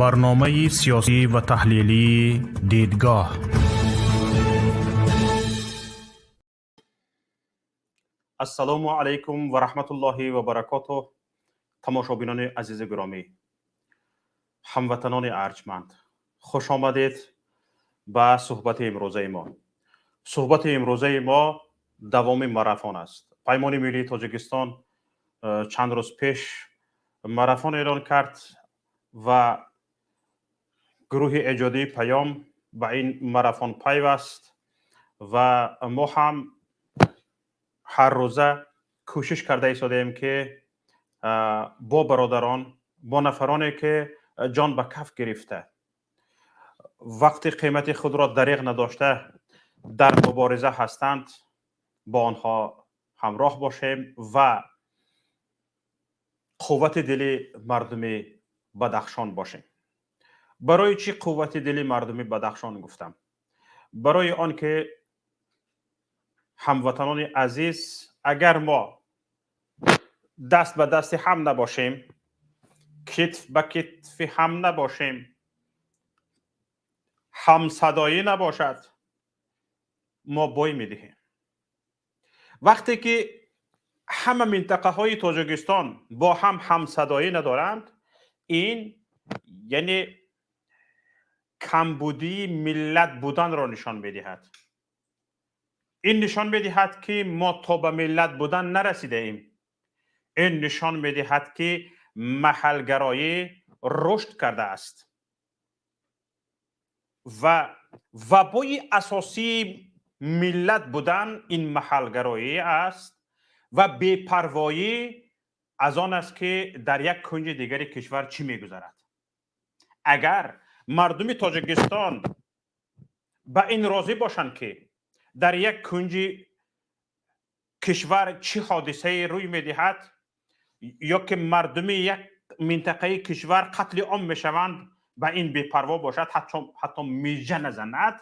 Барномаи сиёсӣ ва таҳлилии «Дидгоҳ». Ассалому алайкум ва раҳматуллоҳи ва баракотуҳ. Тамошобинони азизу гиромӣ, ҳамватанони арҷманд, хуш омадед ба суҳбати имрӯзаи мо. Суҳбати имрӯзаи мо давоми марафон аст. Паймони миллии Тоҷикистон чанд рӯз пеш марафон эълон кард ва гурӯҳи эҷодии «Паём» ба ин марафон пайваст ва мо ҳам ҳар рӯза кӯшиш карда истодаем, ки бо бародарон, бо нафароне, ки ҷон ба каф гирифта, вақти қимати худро дариғ надошта, дар мубориза ҳастанд, бо онҳо ҳамроҳ бошем ва қуввати дили мардуми Бадахшон бошем. Барои чӣ қуввати дили мардуми Бадахшон гуфтам? Барои он ки, ҳамватанони азиз, агар мо даст ба дасти ҳам набошем, китф ба китфи ҳам набошем, ҳамсадоӣ набошад, мо бой медиҳем. Вақте ки ҳама минтақаҳои Тоҷикистон бо ҳам ҳамсадоӣ надоранд, ин яъне камбудии миллат буданро нишон медиҳад. Ин нишон медиҳад, ки мо то ба миллат будан нарасидаем. Ин нишон медиҳад, ки маҳалгароӣ рушд кардааст ва вабои асосии миллат будан ин маҳалгароӣ аст ва бепарвоӣ аз он аст, ки дар як кунҷи дигари кишвар чӣ мегузарад. Агар мардуми Тоҷикистон ба ин розӣ бошанд, ки дар як кунҷи кишвар чӣ ҳодисае рӯй медиҳад ё ки мардуми як минтақаи кишвар қатли ом мешаванд, ба ин бепарво бошад, ҳатто мижа назанад,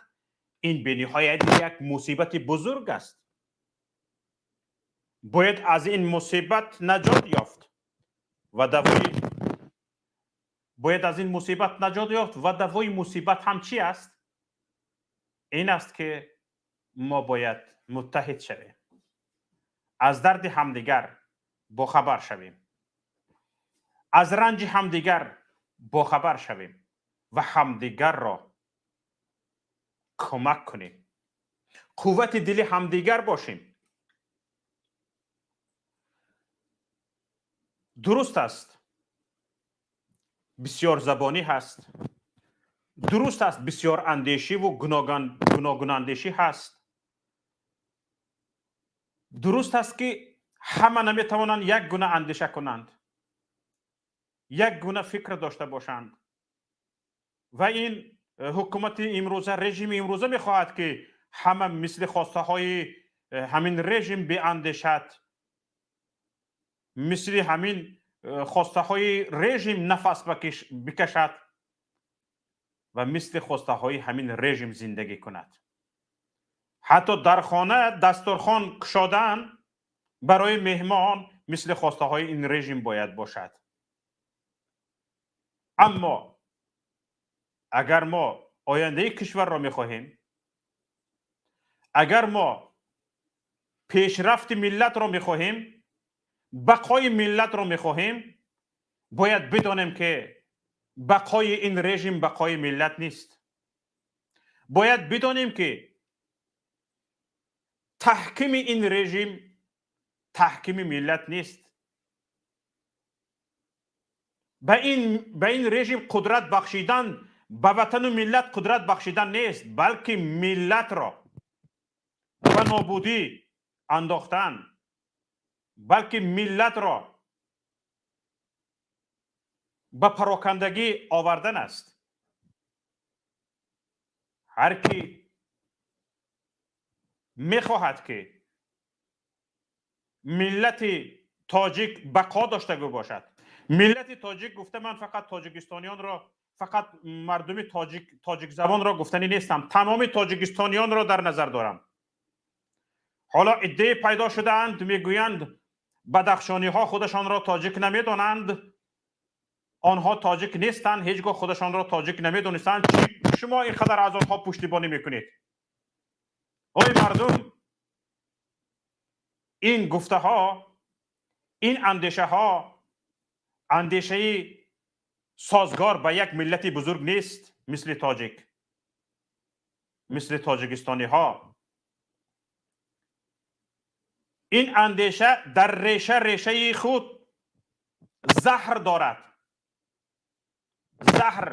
ин бениҳоят як мусибати бузург аст. Бояд аз ин мусибат наҷот ёфт ва давои бояд аз ин мусибат наҷот ёфт ва давои мусибат ҳам чӣ аст? Ин аст, ки мо бояд муттаҳид шавем, аз дарди ҳамдигар бохабар шавем, аз ранҷи ҳамдигар бохабар шавем ва ҳамдигарро кӯмак кунем, қуввати дили ҳамдигар бошем. Дуруст аст, бисёрзабонӣ ҳаст, дуруст аст, бисёрандешиву гуногунандешӣ ҳаст, дуруст аст, ки ҳама наметавонанд як гуна андеша кунанд, як гуна фикр дошта бошанд ва ин ҳукумати имрӯза, режими имрӯза мехоҳад, ки ҳама мисли хостаҳои ҳамин режим биандешад, мисли ҳамин хостаҳои режим нафас бикашад ва мисли хостаҳои ҳамин режим зиндагӣ кунад. Ҳатто дар хона дастурхон кушодан барои меҳмон мисли хостаҳои ин режим бояд бошад. Аммо агар мо ояндаи кишварро мехоҳем, агар мо пешрафти миллатро мехоҳем, бақои миллатро мехоҳем, бояд бидонем, ки бақои ин режим бақои миллат нест. Бояд бидонем, ки таҳкими ин режим таҳкими миллат нест. Ба ин режим қудрат бахшидан ба ватану миллат қудрат бахшидан нест, балки миллатро ба нобудӣ андохтан, балки миллатро ба парокандагӣ овардан аст. Ҳар кӣ мехоҳад, ки миллати тоҷик бақо доштагӣ бошад, миллати тоҷик гуфта ман фақат тоҷикистониёнро, фақат мардуми тоҷик, тоҷикзабонро гуфтанӣ нестам, тамоми тоҷикистониёнро дар назар дорам. Ҳоло иддае пайдо шудаанд, мегӯянд, бадахшониҳо худашонро тоҷик намедонанд. Онҳо тоҷик нестанд, ҳеҷ гоҳ худашонро тоҷик намедонистанд. Шумо ин қадар аз онҳо пуштибонӣ мекунед? Ой мардум, ин гуфтаҳо, ин андешаҳо андешаи созгор ба як миллати бузург нест, мисли тоҷик, мисли тоҷикистониҳо. Ин андеша дар решаи худ заҳр дорад. Заҳр,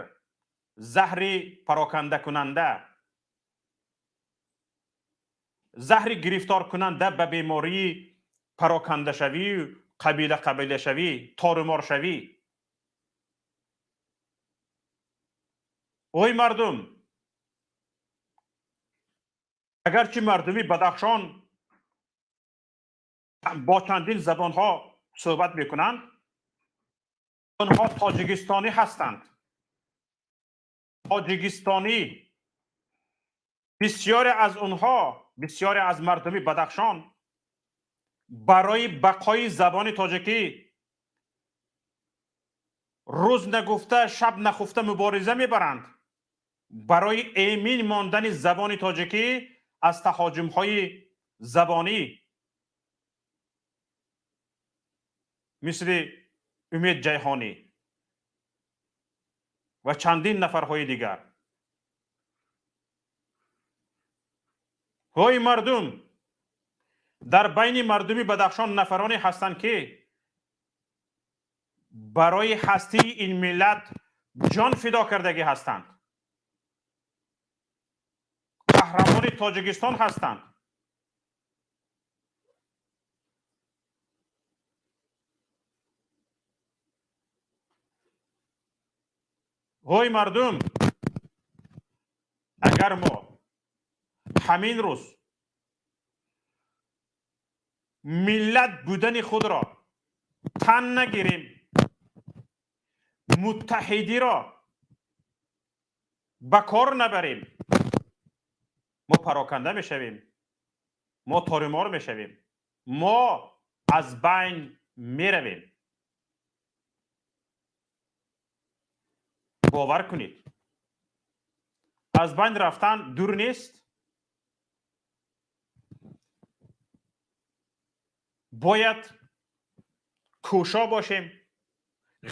заҳри парокандакунанда, заҳри гирифторкунанда ба бемории парокандашавӣ, қабила қабилашавӣ, торуморшавӣ. Ой мардум, агарчи мардуми Бадахшон бо чандин забонҳо суҳбат мекунанд, онҳо тоҷикистонӣ ҳастанд. Тоҷикистонӣ. Бисёре аз онҳо, бисёре аз мардуми Бадахшон барои бақои забони тоҷикӣ рӯз нагуфта, шаб нахуфта мубориза мебаранд. Барои эмин мондани забони тоҷикӣ аз таҳоҷумҳои забонӣ мисли Умед Ҷайҳонӣ ва чандин нафарҳои дигар. Ҳой мардум, дар байни мардуми Бадахшон нафароне ҳастанд, ки барои ҳастии ин миллат ҷон фидо кардагӣ ҳастанд, қаҳрамони Тоҷикистон ҳастанд. Ҳой мардум, агар мо ҳамин рӯз миллат будани худро тан нагирем, муттаҳидиро ба кор набарем, мо пароканда мешавем, мо торумор мешавем, мо аз байн меравем. Бовар кунед, аз байн рафтан дур нест. Бояд кӯшо бошем,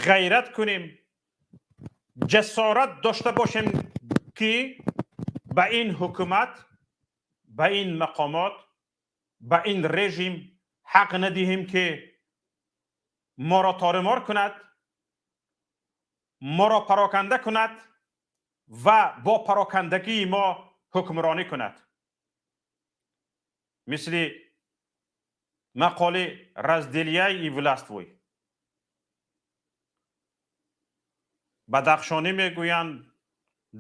ғайрат кунем, ҷасорат дошта бошем, ки ба ин ҳукумат, ба ин мақомот, ба ин режим ҳақ надиҳем, ки моро торумор кунад, моро пароканда кунад ва бо парокандагии мо ҳукмронӣ кунад. Мисли мақоли «разделяй и властвуй». Бадахшонӣ мегӯянд,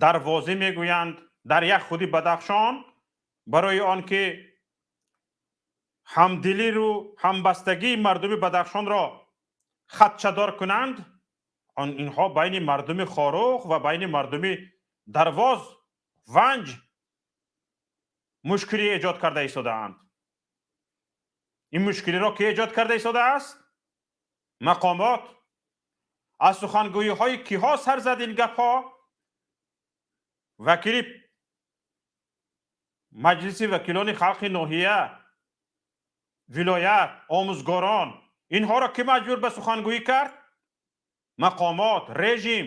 дарвозӣ мегӯянд. Дар як худи Бадахшон барои он ки ҳамдилиру ҳамбастагии мардуми Бадахшонро хатчадор кунанд, инҳо байни мардуми Хоруғ ва байни мардуми Дарвоз, Ванҷ мушкилӣ эҷод карда истодаанд. Ин мушкилиро ки эҷод карда истодааст? Мақомот. Аз сухангӯиҳои киҳо сар зад ин гапҳо? Вакили Маҷлиси вакилони халқи ноҳия, вилоят, омӯзгорон. Инҳоро ки маҷбур ба сухангӯӣ кард? Мақомот, режим.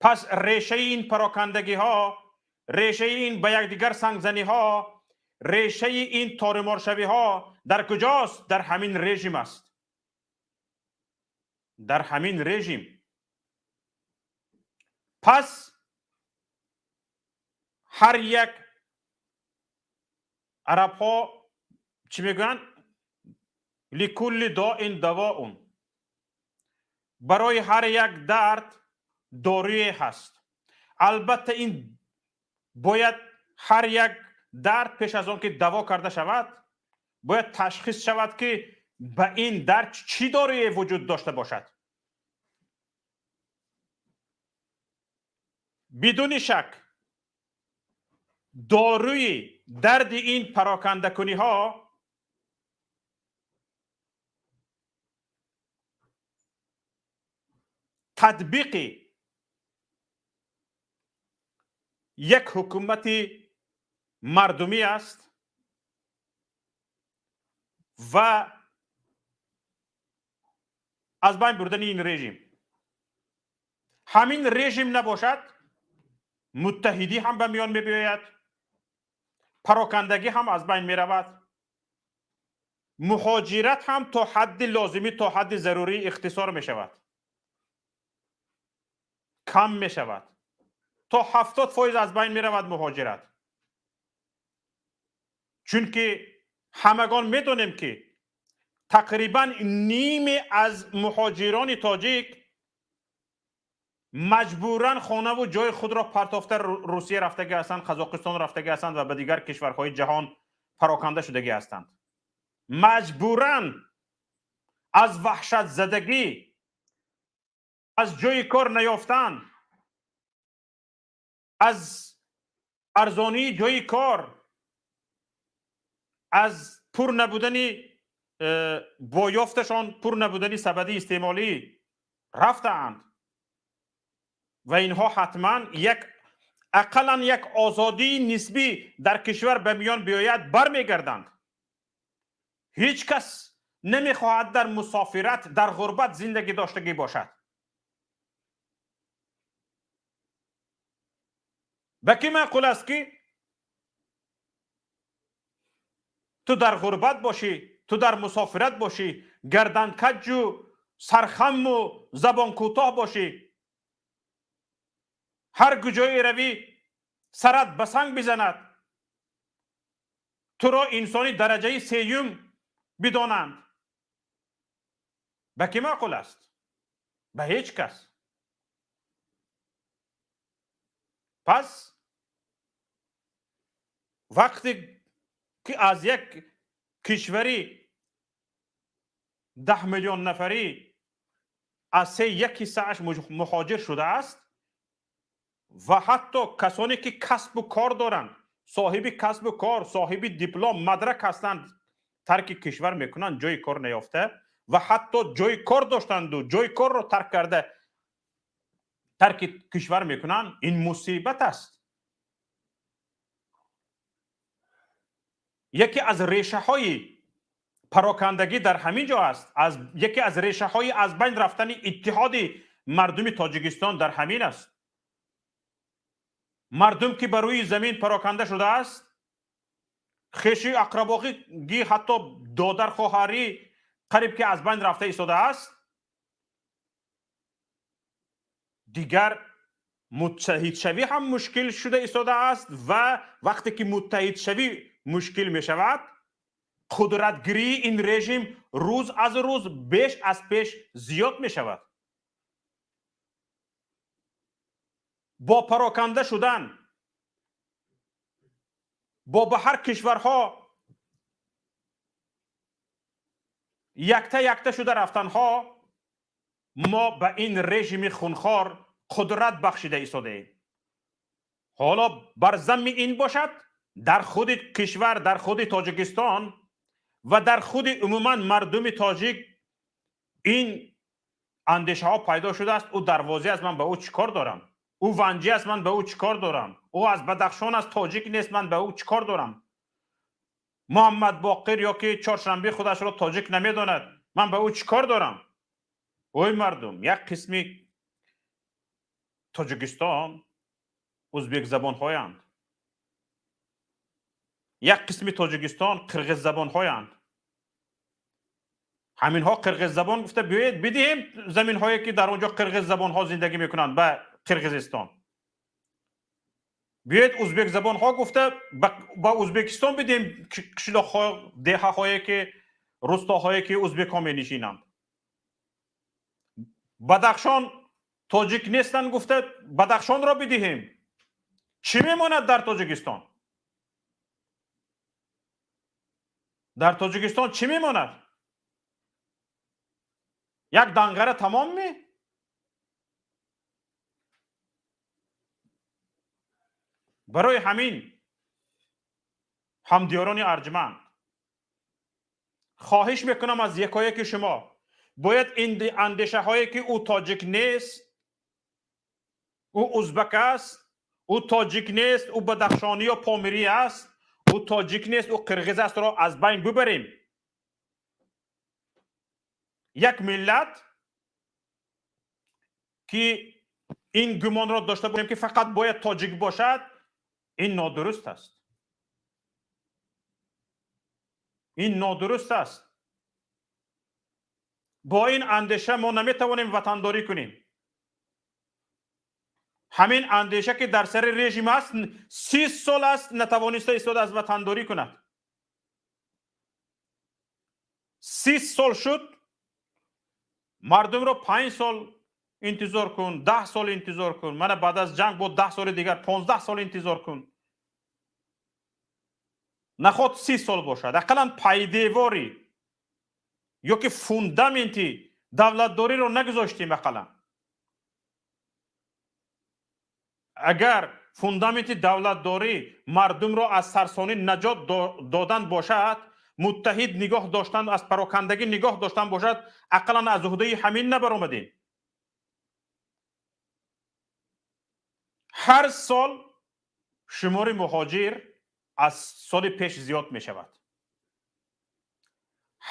Пас решаи ин парокандагиҳо, решаи ин ба якдигар сангзаниҳо, решаи ин торуморшавиҳо дар куҷост? Дар ҳамин режим аст. Дар ҳамин режим. Пас ҳар як арабҳо чӣ мегӯянд? لكل داء دواء. Барои ҳар як дард доруе ҳаст. Албатта, ин бояд ҳар як дард пеш аз он ки даво карда шавад, бояд ташхис шавад, ки ба ин дард чӣ доруе вуҷуд дошта бошад. Бидуни шак, доруи дарди ин парокандакуниҳо Татбиқи як ҳукумати мардумӣ аст ва аз байн бурдани ин режим. Ҳамин режим набошад, муттаҳидӣ ҳам ба миён мебиёяд, парокандагӣ ҳам аз байн меравад, муҳоҷират ҳам то ҳадди лозимӣ, то ҳадди зарурӣ ихтисор мешавад, кам мешавад, то 70% аз байн меравад муҳоҷират. Чунки ҳамагон медонем, ки тақрибан ниме аз муҳоҷирони тоҷик маҷбуран хонаву ҷои худро партофта Русия рафтагӣ ҳастанд, Қазоқистон рафтагӣ ҳастанд ва ба дигар кишварҳои ҷаҳон пароканда шудагӣ ҳастанд. Маҷбуран аз ваҳшатзадагӣ, аз ҷои кор наёфтан, аз арзонии ҷои кор, аз пур набудани боёфташон, пур набудани сабади истеъмолӣ рафтаанд ва инҳо ҳатман як ақаллан як озодии нисбӣ дар кишвар ба миён биёяд, бармегарданд. Ҳеҷ кас намехоҳад дар мусофират, дар ғурбат зиндагӣ доштагӣ бошад. Ба кӣ маъқул аст, ки ту дар ғурбат бошӣ, ту дар мусофират бошӣ, гарданкаҷу сархамму забонкӯтоҳ бошӣ, ҳар куҷое равӣ сарат ба санг бизанад, туро инсони дараҷаи сеюм бидонанд? Ба кӣ маъқул аст? Ба ҳеҷ кас. Пас вақте ки аз як кишвари 10 миллион нафарӣ аз се як ҳиссааш муҳоҷир шудааст ва ҳатто касоне ки касбу кор доранд, соҳиби касбу кор, соҳиби диплом, мадрак ҳастанд, тарки кишвар мекунанд, ҷои кор наёфта, ва ҳатто ҷои кор доштанду ҷои корро тарк карда тарки кишвар мекунанд, ин мусибат аст. Яке аз решаҳои парокандагӣ дар ҳамин ҷо аст, аз яке аз решаҳои аз байн рафтани иттиҳоди мардуми Тоҷикистон дар ҳамин аст. Мардум ки ба рӯи замин пароканда шудааст, хеши ақрабогӣ, ҳатто додар хоҳарӣ қариб ки аз байн рафта истодааст, дигар муттаҳидшавӣ ҳам мушкил шуда истодааст. Ва вақте ки муттаҳидшавӣ мушкил мешавад, қудратгирии ин режим рӯз аз рӯз беш аз пеш зиёд мешавад. Бо пароканда шудан, бо ба ҳар кишварҳо якта якта шуда рафтанҳо мо ба ин режими хунхор қудрат бахшида истодаем. Ҳоло бар замми ин бошад, дар худи кишвар, дар худи Тоҷикистон ва дар худи умуман мардуми тоҷик ин андешаҳо пайдо шудааст: ӯ Дарвозӣ аст, ман ба ӯ чӣ кор дорам? Ӯ Ванҷӣ аст, ман ба ӯ чӣ кор дорам? Ӯ аз Бадахшон аст, тоҷик нест, ман ба ӯ чӣ кор дорам? Муҳаммад Боқир ё ки Чоршанбе худашро тоҷик намедонад, ман ба ӯ чӣ кор дорам? Ой мардум, як қисми Тоҷикистон ӯзбекзабонҳоянд, як қисми Тоҷикистон қирғиззабонҳоянд. Ҳаминҳо қирғиззабон гуфта биёед бидиҳем заминҳое ки дар он ҷо қирғиззабонҳо зиндагӣ мекунанд ба Қирғизистон. Биёед ӯзбекзабонҳо гуфта ба Ӯзбекистон бидиҳем қишлоқҳо, деҳаҳое ки, рустоҳое ки ӯзбекҳо менишинанд. Бадахшон тоҷик нестанд гуфта Бадахшонро бидиҳем. Чӣ мемонад дар Тоҷикистон? Дар Тоҷикистон чӣ мемонад? Як данғара тамом ми? Барои ҳамин, ҳамдиёрони арҷманд, хоҳиш мекунам аз якояки шумо, бояд ин андешаҳое ки ӯ тоҷик нест Ӯ узбак аст, ӯ тоҷик нест, ӯ бадахшонӣ ё помирӣ аст, ӯ тоҷик нест, ӯ қирғиз астро аз байн бибарем. Як миллат ки ин гумонро дошта бошем, ки фақат бояд тоҷик бошад, ин нодуруст аст, ин нодуруст аст. Бо ин андеша мо наметавонем ватандорӣ кунем. Ҳамин андеша, ки дар сари режим аст, 30 сол аст, натавониста истода аз ватандорӣ кунад. 30 сол шуд. Мардумро 5 сол интизор кун, 10 сол интизор кун, мана баъд аз ҷанг бо 10 соли дигар, 15 сол интизор кун, наход 30 сол бошад, ақаллан пайдеворӣ ё ки фундаменти давлатдориро нагузоштем. Ақаллан агар фундаменти давлатдорӣ мардумро аз сарсонӣ наҷот додан бошад, муттаҳид нигоҳ доштан, аз парокандагӣ нигоҳ доштан бошад, ақаллан аз уҳдаи ҳамин набаромадем. Ҳар сол шумори муҳоҷир аз соли пеш зиёд мешавад,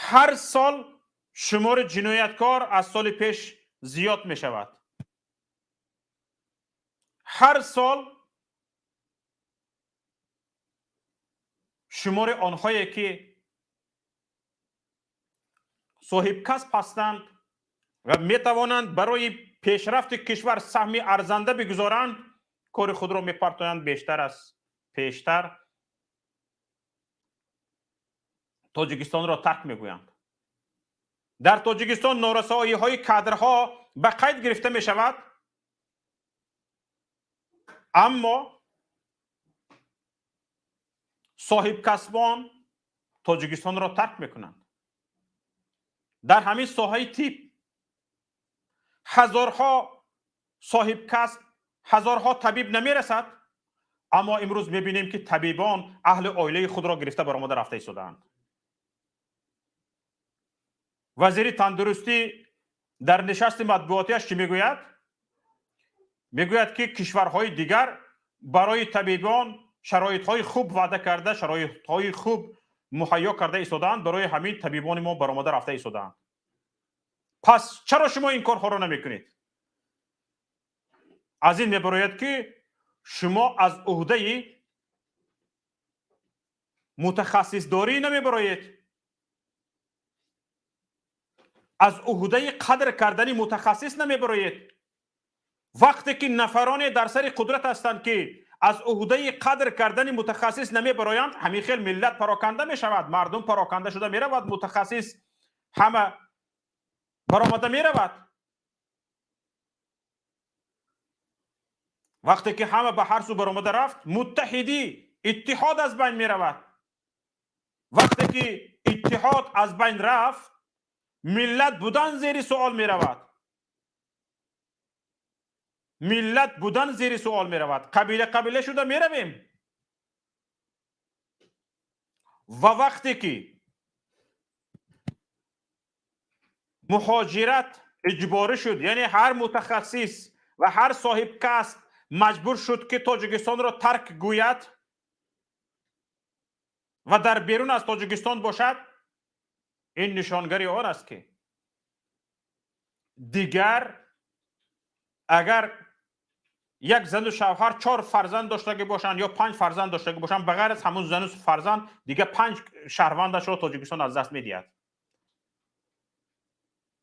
ҳар сол шумори ҷинояткор аз соли пеш зиёд мешавад, ҳар сол шумори онҳое ки соҳибкасб ҳастанд ва метавонанд барои пешрафти кишвар саҳми арзанда бигузоранд, кори худро мепартоянд, бештар аз пештар Тоҷикистонро тарк мегӯянд. Дар Тоҷикистон норасоиҳои кадрҳо ба қайд гирифта мешавад, аммо соҳибкасбон Тоҷикистонро тарк мекунанд. Дар ҳамин соҳаи тиб ҳазорҳо соҳибкасб, ҳазорҳо табиб намерасад, аммо имрӯз мебинем, ки табибон аҳли оилаи худро гирифта баромада рафта истодаанд. Вазири тандурустӣ дар нишасти матбуотиаш чӣ мегӯяд? Мегӯяд, ки кишварҳои дигар барои табибон шароитҳои хуб ваъда карда, шароитҳои хуб муҳайё карда истодаанд, барои ҳамин табибони мо баромада рафта истодаанд. Пас чаро шумо ин корҳоро намекунед? Аз ин мебарояд, ки шумо аз уҳдаи мутахассисдорӣ намебароед, аз уҳдаи қадр кардани мутахассис намебароед. Вақте ки нафароне дар сари қудрат ҳастанд, ки аз уҳдаи қадр кардани мутахассис намебароянд, ҳамин хел миллат пароканда мешавад, мардум пароканда шуда меравад, мутахассис ҳама баромада меравад. Вақте ки ҳама ба ҳар сӯ баромада рафт, муттаҳидӣ, иттиҳод аз байн меравад. Вақте ки иттиҳод аз байн рафт, миллат будан зери суол меравад, миллат будан зери суол меравад, қабила қабила шуда меравем. Ва вақте ки муҳоҷират иҷборӣ шуд, яъне ҳар мутахассис ва ҳар соҳибкасб маҷбур шуд, ки Тоҷикистонро тарк гӯяд ва дар берун аз Тоҷикистон бошад, ин нишонгари он аст, ки дигар агар як зану шавҳар чор фарзанд доштагӣ бошанд ё панҷ фарзанд доштагӣ бошанд, ба ғайр аз ҳамун зану фарзанд дигар панҷ шаҳрвандашро Тоҷикистон аз даст медиҳад.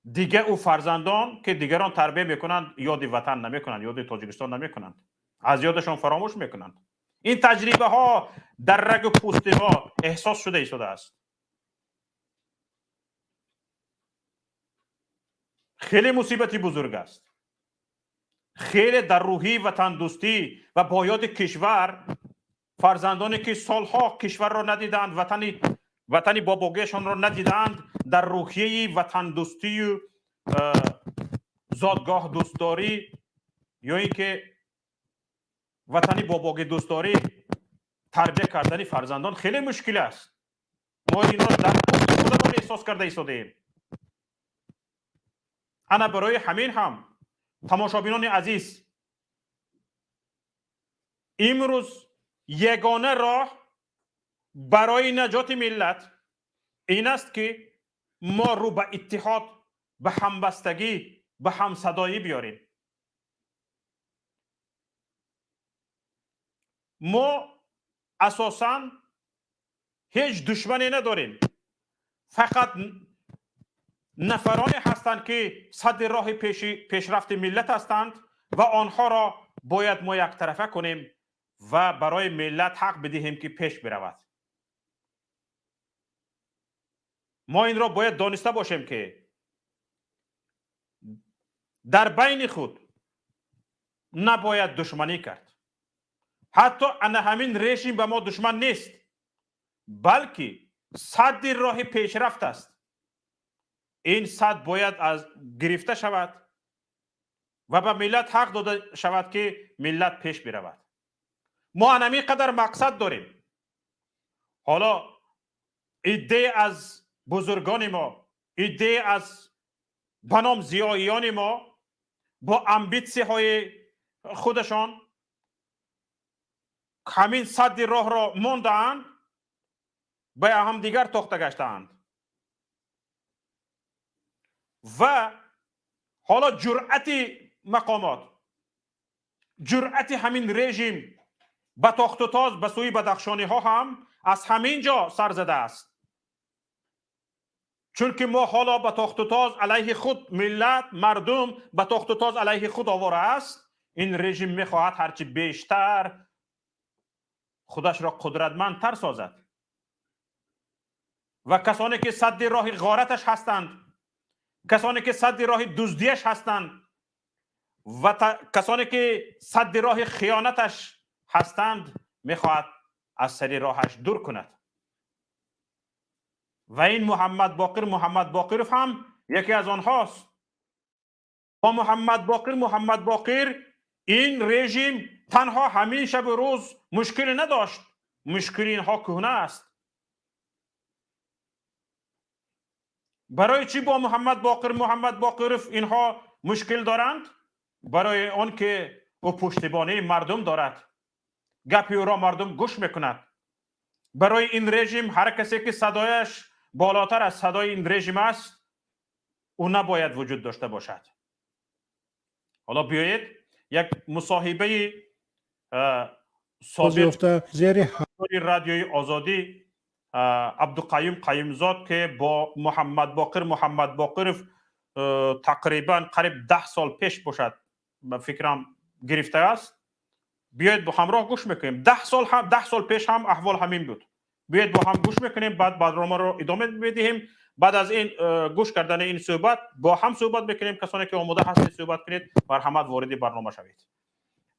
Дигар ӯ фарзандон, ки дигарон тарбия мекунанд, ёди ватан намекунанд, ёди Тоҷикистон намекунанд, аз ёдашон фаромӯш мекунанд. Ин таҷрибаҳо дар рагу пӯсти мо эҳсос шуда истодааст. Хеле мусибати бузург аст. Хеле дар рӯҳии ватандӯстӣ ва бо ёди кишвар, фарзандоне ки солҳо кишварро надидаанд, ватани бобогиашонро надидаанд, дар рӯҳияи ватандӯстию зодгоҳ дӯстдорӣ ё ин ки ватани бобоги дӯстдорӣ тарбия кардани фарзандон хеле мушкил аст. Мо инро дар пӯсти худамон эҳсос карда истодаем. Ана барои ҳамин ҳам, тамошобинони азиз, Имрӯз ягона роҳ барои наҷоти миллат ин аст, ки мо рӯ ба иттиҳод, ба ҳамбастагӣ, ба ҳамсадоӣ биёрем. Мо асосан ҳеҷ душмане надорем, фақат нафароне ҳастанд, ки садди роҳи пешрафти миллат ҳастанд ва онҳоро бояд мо яктарафа кунем ва барои миллат ҳақ бидиҳем, ки пеш биравад. Мо инро бояд дониста бошем, ки дар байни худ набояд душманӣ кард. Ҳатто ана ҳамин режим ба мо душман нест, балки садди роҳи пешрафт аст. Ин сад бояд аз гирифта шавад ва ба миллат ҳақ дода шавад, ки миллат пеш биравад. Мо анамин қадар мақсад дорем. Ҳоло иддае аз бузургони мо, иддае аз ба ном зиёиёни мо бо амбитсияҳои худашон ҳамин садди роҳро мондаанд, ба ҳамдигар тохта гаштаанд ва ҳоло ҷуръати мақомот, ҷуръати ҳамин режим ба тохтутоз ба сӯи бадахшониҳо ҳам аз ҳамин ҷо сар задааст. Чунки мо ҳоло ба тохтутоз алайҳи худ миллат, мардум ба тохтутоз алайҳи худ овора аст. Ин режим мехоҳад ҳарчи бештар худашро қудратмандтар созад ва касоне ки садди роҳи ғораташ ҳастанд, касоне ки садди роҳи дуздиаш ҳастанд ва касоне ки садди роҳи хиёнаташ ҳастанд, мехоҳад аз сари роҳаш дур кунад. Ва ин Муҳаммад Боқир Муҳаммад Боқиров ҳам яке аз онҳост. Бо Муҳаммад Боқир Муҳаммад Боқир ин режим танҳо ҳамин шабу рӯз мушкиле надошт, мушкили инҳо кӯҳна аст. Барои чӣ бо Муҳаммад Боқир Муҳаммад Боқиров инҳо мушкил доранд? Барои он ки ӯ пуштибонии мардум дорад, гапи ӯро мардум гӯш мекунад. Барои ин режим ҳар касе ки садояш болотар аз садои ин режим аст, ӯ набояд вуҷуд дошта бошад. Ҳоло биёед як мусоҳибаи собиқ зери радиои Озодӣ Абдуқаюм Қаюмзод, ки бо Муҳаммад Боқир Муҳаммад Боқиров тақрибан қариб 10 сол пеш бошад, ба фикрам, гирифтааст. Биёед бо ҳамроҳ гӯш мекунем. 10 сол пеш ҳам аҳвол ҳамин буд. Биёед бо ҳам гӯш мекунем, баъд барномаро идома медиҳем. Баъд аз ин гӯш кардани ин суҳбат бо ҳам суҳбат мекунем. Касоне ки омода ҳастед суҳбат кунед, марҳамат вориди барнома шавед.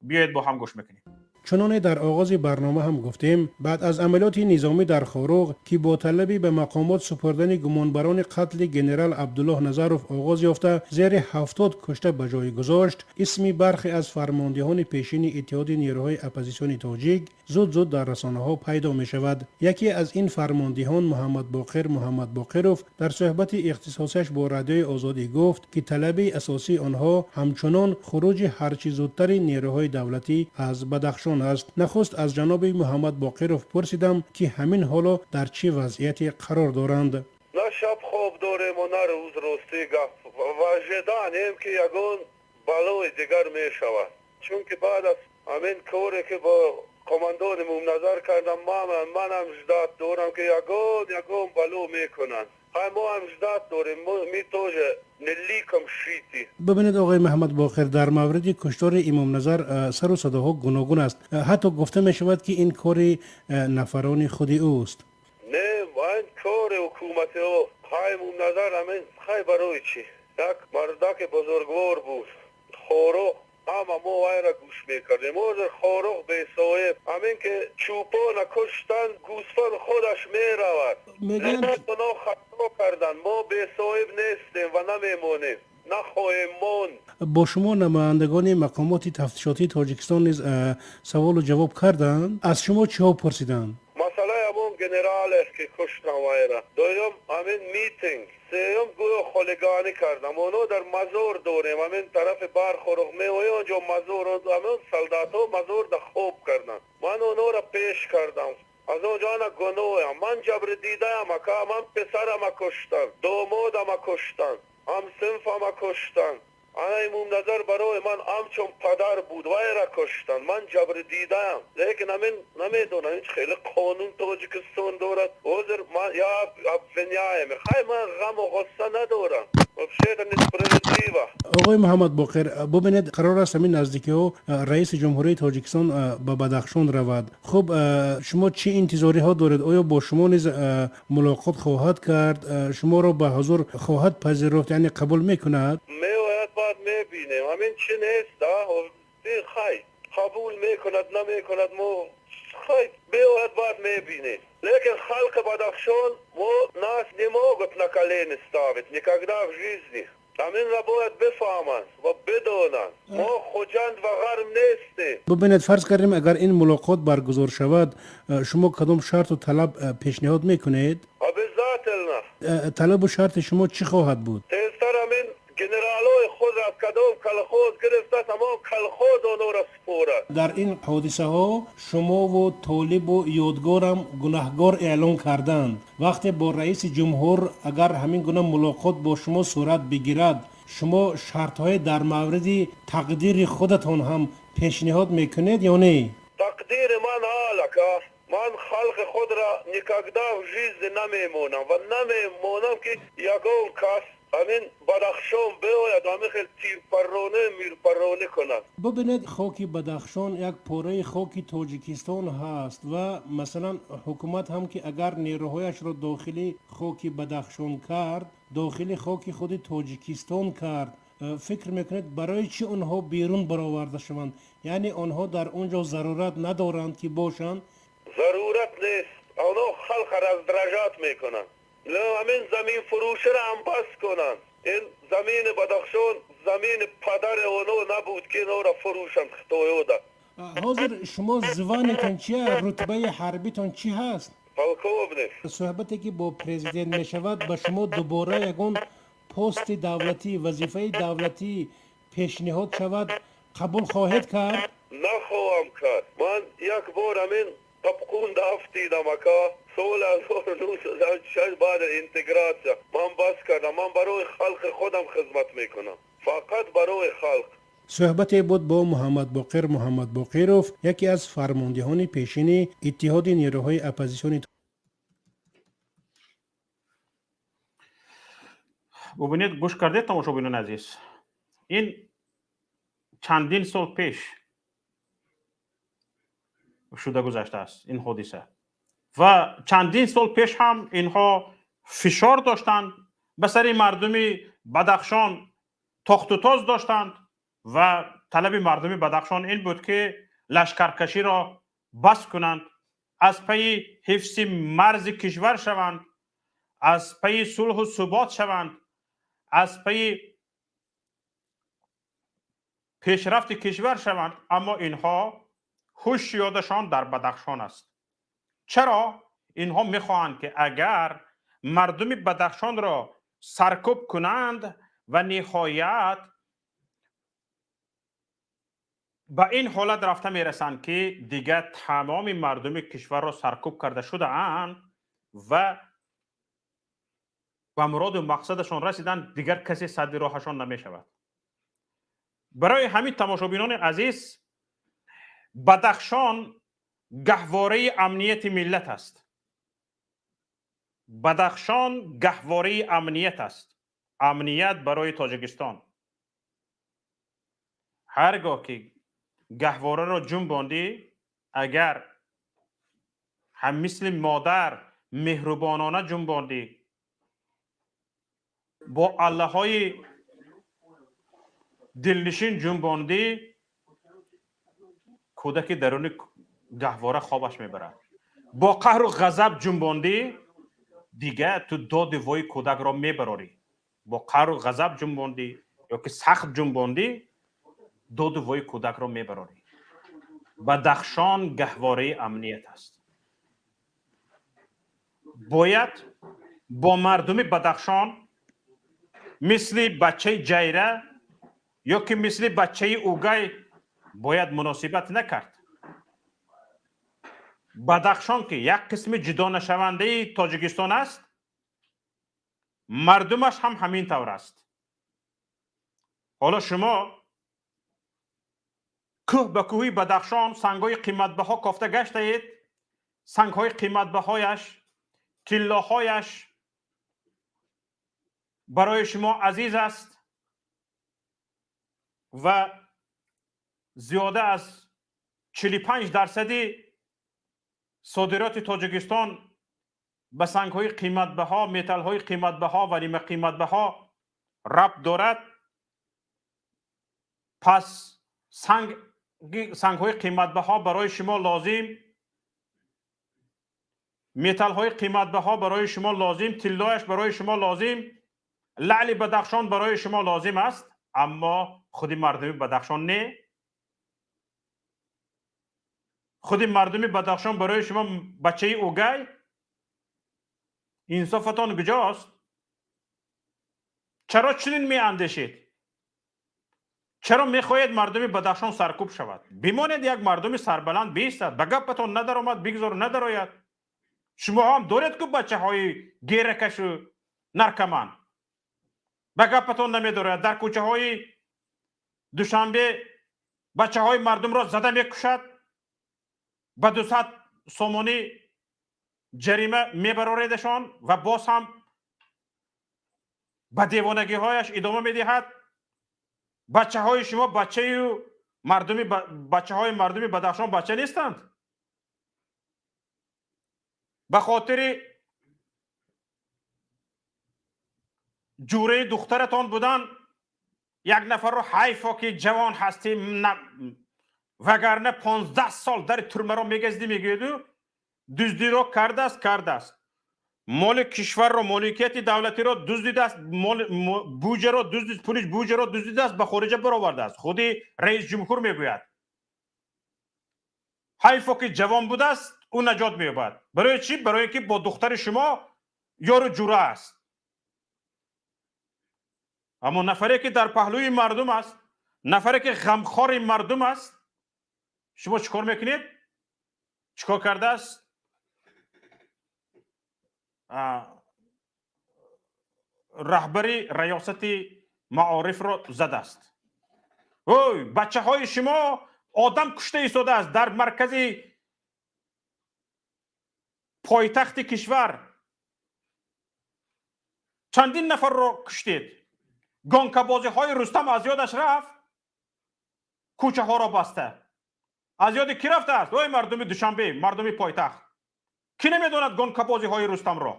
Биёед бо ҳам гӯш мекунем. Чуноне дар оғози барнома ҳам гуфтем, баъд аз амалиёти низомӣ дар Хоруғ, ки бо талаби ба мақомот супурдани гумонбарони қатли генерал Абдуллоҳ Назаров оғоз ёфта, зери 70 кушта ба ҷой гузошт, исми бархе аз фармондеҳони пешини Иттиҳоди нерӯҳои оппозитсиони тоҷик зуд-зуд дар расонаҳо пайдо мешавад. Яке аз ин фармондеҳон Муҳаммадбоқир Муҳаммадбоқиров дар суҳбати ихтисосиаш бо Радиои Озодӣ гуфт, ки талаби асосии онҳо ҳамчунон хуруҷи ҳарчи зудтари нерӯҳои давлатӣ аз Бадахшон аст. Нахуст аз ҷаноби Муҳаммад Боқиров пурсидам, ки ҳамин ҳоло дар чӣ вазъияте қарор доранд. На шаб хоб дорему, на рӯз, рости гап, ва ожиданием, ки ягон балои дигар мешавад, чунки баъд аз ҳамин коре, ки бо командони Мумназар кардам, манам ждать дорам, ки ягон бало мекунанд. Ҳай, мо ҳам ждать дорем, мы тоже не лыком шиты. Бибинед, оғои Муҳаммад Боқир, дар мавриди куштори Имомназар сару садоҳо гуногун аст. Ҳатто гуфта мешавад, ки ин кори нафарони худи ӯст. Не, ин кори ҳукумати ӯ. Ҳай, Мумназар ҳамин хай барои чӣ як мардаки бузургвор буд. Хоруғ ҳама мо вайра гӯш мекардем. Ҳозир Хоруғ бесоҳиб. Ҳамин ки чӯпона куштанд, гӯсфанд худаш меравад. Гуноҳ хато карданд, мо бесоҳиб нестем ва намемонем, нахоҳем монд. Бо шумо намояндагони мақомоти тафтишотии Тоҷикистон низ саволу ҷавоб карданд. Аз шумо чиҳо пурсиданд? Масъалаи ҳамон генерал. Солеҳ ки куштан вайра. Дуюм ҳамин митинг. Сеюм гӯё хулиганӣ кардам. Оно дар мазор дорем. Ҳамин тарафи Бархоруғ меои, онҷо мазор, ҳамин солдатҳо мазор да хоб карданд. Ман онора пеш кардам. Аз он ҷо ана гуноҳам. Ман ҷабри дидаам, ака, ман писарама куштанд, домодама куштанд, ҳамсинфама куштанд. Ана Имомназар барои ман ҳамчун падар буд, вайра куштанд. Ман ҷабри дидаам. Лекин ҳамин намедонам, ҳеҷ хеле қонун Тоҷикистон дорад. Ҳозир ман я обвиняемый. Хай, ман ғаму ғусса надорам. Вообще это несправедливо. Оғои Муҳаммад Боқир, бубинед, қарор аст ҳамин наздикиҳо раиси Ҷумҳурии Тоҷикистон ба Бадахшон равад. Хуб, шумо чӣ интизориҳо доред? Оё бо шумо низ мулоқот хоҳад кард, шуморо ба ҳузур хоҳад пазируфт, яъне қабул мекунад? Меояд, баъд мебинем. Ҳамин чӣ нест, хай, қабул мекунад, намекунад, мо хай, меояд, баъд мебинем. Лекин халқи Бадахшон мо нас не могут на колени ставить никогда в жизни. Ҳаминро бояд бифаҳманд ва бидонанд, мо Хуҷанд ва Ғарм нестем. Бубинед, фарз кардем, агар ин мулоқот баргузор шавад, шумо кадом шарту талаб пешниҳод мекунед? Обязательно. Талабу шарти шумо чӣ хоҳад буд? Тезтар ҳамин генералои худ аз кадом колхоз гирифта, тамом колхоз онора супорад. Дар ин ҳодисаҳо шумову Толибу Ёдгорам гунаҳгор эълон карданд. Вақте бо раиси ҷумҳур агар ҳамин гуна мулоқот бо шумо сурат бигирад, шумо шартҳое дар мавриди тақдири худатон ҳам пешниҳод мекунед ё не? Тақдири ман ҳал, ака. Ман халқи худро никогда в жизни намемонам ва намемонам, ки ягон кас ҳамин Бадахшон биояд, ҳамин хел тирпарронӣ, мирпарронӣ кунад. Бубинед, хоки Бадахшон як пораи хоки Тоҷикистон ҳаст ва масалан ҳукумат ҳам ки агар нерӯҳояшро дохили хоки Бадахшон кард, дохили хоки худи Тоҷикистон кард, фикр мекунед, барои чӣ онҳо берун бароварда шаванд? Яъне онҳо дар он ҷо зарурат надоранд, ки бошанд? Зарурат нест. Онҳо халқа раздражать мекунанд. Ҳамин заминфурӯширо ҳам бас кунанд. Ин замини Бадахшон замини падари онҳо набуд, ки инҳоро фурӯшанд хитоёда. Ҳозир шумо звание тон чия, рутбаи ҳарбитон чӣ ҳаст? Полковник. Суҳбате ки бо президент мешавад, ба шумо дубора ягон пости давлатӣ, вазифаи давлатӣ пешниҳод шавад, қабул хоҳед кард? Нахоҳам кард. Ман як бор ҳамин қапқун дафтидам, ака, соли 1906, баъди интегратсия. Ман бас кардам. Ман барои халқи худам хизмат мекунам, фақат барои халқ. Суҳбате буд бо Муҳаммадбоқир Муҳаммадбоқиров, яке аз фармондиҳони пешини Иттиҳоди нерӯҳои оппозитсиони. Бубинед, гӯш кардед, тамошобинони азиз, ин чандин сол пеш шуда гузаштааст ин ҳодиса ва чандин сол пеш ҳам инҳо фишор доштанд ба сари мардуми Бадахшон, тохтутоз доштанд ва талаби мардуми Бадахшон ин буд, ки лашкаркаширо бас кунанд, аз пайи ҳифзи марзи кишвар шаванд, аз пайи сулҳу субот шаванд, аз пайи пешрафти кишвар шаванд. Аммо инҳо ҳуш ёдашон дар Бадахшон аст. Чаро инҳо мехоҳанд, ки агар мардуми Бадахшонро саркӯб кунанд ва ниҳоят ба ин ҳолат рафта мерасанд, ки дигар тамоми мардуми кишварро саркӯб карда шудаанд ва ба муроду мақсадашон расиданд, дигар касе садди роҳашон намешавад. Барои ҳамин, тамошобинони азиз, Бадахшон гаҳвораи амнияти миллат аст. Бадахшон гаҳвораи амният аст, амният барои Тоҷикистон. Ҳар гоҳ ки гаҳвораро ҷунбондӣ, агар ҳам мисли модар меҳрубонона ҷунбондӣ, бо аллаҳои дилнишин ҷунбондӣ, кӯдаки даруни гаҳвора хобаш мебарад. Бо қаҳру ғазаб ҷунбондӣ, дига ту доди вои кӯдакро мебарорӣ. Бо қаҳру ғазаб ҷунбондӣ ё ки сахт ҷунбондӣ, доду вои кӯдакро мебарорӣ. Бадахшон гаҳвораи амният аст. Бояд бо мардуми Бадахшон мисли бачаи ҷайра ё ки мисли бачаи угай бояд муносибат накард. Бадахшон, ки як қисми ҷудонашавандаи Тоҷикистон аст, мардумаш ҳам ҳамин тавр аст. Ҳоло шумо кӯҳ ба кӯҳи Бадахшон сангҳои қиматбаҳо кофта гаштаед, сангҳои қиматбаҳояш, тиллоҳояш барои шумо азиз аст ва зиёда аз 45% содироти Тоҷикистон ба сангҳои қиматбаҳо, металлҳои қиматбаҳо ва нимақиматбаҳо рабт дорад. Пас сангҳои қиматбаҳо барои шумо лозим, металлҳои қиматбаҳо барои шумо лозим, тиллояш барои шумо лозим, лаъли Бадахшон барои шумо лозим аст, аммо худи мардуми Бадахшон не. Худи мардуми Бадахшон барои шумо бачаи угай. Инсофатон куҷост? Чаро чунин меандешед? Чаро мехоҳед мардуми Бадахшон саркӯб шавад? Бимонед, як мардуми сарбаланд биистад, ба гапатон надаромад, бигзор надарояд. Шумо ҳам доред ку бачаҳои геракашу наркоман, ба гапатон намедорояд, дар кӯчаҳои Душанбе бачаҳои мардумро зада мекушад, ба 200 сомонӣ ҷарима мебароредашон ва боз ҳам ба девонагиҳояш идома медиҳад. Бачаҳои шумо бачаю мардуми, бачаҳои мардуми Бадахшон бача нестанд. Ба хотири ҷураи духтаратон будан як нафарро, ҳайфо ки ҷавон ҳастӣ, вагарна 15 сол дари турмаро мегаздӣ, мегӯяду дуздиро кардааст, кардааст, моли кишварро, моликияти давлатиро дуздидааст, буҷаро дуздид, пули буҷаро дуздидааст, ба хориҷа баровардааст. Худи раис ҷумҳур мегӯяд, ҳайфо ки ҷавон будааст, ӯ наҷот меёбад. Барои чӣ? Барои ки бо духтари шумо ёру ҷура аст. Аммо нафаре ки дар паҳлӯи мардум аст, нафаре ки ғамхори мардум аст, шумо чӣ кор мекунед? Чӣ кор кардааст? Раҳбари раёсати маорифро задааст. Ой, бачаҳои шумо одам кушта истодааст дар маркази пойтахти кишвар. Чандин нафарро куштед. Гонкабозиҳои Рустам аз ёдаш рафт, кӯчаҳоро баста. Аз ёди кӣ рафтааст? Ой, мардуми Душанбе, мардуми пойтахт, кӣ намедонад гонкабозиҳои Рустамро?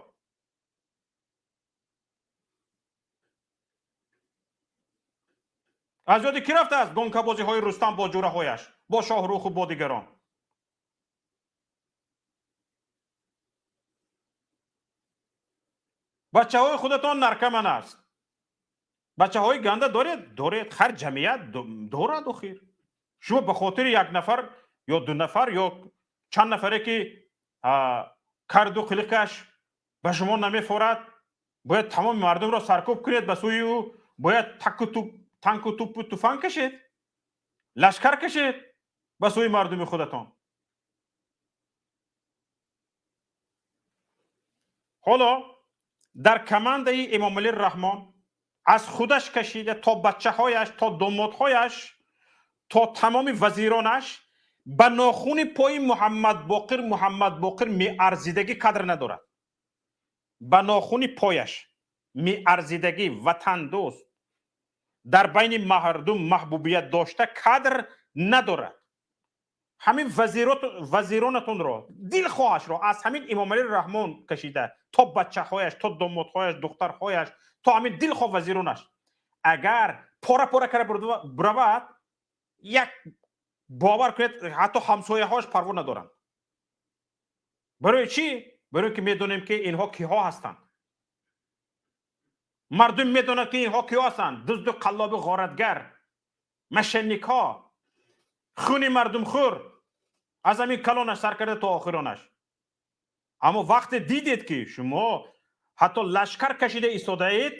Аз ёди кӣ рафтааст гонкабозиҳои Рустам бо ҷураҳояш, бо Шоҳруху бо дигарон? Бачаҳои худатон наркоман аст. Бачаҳои ганда доред? Доред. Ҳар ҷамъият дорад. Охир шумо ба хотири як нафар ё ду нафар ё чанд нафаре ки карду қилиқаш ба шумо намефорад, бояд тамоми мардумро саркӯб кунед, ба сӯи ӯ бояд танку тупу туфанг кашед, лашкар кашед ба сӯи мардуми худатон. Ҳоло дар командаи Эмомалӣ Раҳмон аз худаш кашида то бачаҳояш, то домодҳояш, то тамоми вазиронаш ба нохуни пои Муҳаммадбоқир Муҳаммадбоқир меарзидагӣ кадр надорад. Ба нохуни пояш меарзидагӣ, ватандӯст, дар байни мардум маҳбубият дошта кадр надорад. Ҳамин вазиронатонро дилхоҳашро аз ҳамин Эмомалӣ Раҳмон кашида то бачаҳояш, то домодҳояш, духтарҳояш, то ҳамин дилхоҳ вазиронаш агар пора пора карда биравад, як бовар кунед, ҳатто ҳамсояҳояш парво надоранд. Барои чӣ? Барои ки медонем, ки инҳо киҳо ҳастанд. Мардум медонад, ки инҳо киҳо ҳастанд: дузду қаллоби, ғоратгар, мошенникҳо, хуни мардумхӯр, аз ҳамин калонаш сар карда то охиронаш. Аммо вақте дидед, ки шумо ҳатто лашкар кашида истодаед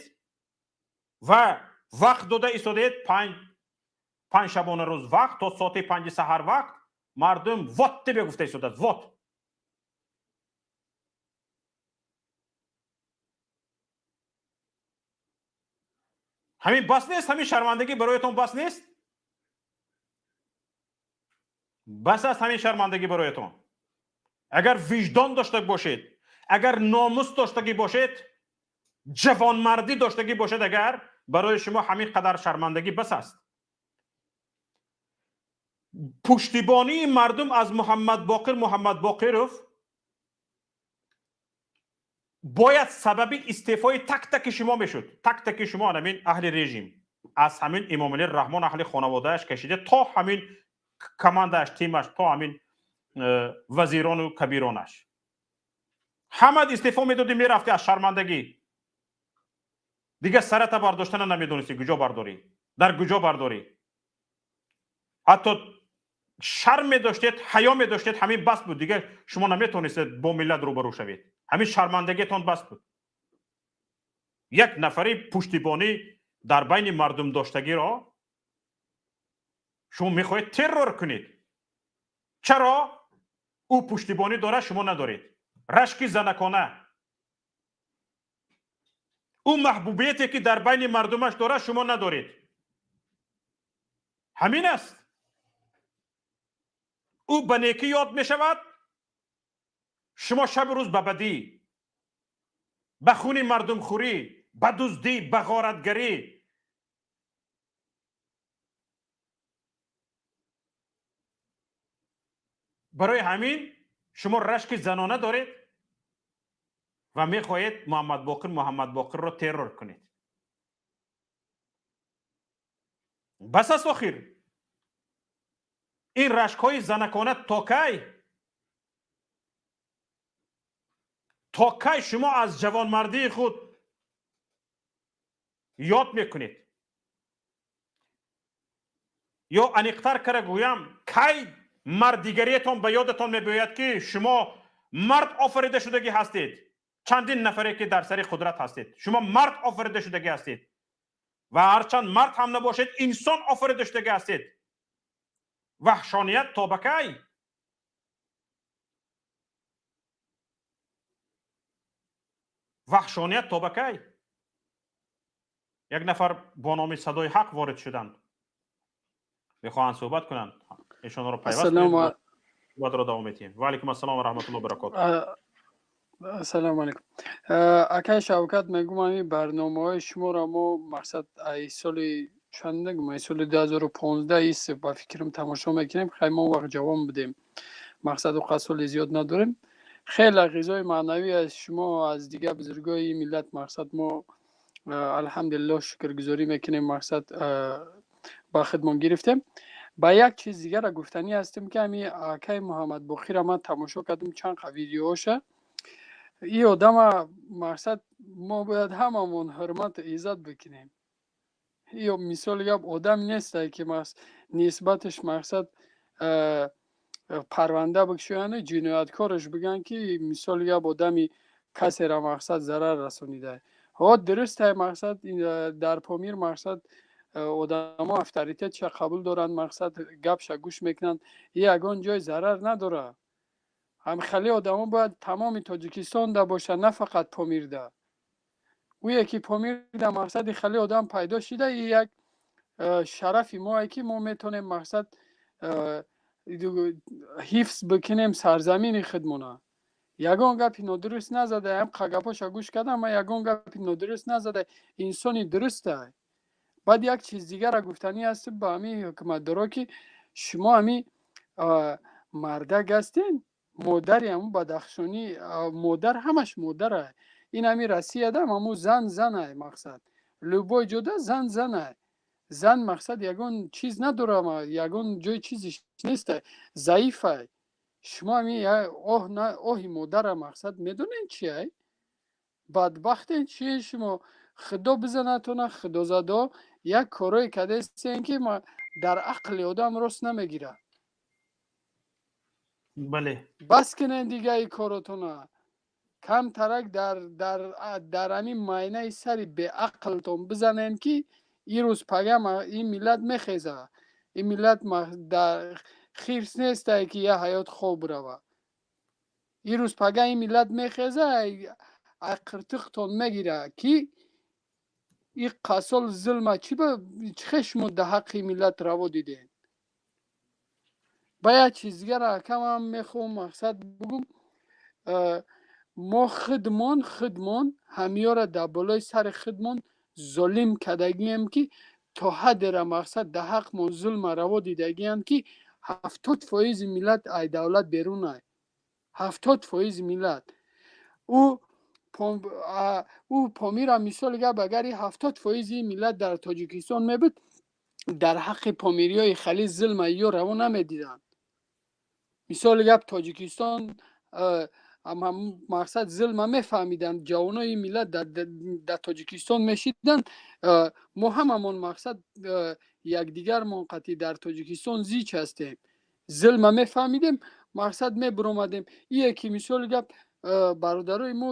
ва вақт дода истодаед, 5 шабона рӯз вақт, то соати 5 саҳар вақт, мардум вот тебе гуфта истодааст, вот. Ҳамин бас нест? Ҳамин шармандагӣ бароятон бас нест? Бас аст ҳамин шармандагӣ бароятон? Агар виҷдон дошта бошед, агар номус доштагӣ бошед, ҷавонмардӣ доштагӣ бошед, агар барои шумо ҳамин қадар шармандагӣ бас аст. Пуштибонии мардум аз Муҳаммадбоқир Муҳаммадбоқиров бояд сабаби истеъфои так таки шумо мешуд. Так таки шумо, ҳамин аҳли режим, аз ҳамин Эмомалӣ Раҳмон, аҳли хонаводааш кашида то ҳамин командааш, тимаш, то ҳамин вазирону кабиронаш, ҳамад истеъфо медодӣ, мерафтӣ аз шармандагӣ. Дигар сарата бардоштана намедонистӣ, куҷо бардорӣ, дар куҷо бардорӣ. Ҳатто шарм медоштед, ҳаё медоштед, ҳамин бас буд. Дигар шумо наметавонистед бо миллат рӯбарӯ шавед. Ҳамин шармандагиатон бас буд. Як нафари пуштибонӣ дар байни мардумдоштагиро шумо мехоҳед террор кунед. Чаро ӯ пуштибонӣ дорад, шумо надоред? Рашки занакона. Ӯ маҳбубияте, ки дар байни мардумаш дорад, шумо надоред. Ҳамин аст. Ӯ ба некӣ ёд мешавад, шумо шабу рӯз ба бадӣ, ба хуни мардумхӯрӣ, ба дуздӣ, ба ғоратгарӣ. Барои ҳамин шумо рашки занона доред ва мехоҳед Муҳаммадбоқир Муҳаммадбоқирро террор кунед. Бас аст охир ин рашкҳои занакона. То кай, то кай шумо аз ҷавонмардии худ ёд мекунед? Ё аниқтар кара гӯям, кай мардигариятон ба ёдатон мебиёяд, ки шумо мард офарида шудагӣ ҳастед? Чандин нафаре, ки дар сари қудрат ҳастед, шумо мард офарида шудагӣ ҳастед ва ҳарчанд мард ҳам набошед, инсон офарида шудагӣ ҳастед. Ваҳшоният то ба кай? Ваҳшоният то ба кай? Як нафар бо номи Садои Ҳақ ворид шуданд, мехоҳанд суҳбат кунанд. Эшонро пайваст суҳбатро давом медиҳем. Ва алайкум ассалом ва раҳматуллоҳи баракотуҳ. Ассалому алайкум, акай Шавкат. Мегӯм, ҳамин барномаҳои шуморо мо, мақсад, ай соли чанд нагӯм, ай соли 2015 ис ба фикрам тамошо мекунем. Хай, мо вақт ҷавон будем, мақсад, оқа соли зиёд надорем. Хеле ғизои маънавӣ аз шумо, аз дигар бузургои миллат, мақсад, мо алҳамдулиллоҳ шукргузорӣ мекунем, мақсад, ба худмон гирифтем. Ба як чиз дигара гуфтанӣ ҳастем, ки ҳами акай Муҳаммадбоқира ман тамошо кардам чанд қа видеоша. И одама, мақсад, мо бояд ҳамамон ҳурмату иззат бикунем. Ё мисоли гап, одам нестай, ки нисбаташ, мақсад, парванда бикушояну ҷинояткораш бигӯянд, ки мисоли гап, одами касера, мақсад, зарар расонида. Ҳо, дурустай, мақсад, дар Помир, мақсад, одамо авторитетша қабул доранд, мақсад, гапша гӯш мекунанд. И ягон ҷой зарар надорад. Ҳам хеле одамо бояд тамоми Тоҷикистонда бошад, на фақат Помирда. Ӯе ки Помирда, мақсади, хеле одам пайдо шида, и як шарафи моае, ки мо метавонем, мақсад, ҳифз бикунем сарзамини худмона. Ягон гапи нодуруст назада. Ҳам гапоша гӯш кардам ман, ягон гапи нодуруст назада, инсони дурустай. Баъд як чиз дигара гуфтанӣ ҳастем ба ҳамин ҳукуматдоро, ки шумо ҳами мардак ҳастен, модари ҳамун бадахшонӣ, модар ҳамаш модара. Ин ҳами Россиядам ҳамун зан занай, мақсад, любой ҷода зан занай. Зан, мақсад, ягон чиз надора, ягон ҷои чизиш нестай, заифай. Шумо ҳами оҳ, оҳи модара, мақсад, медонед чиай? Бадбахтен чие шумо? Худо бизанатона, худозадо. Як корое кардастен, ки дар ақли одам рост намегирад. Бале. Бас кунен дига и коротона. Камтарак дар ҳамин майнаи сари беақлтон бизанем, ки ирӯз пага ин миллат мехеза. Ин миллат хирс нестае, ки я ҳаёт хоб рава. Ирӯз пага ин миллат мехеза, қиртиқтон мегира, ки и қасол зулма чӣ хел шумо да ҳаққи миллат раво дидем. Ба як чиз дигара, акамам, мехоҳам, мақсад, бугум: мо худмон ҳамиёра дар болои сари худмон золим кардагием, ки то ҳаддера, мақсад, да ҳақмон зулма раво дидагиям, ки 70% миллат ай давлат берунай. 70% миллат ӯ Помира. Мисоли гап, агар 70% миллат дар Тоҷикистон мебуд, дар ҳаққи помириёи хали зулма ё раво намедиданд. Мисоли гап, Тоҷикистон, мақсад, зулма мефаҳмиданд, ҷавонои миллат дар Тоҷикистон мешиданд. Мо ҳамамон, мақсад, якдигармон қатъи дар Тоҷикистон зич ҳастем, зулма мефаҳмидем, мақсад, мебуромадем. Ие ки, мисоли гап, бародарои мо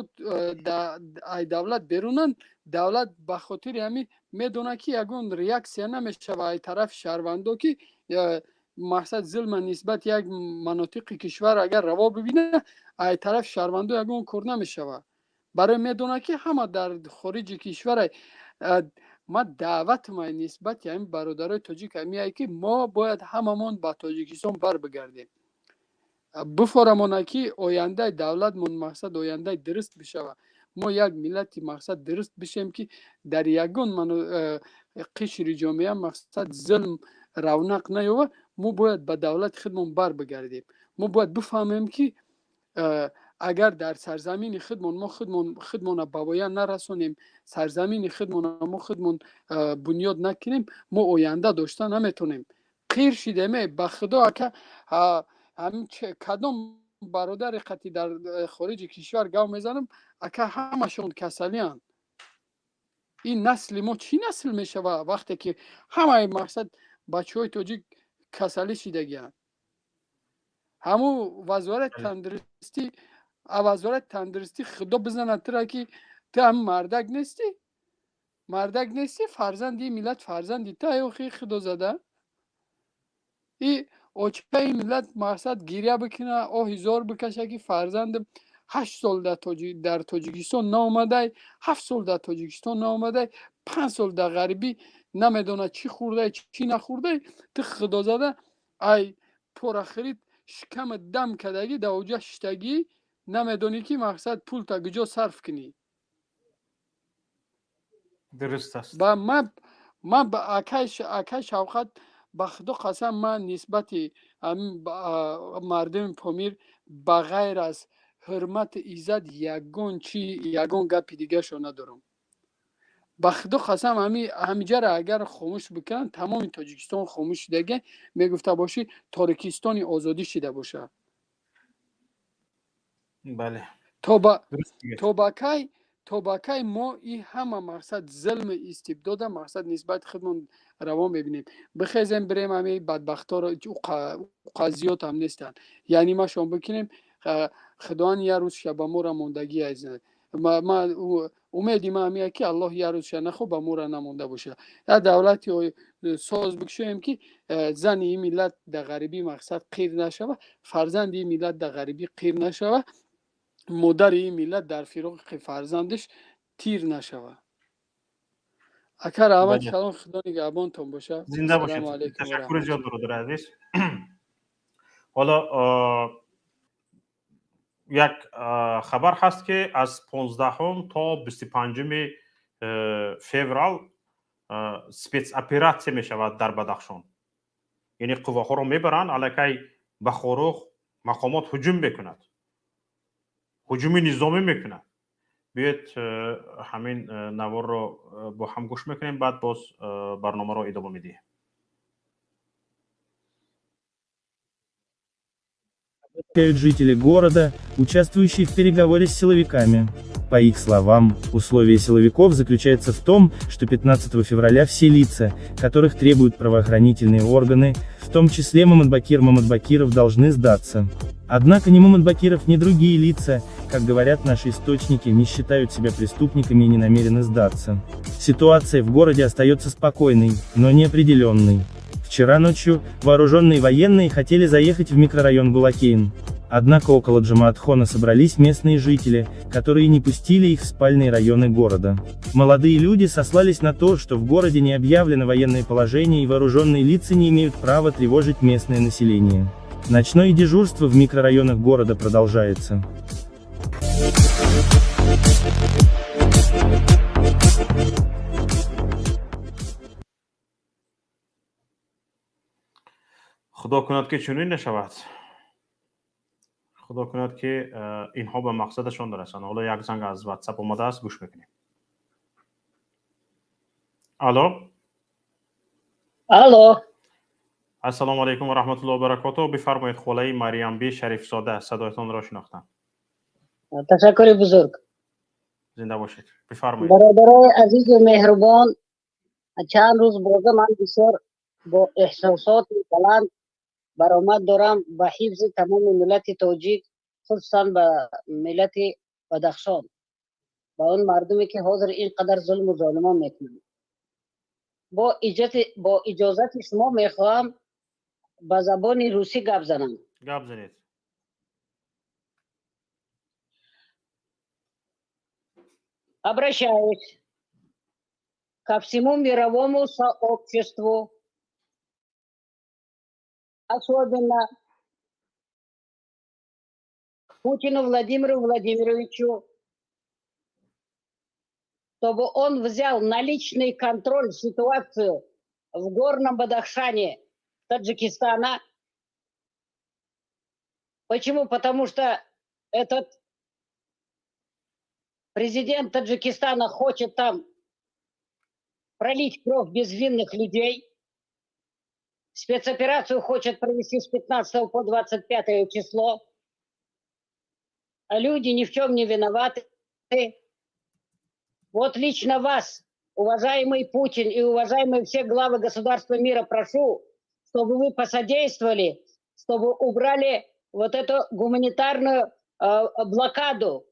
ай давлат берунанд, давлат ба хотири ҳамин медонад, ки ягон реаксия намешава ай тарафи шаҳрвандо, ки, мақсад, зулма нисбати як манотиқи кишвар агар раво бибинад, ай тарафи шаҳрвандо ягон кор намешава. Барои медонад, ки ҳама дар хориҷи кишвар. Ма даъватмай нисбати ҳамин бародарои тоҷик ҳамияе, ки мо бояд ҳамамон ба Тоҷикистон барбигардем, бифорамона, ки ояндаи давлатмон, мақсад, ояндаи дуруст бишава. Мо як миллати, мақсад, дуруст бишем, ки дар ягон қишри ҷомеа, мақсад, зулм равнақ наёва. Мо бояд ба давлати худмон барбигардем. Мо бояд бифаҳмем, ки агар дар сарзамини худмон мо худмона ба воя нарасонем, сарзамини худмона мо худмон бунёд накунем, мо оянда дошта наметонем. Қир шидеме, ба худо, ака. Кадом бародари қатӣ дар хориҷи кишвар гав мезанам, ака, ҳамашон касалианд. Ин насли мо чӣ насл мешава, вақте ки ҳамаи, мақсад, бачаҳои тоҷик касалӣ шидагианд? Ҳамун вазорати тандурустӣ, худо бизанад тура, ки ту ҳам мардак нестӣ, мардак нестӣ. Фарзанди миллат, фарзанди ту охи, худозада. И очаи миллат, мақсад, гиря бикуна, оҳи зор бикаша, ки фарзандам 8 сол дар Тоҷикистон наомадай, 7 сол дар Тоҷикистон наомадай, 5 сол дар ғарибӣ, намедонад чӣ хӯрдай, чӣ нахӯрдай. Ту, худозада, ай порахӯрит шикама дам кардагӣ, дар оҷа шиштагӣ, намедонӣ, ки, мақсад, пулта куҷо сарф кунӣ. Дуруст аст. Ба ман, акай Шавқат, ба худо қасам, ман нисбати мардуми Помир ба ғайр аз ҳурмату иззат ягон чи, ягон гапи дигаршо надорам. Ба худо қасам, ҳамиҷара агар хомӯш бикунанд, тамоми Тоҷикистон хомӯш шидаге, мегуфта бошӣ, Торикистони озодӣ шида бошад. Бале. То ба кай мо и ҳама, мақсад, зулми истибдода, мақсад, нисбати худмон раво мебинем? Бихезем, бирем, ҳами бадбахторо уқа зиёд ҳам нестанд, яъне машон бикунем. Худованд як рӯзша ба мора мондагӣ айзад. Умеди ман ҳамия, ки Аллоҳ як рӯзша нахо ба мора намонда бошад. Як давлати соз бикушоем, ки зани ин миллат дар ғарибӣ, мақсад, қир нашава, фарзанди ин миллат дар ғарибӣ қир нашава, модари ин миллат дар фироқи фарзандаш тир нашава. Ака, раҳмат калон, худо нигаҳбонтон боша. Зинда бошед, ташаккури зиёд, бародари азиз. Ҳоло як хабар ҳаст, ки аз 15 то 25 феврал спецоператсия мешавад дар Бадахшон, яъне қувваҳоро мебаранд аллакай ба Хоруғ, мақомот ҳуҷум мекунад, ҳуҷуми низомӣ мекунад. Биёед, ҳамин наворро бо ҳам гӯш мекунем, баъд боз барномаро идома медиҳем. Жители города, участвующие в переговоре с силовиками. По их словам, условия силовиков заключаются в том, что 15 февраля все лица, которых требуют правоохранительные органы, в том числе Мамадбакир Мамадбакиров, должны сдаться. Однако ни Мамадбакиров, ни другие лица, как говорят наши источники, не считают себя преступниками и не намерены сдаться. Ситуация в городе остается спокойной, но неопределенной. Вчера ночью вооруженные военные хотели заехать в микрорайон Гулакейн. Однако около Джамаатхона собрались местные жители, которые не пустили их в спальные районы города. Молодые люди сослались на то, что в городе не объявлено военное положение и вооруженные лица не имеют права тревожить местное население. Ночное дежурство в микрорайонах города продолжается. Худо кунад, ки чунин нашавад. Худо кунад, ки инҳо ба мақсадашон расанд. Ҳоло як занг аз Ватсап омадааст, гӯш мекунем. Алло. Алло. Ассалому алайкум ва раҳматуллоҳи ва баракотуҳ. Бифармоед, холаи Марьямби Шарифзода, садоятонро шинохтам. Ташаккури бузург. Зинда бошед, бифармоед. Бародарои азизу меҳрубон, чанд рӯз боза ман бисёр бо эҳсосоти баланд баромад дорам ба ҳифзи тамоми миллати тоҷик, хусусан ба миллати Бадахшон, ба он мардуме, ки ҳозир ин қадар зулму золимон мекунанд. Бо иҷозати шумо мехоҳам ба забони русӣ гап занам. Гап занед. Обращаюсь ко всему мировому сообществу, особенно Путину Владимиру Владимировичу, чтобы он взял на личный контроль ситуацию в Горном Бадахшане Таджикистана. Почему? Потому что этот президент Таджикистана хочет там пролить кровь безвинных людей. Спецоперацию хочет провести с 15 по 25 число. А люди ни в чем не виноваты. Вот лично вас, уважаемый Путин и уважаемые все главы государства мира, прошу, чтобы вы посодействовали, чтобы убрали вот эту гуманитарную блокаду,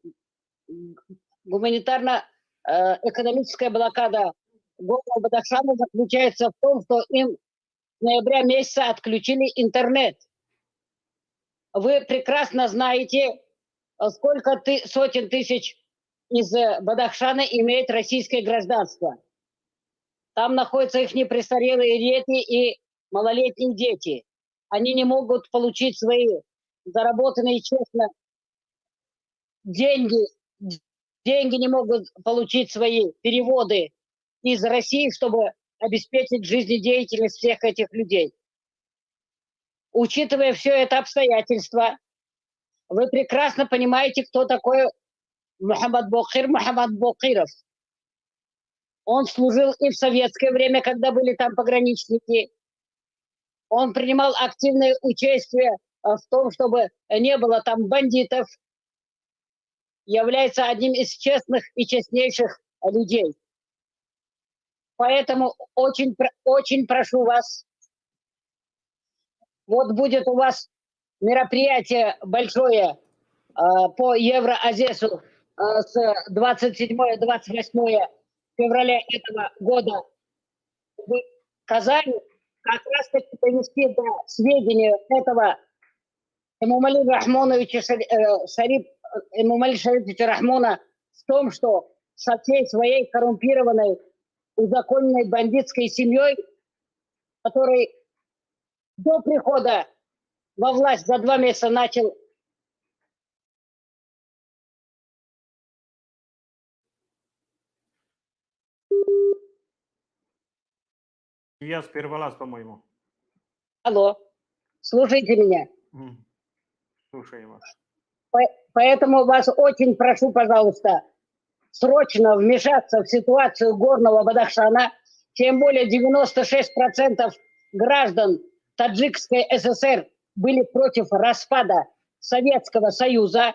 гуманитарно-экономическая блокада города Бадахшана заключается в том, что им с ноября месяца отключили интернет. Вы прекрасно знаете, сколько сотен тысяч из Бадахшана имеет российское гражданство. Там находятся их престарелые дети и малолетние дети. Они не могут получить свои заработанные честно деньги, деньги не могут получить свои переводы из России, чтобы обеспечить жизнедеятельность всех этих людей. Учитывая все это обстоятельство, вы прекрасно понимаете, кто такой Мухаммад Бокир Мухаммад Бокиров. Он служил и в советское время, когда были там пограничники. Он принимал активное участие в том, чтобы не было там бандитов. Является одним из честных и честнейших людей. Поэтому очень, очень прошу вас, вот будет у вас мероприятие большое по Евроазесу с 27-28 февраля этого года в Казани, как раз таки довести до сведения этого Эмомали Рахмоновича Эмомали Шариповича Рахмона в том, что со всей своей коррумпированной, узаконенной бандитской семьей, который до прихода во власть за 2 месяца начал Я прервалась, по-моему. Алло, слушайте меня. Слушаю вас. Поэтому вас очень прошу, пожалуйста, срочно вмешаться в ситуацию Горного Бадахшана, тем более 96% граждан Таджикской ССР были против распада Советского Союза.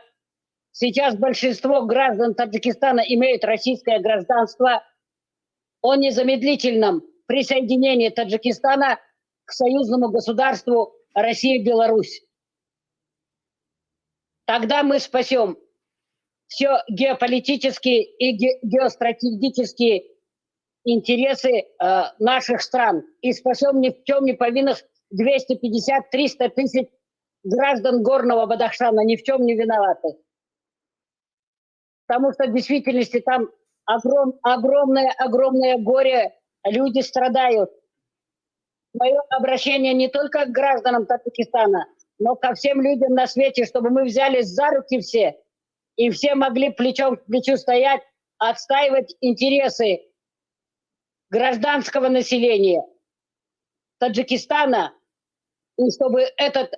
Сейчас большинство граждан Таджикистана имеют российское гражданство. О незамедлительном присоединении Таджикистана к союзному государству Россия-Беларусь. Тогда мы спасем Все геополитические и геостратегические интересы наших стран и спасем ни в чем не повинных 250-300 тысяч граждан Горного Бадахшана, ни в чем не виноваты. Потому что в действительности там огромное, огромное горе, люди страдают. Мое обращение не только к гражданам Таджикистана, но ко всем людям на свете, чтобы мы взялись за руки все и все могли плечом к плечу стоять, отстаивать интересы гражданского населения Таджикистана, и чтобы этот,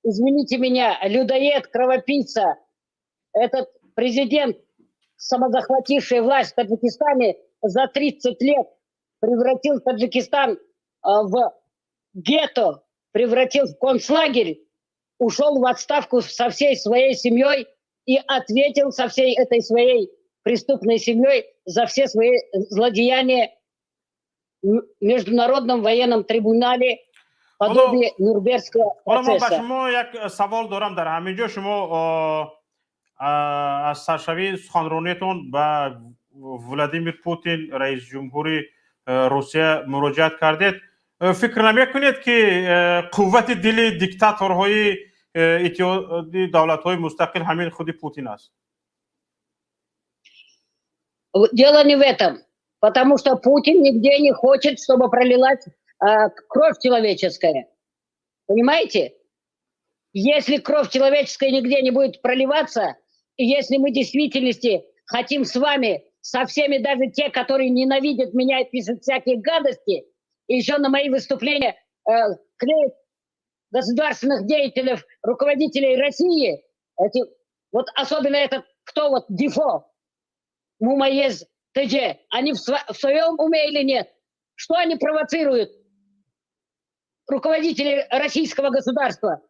извините меня, людоед, кровопийца, этот президент, самозахвативший власть в Таджикистане за 30 лет, превратил Таджикистан в гетто, превратил в концлагерь, ушел в отставку со всей своей семьей и ответил со всей этой своей преступной семьей за все свои злодеяния в Международном военном трибунале подобие Нюрнбергского Ҳоло ман ба процесса. шумо як савол дорам дар ҳамин ҷо. Шумо аз саршавии суханрониятон ба Владимир Путин, раиси ҷумҳури Русия, муроҷиат кардед. Фикр намекунед, ки қуввати дили диктаторҳои Иттиҳоди давлатҳои мустақил ҳамин худи Путин аст? Дело не в этом, потому что Путин нигде не хочет, чтобы пролилась кровь человеческая. Понимаете? Если кровь человеческая нигде не будет проливаться, и если мы в действительности хотим с вами, со всеми, даже те, которые ненавидят меня и пишут всякие гадости, и еще на мои выступления клеят государственных деятелей, руководителей России, эти, вот особенно этот, кто вот, Дифо, Мумаез ТЖ, они в своем уме или нет? Что они провоцируют? Руководители российского государства.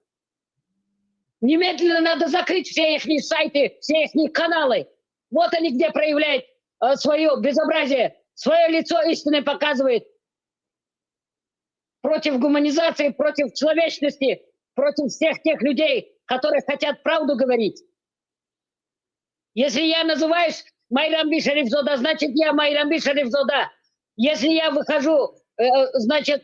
Немедленно надо закрыть все их сайты, все их каналы. Вот они где проявляют свое безобразие, свое лицо истинное показывает. Против гуманизации, против человечности, против всех тех людей, которые хотят правду говорить. Если я называюсь Майрамби Шарифзода, значит, я Майрамби Шарифзода. Если я выхожу, значит,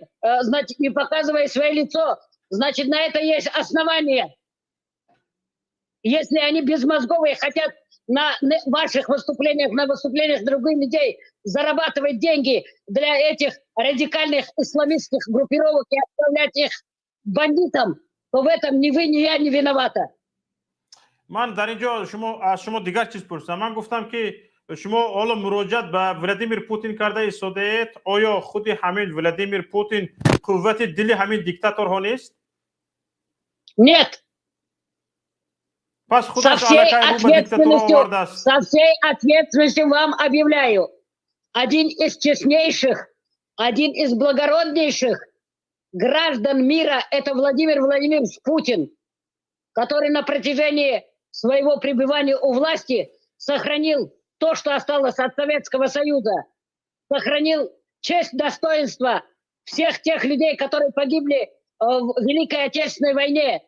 не показывая свое лицо, значит, на это есть основания. Если они безмозговые, хотят на ваших выступлениях, на выступлениях других людей зарабатывать деньги для этих радикальных исламистских группировок и отправлять их бандитам, то в этом ни вы, ни я не виновата. Ман дар ин ҷо шумо аз шумо дигар чиз пурсидам. Ман гуфтам, ки шумо ҳоло муроҷиат ба Владимир Путин карда истодаед. Оё худи ҳамин Владимир Путин қуввати дили ҳамин диктаторҳо нест? Нет. Пас Со всей ответственностью, со всей ответственностью вам объявляю, один из честнейших, один из благороднейших граждан мира – это Владимир Владимирович Путин, который на протяжении своего пребывания у власти сохранил то, что осталось от Советского Союза, сохранил честь, достоинство всех тех людей, которые погибли в Великой Отечественной войне.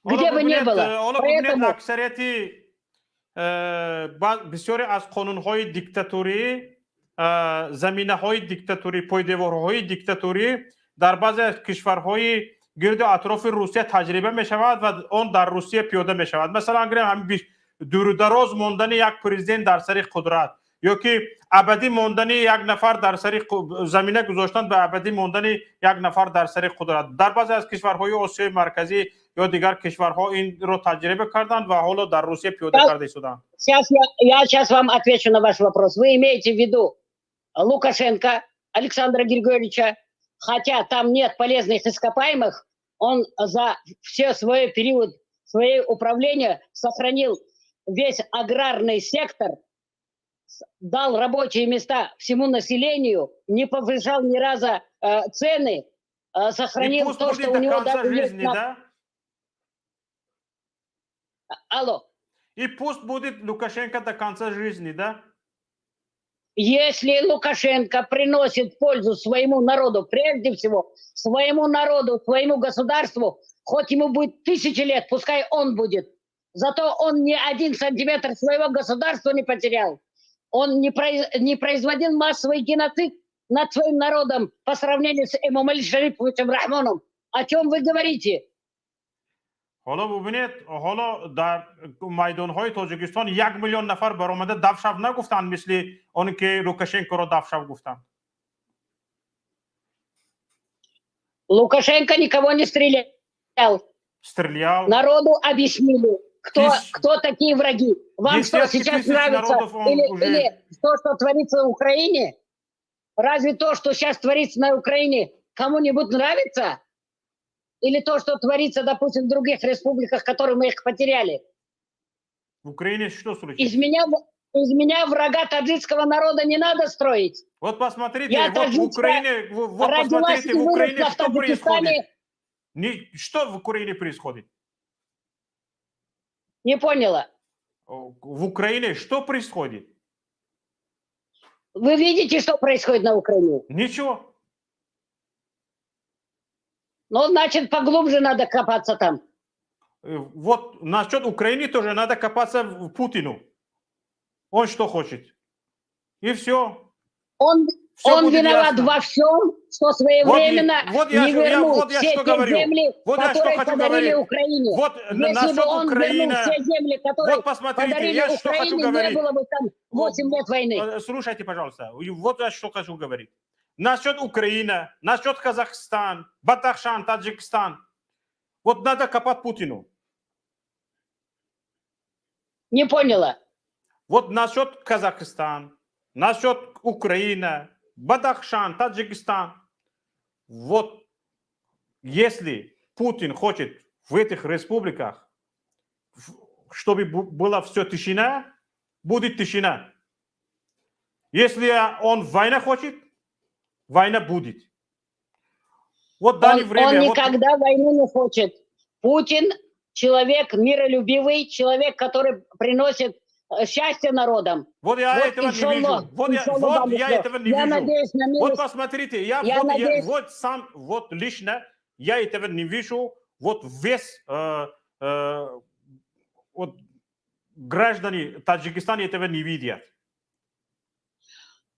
Где бы ни было. Поэтому аксарияти бисёре аз қонунҳои диктатурӣ, заминаҳои диктатурӣ, пойдеворҳои диктатурӣ дар баъзе аз кишварҳои гирду атрофи Русия таҷриба мешавад ва он дар Русия пиёда мешавад. Масалан, гирем ҳамин дурудароз мондани як президент дар сари қудрат ё ки абадӣ мондани як нафар дар сари, замина гузоштан ба абадӣ мондани як нафар дар сари қудрат. Дар баъзе аз кишварҳои Осиёи Марказӣ ё дигар кишварҳо инро таҷриба карданд ва ҳоло дар Русия пиёда карда истоданд. Сейчас я сейчас вам отвечу на ваш вопрос. Вы имеете в виду Лукашенко Александра Григорьевича, хотя там нет полезных ископаемых, он за все свой период своей управления сохранил весь аграрный сектор, дал рабочие места всему населению, не повышал ни раза цены, сохранил то, что у него даже жизни, да? Алло. И пусть будет Лукашенко до конца жизни, да? Если Лукашенко приносит пользу своему народу, прежде всего, своему народу, своему государству, хоть ему будет 1000 лет, пускай он будет. Зато он ни один сантиметр своего государства не потерял. Он не производил массовый геноцид над своим народом по сравнению с Эмомали Шариповичем Рахмоном. О чем вы говорите? Ҳоло бубинед, ҳоло дар майдонҳои Тоҷикистон 1 миллион нафар баромада дав шав нагуфтанд, мисли он ки Лукашенкоро дав шав гуфтанд. Лукашенко никого не стрелял. Стрелял. Народу объяснили, кто такие враги. Вам что, сейчас нравится или то, что творится в Украине? Разве то, что сейчас творится на Украине, кому-нибудь нравится? Или то, что творится, допустим, в других республиках, которые мы их потеряли? В Украине что случилось? Из меня врага таджикского народа не надо строить. Вот посмотрите, я вот в Украине, вот посмотрите, в Украине что происходит? Не, что в Украине происходит? Не поняла. В Украине что происходит? Вы видите, что происходит на Украине? Ничего. Ну, значит, поглубже надо копаться там. Вот насчет Украины тоже надо копаться в Путину. Он что хочет. И все. Он виноват ясно во всем, что своевременно вот я, не вернул вот я все что те говорю. Земли, вот я которые что хочу подарили говорить. Украине. Вот если бы он Украина вернул все земли, которые вот посмотрите, подарили я что Украине, хочу говорить. Не было бы там 8 лет войны. Слушайте, пожалуйста, вот я что хочу говорить. Насчет Украины, насчет Казахстан, Бадахшан, Таджикистан. Вот надо копать Путину. Не поняла. Вот насчет Казахстан, насчет Украины, Бадахшан, Таджикистан. Вот если Путин хочет в этих республиках, чтобы была все тишина, будет тишина. Если он война хочет, война будет. Вот дали время. Он никогда войну не хочет. Путин человек миролюбивый, человек, который приносит счастье народам. Вот я вот этого не вижу. Вот я этого не я вижу. Надеюсь на милость. Вот посмотрите, я, я вот, надеюсь... я вот сам, вот лично, я этого не вижу. Вот весь вот граждане Таджикистана этого не видят.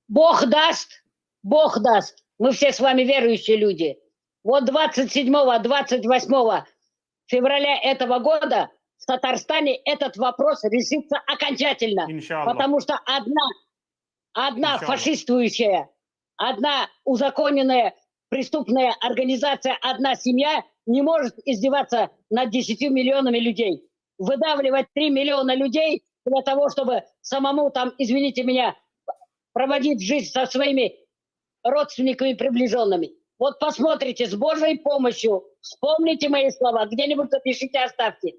Бог даст, Бог даст. Мы все с вами верующие люди. Вот 27-28 февраля этого года в Татарстане этот вопрос решится окончательно. Иншаллах. Потому что одна фашистующая, одна узаконенная преступная организация, одна семья не может издеваться над 10 миллионами людей. Выдавливать 3 миллиона людей для того, чтобы самому там, извините меня, проводить жизнь со своими родственниками и приближенными. Вот посмотрите, с Божьей помощью, вспомните мои слова, где-нибудь запишите, оставьте.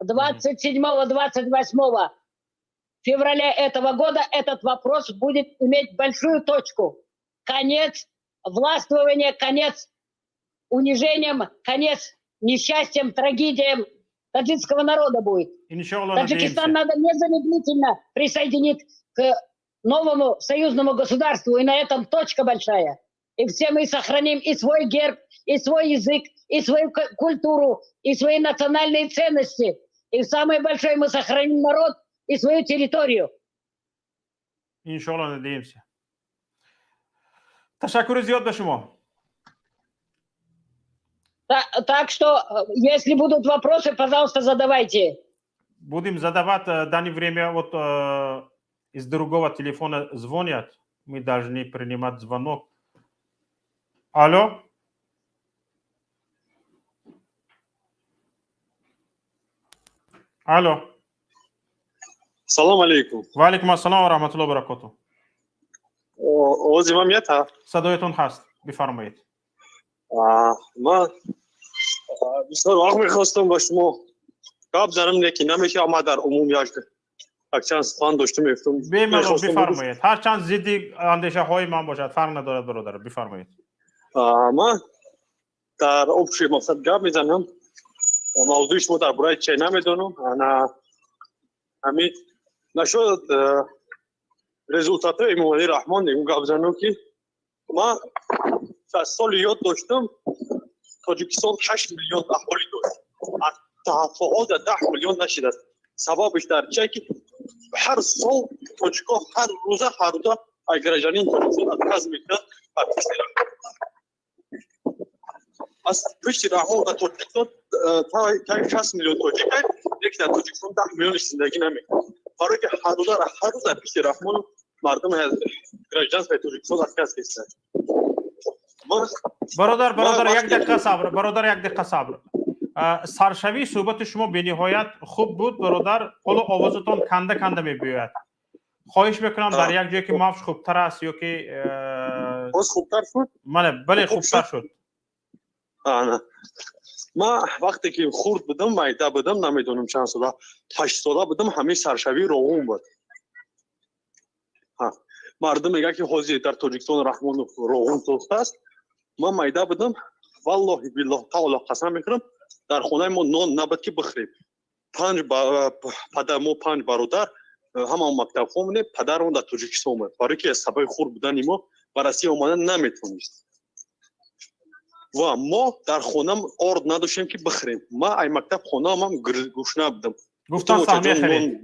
27-28 февраля этого года этот вопрос будет иметь большую точку. Конец властвования, конец унижением, конец несчастьем, трагедиям таджикского народа будет. Иншаллах, Таджикистан надеемся. Надо незамедлительно присоединить к новому союзному государству, и на этом точка большая. И все мы сохраним и свой герб, и свой язык, и свою культуру, и свои национальные ценности. И самое большое, мы сохраним народ и свою территорию. Иншаллах, надеемся. Ташаккури зиёд ба шумо. Так что, если будут вопросы, пожалуйста, задавайте. Будем задавать. В данное время вот из другого телефона звонят. Мы должны принимать звонок. Алло. Алло. Салом алейкум. Ва алейкум ассалом ва раҳматуллоҳи баракоту. Овози ман меяд? Садоятон ҳаст, бифармоед. Ман бисёр вақт мехостам ба шумо гап занам, лекин намешавад. Ман дар умум якчанд сухан доштам, мегуфтам. Бемалол бифармоед, ҳарчанд зидди андешаҳои ман бошад, фарқ надорад, бародар, бифармоед. Ман дар общий мақсад гап мезанам. Мавзӯи шумо дар бораи чӣ намедонам. Ана ҳамин нашуд результатҳои Эмомалӣ Раҳмон гап занам, ки ман соли ёд доштам, Тоҷикистон 8 миллион аҳолӣ дошт, ҳозир 10 миллион нашидааст. Сабабиш дар чие, ки ҳар сол тоҷико ҳар рӯза, ҳар рӯза ай гражданин Тоҷикистон отказ мекунад ба пишти Раҳмон, аз пишти Раҳмон. Дар Тоҷикистон таи 60 миллион тоҷик, лекин дар Тоҷикистон 10 миллионш зиндагӣ намекунад, барое ки ҳар рӯза, ҳар рӯз дар пишти Раҳмон мардум гражданствои Тоҷикистон отказ карданд. Бародар, бародар, як дақиқа сабр, бародар, як дақиқа сабр. Саршавии суҳбати шумо бениҳоят хуб буд, бародар. Ҳоло овозатон канда канда мебиёяд. Хоҳиш мекунам, дар як ҷое ки мавҷ хубтар аст ё ки Боз хубтар шуд? Бале, бале, хубтар шуд. Ман вақте ки хурд будам, майда будам, намедонам чанд сола, 8 сола будам, ҳамин саршавии Роғун буд. Мардум мегӯяд, ки ҳозир дар Тоҷикистон Раҳмонов Роғун сохтааст. Ман майда будам, валлоҳи биллоҳ таоло қасам мехӯрам, дар хонаи мо нон набуд, ки бихӯрем. Панҷ падар, мо панҷ бародар, ҳамаон мактабхон будем. Падармон дар Тоҷикистон буд, барое ки аз сабаби хурд будани мо ба Россия омадан наметавонист ва мо дар хона орд надоштем, ки бихӯрем. Ман ай мактаб хонаамам гушна будам. Гуфтан, саҳмия харед,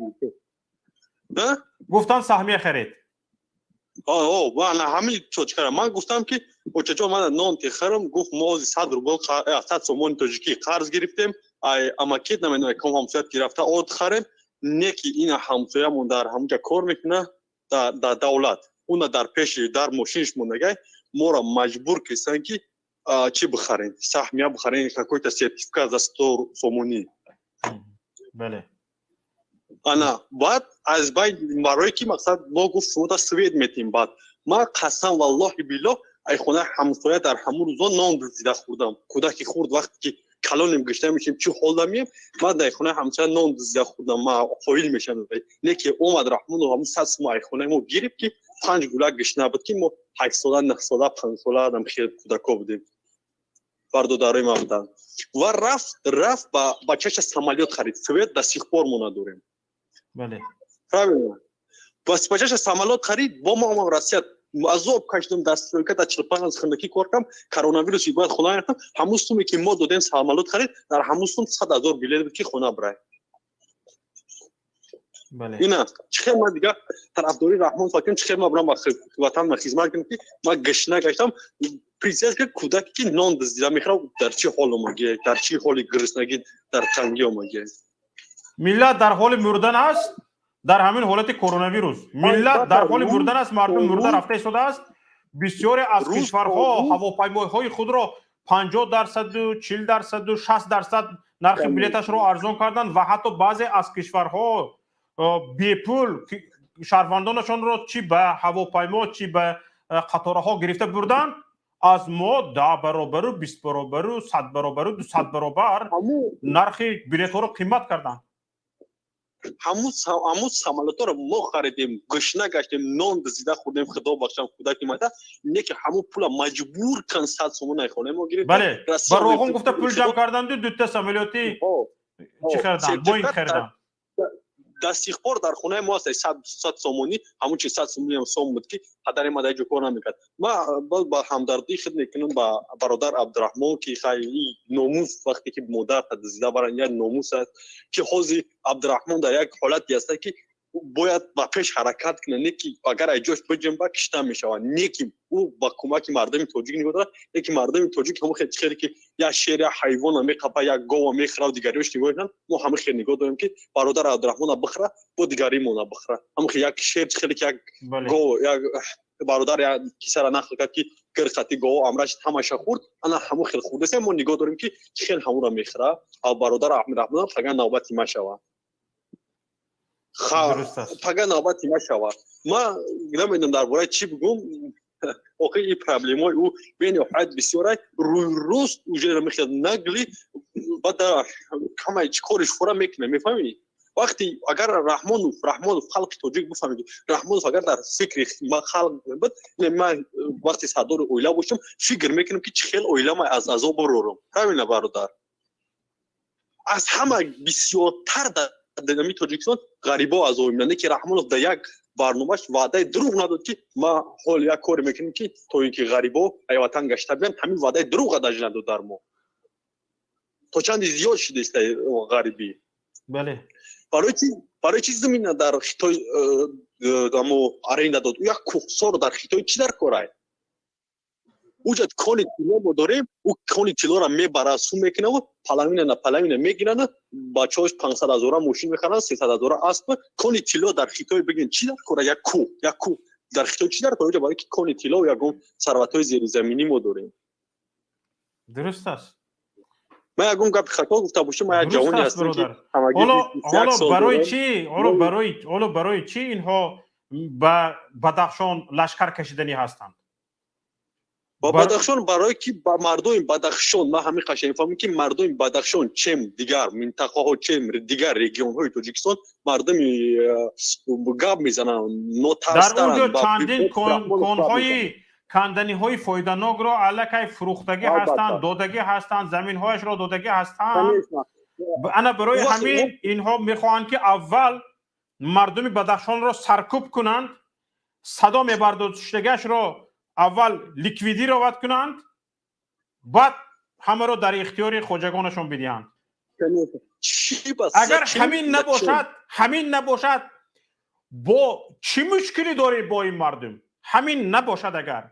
гуфтан, саҳмия харед. Ҳамин чочкара ман гуфтам, ки очаҷон, ман нон техарам. Гуфт: мо 100 рубл, 100 сомони тоҷикӣ қарз гирифтем, ай амакет, намедонам, ком ҳамсоят гирифта, орд харем. Не, ки ина ҳамсоямон дар ҳамуҷа кор мекуна, дар давлат, уна дар пеши дар мошинш мондагай, моро маҷбур кистанд, ки чӣ бихарем, саҳмия бихарем, какой-то сертификат за 100 сомонӣ. Бале. Ана баъд аз байн, барое ки мақсад мо гуфт, шумо свет метем. Баъд ман қасам, валлоҳи биллоҳ, ай хонаи ҳамсоя дар ҳамун рӯзо нон дуздида хӯрдам. Кӯдаки хурд, вақте ки калонем, гашта мешем, чӣ ҳол дамием. Ман дар хонаи ҳамсоя нон дуздида хӯрдам. Ман қоил мешавам, не ки омад Раҳмонов, ҳамун 100 сума ай хонаи мо гирифт, ки панҷ гулак гашна буд, ки мо 8 сола, 9 сола, 5 сола адам, хел кӯдако будем, бардодарои ман буданд. Ва рафт, рафт, ба бачаша самолёт харид. Свет до сих пор мо надорем. Бале. Правильно, бас бачаша самолёт харид. Бо ма омам Россия, азоб кашидам, дар стройка дар 45 хандакӣ кор кардам, коронавируси, бояд хона рафтам. Ҳамун суме ки мо додем, самолёт харид, дар ҳамун сум 100 000 билет буд, ки хона бирай. Ина чӣ хел ман дига тарафдории Раҳмон факим, чӣ хел ман бирам ба ватан, ма хизмат кунам, ки ман гашна гаштам? Представь, ки кӯдаке ки нон дуздида мехӯрад, дар чӣ ҳол омагӣ, дар чӣ ҳоли гуруснагӣ, дар тангӣ омагӣ. Миллат дар ҳоли мурдан аст. Дар ҳамин ҳолати коронавирус миллат дар ҳоли мурдан аст, мардум мурда рафта истодааст. Бисёре аз кишварҳо ҳавопаймоҳои худро 50 дарсаду 40 дарсаду 60% нархи билеташро арзон карданд ва ҳатто баъзе аз кишварҳо бепул шаҳрвандонашонро чӣ ба ҳавопаймо, чӣ ба қатораҳо гирифта бурданд. Аз мо 10 баробару, 20 баробару, 100 баробару, 200 баробар нархи билетҳоро қимат карданд. Ҳамун самолётҳоро мо харидем, гушна гаштем, нон дизида хӯрдем, худо бахшам, кӯдаки майда. Не ки ҳамун пула маҷбур кан, 100 сомона хонаи мо гирифт. Бале, ба Роғун гуфта пул ҷамъ карданду дута самолёти чӣ харданд, Боинг хариданд. До сих пор дар хонаи мо аст 100 сомонӣ. Ҳамун чи 100 сомонӣ сом буд, ки падари ма дар ҷо кор намекард. Ма ба ҳамдардии худ мекунам ба бародар Абдураҳмон, ки хай номус, вақте ки модар зида баран, як номус аст, ки ҳозир Абдураҳмон дар як ҳолате аст, ки бояд ба пеш ҳаракат кунад. Не ки агар аз ҷош биҷунба, кишта мешавад. Не ки ӯ ба кӯмаки мардуми тоҷик нигоҳ дорад, не ки мардуми тоҷик ҳамон хел хеле, ки як шер, як ҳайвона меқапа, як гова мехӯра, дигариёш нигоҳ мекунанд. Мо ҳама хел нигоҳ дорем, ки бародар Абдураҳмона бихӯра, бо дигаримона бихӯра. Ҳамон хел як шер хеле, ки як гов, як бародар як кисара нақл кард, ки гирқати гов амраш ҳамаша хӯрд, ана ҳамон хел хӯрдасем. Мо нигоҳ дорем, ки чӣ хел ҳамонро мехӯра. Бародар Абдураҳмона пага навбати ма шавад, пага навбати ма шавад. Ман намедонам дар бораи чӣ бигӯм. Охир ин проблемаи ӯ бениҳоят бисёр, рӯйрост уже мехоҳад нагли, баъд камай чӣ кориш хӯра мекунад, мефаҳмӣ? Вақте агар Раҳмонов, халқи тоҷик бифаҳмед, Раҳмонов агар дар фикри халқ буд, ман вақте сардори оила бошам, фикр мекунам, ки чӣ хел оилама аз азоб бирорам. Правильно, бародар? Аз ҳама бисёртар дар ами Тоҷикистон ғарибо азоб мебинанд. Ки Раҳмонов дар як барномаш ваъдаи дурӯғ надод, ки ман ҳол як коре мекунем, ки то ин ки ғарибо ай ватан гашта биям. Ҳамин ваъдаи дурӯға даже надод. Дар мо то чанди зиёд шудааст ғарибӣ. Бале. Барои чӣ замина дар Хитой амо аренда дод? Ӯ як кӯҳсоро дар Хитой чӣ дар корай? Уҷа кони тилло мо дорем, ӯ кони тиллоро мебарад, сум мекунаву половина на половина мегиранд. Бачаҳош 500 ҳазора мошин мехаранд, 300 ҳазора асп. Кони тилло дар Хитой, бигин, чӣ дар кора? Як кӯҳ дар Хитой чӣ дар кора? Уҷа барои ки кони тилло, ягон сарватҳои зеризаминӣ мо дорем. Дуруст аст. Ман ягон гапи хато гуфта бошам, ман як ҷавоне ҳастам, ки ҳоло барои чӣ, ҳоло барои чӣ инҳо ба Бадахшон лашкар кашиданӣ ҳастанд? Ба Бадахшон барое ки ба мардуми Бадахшон, ман ҳамин қашанг фаҳмем, ки мардуми Бадахшон, чем дигар минтақаҳо, чем дигар регионҳои Тоҷикистон, мардуми гап мезананд. Дар он ҷо чандин конҳои канданиҳои фоиданокро аллакай фурӯхтагӣ ҳастанд, додагӣ ҳастанд, заминҳояшро додагӣ ҳастанд. Ана барои ҳамин инҳо мехоҳанд, ки аввал мардуми Бадахшонро саркӯб кунанд, садо мебардоштагиашро аввал ликвидировать кунанд, баъд ҳамаро дар ихтиёри хоҷагонашон бидиҳанд. Агар ҳамин набошад, бо чӣ мушкилӣ дорӣ бо ин мардум? Ҳамин набошад, агар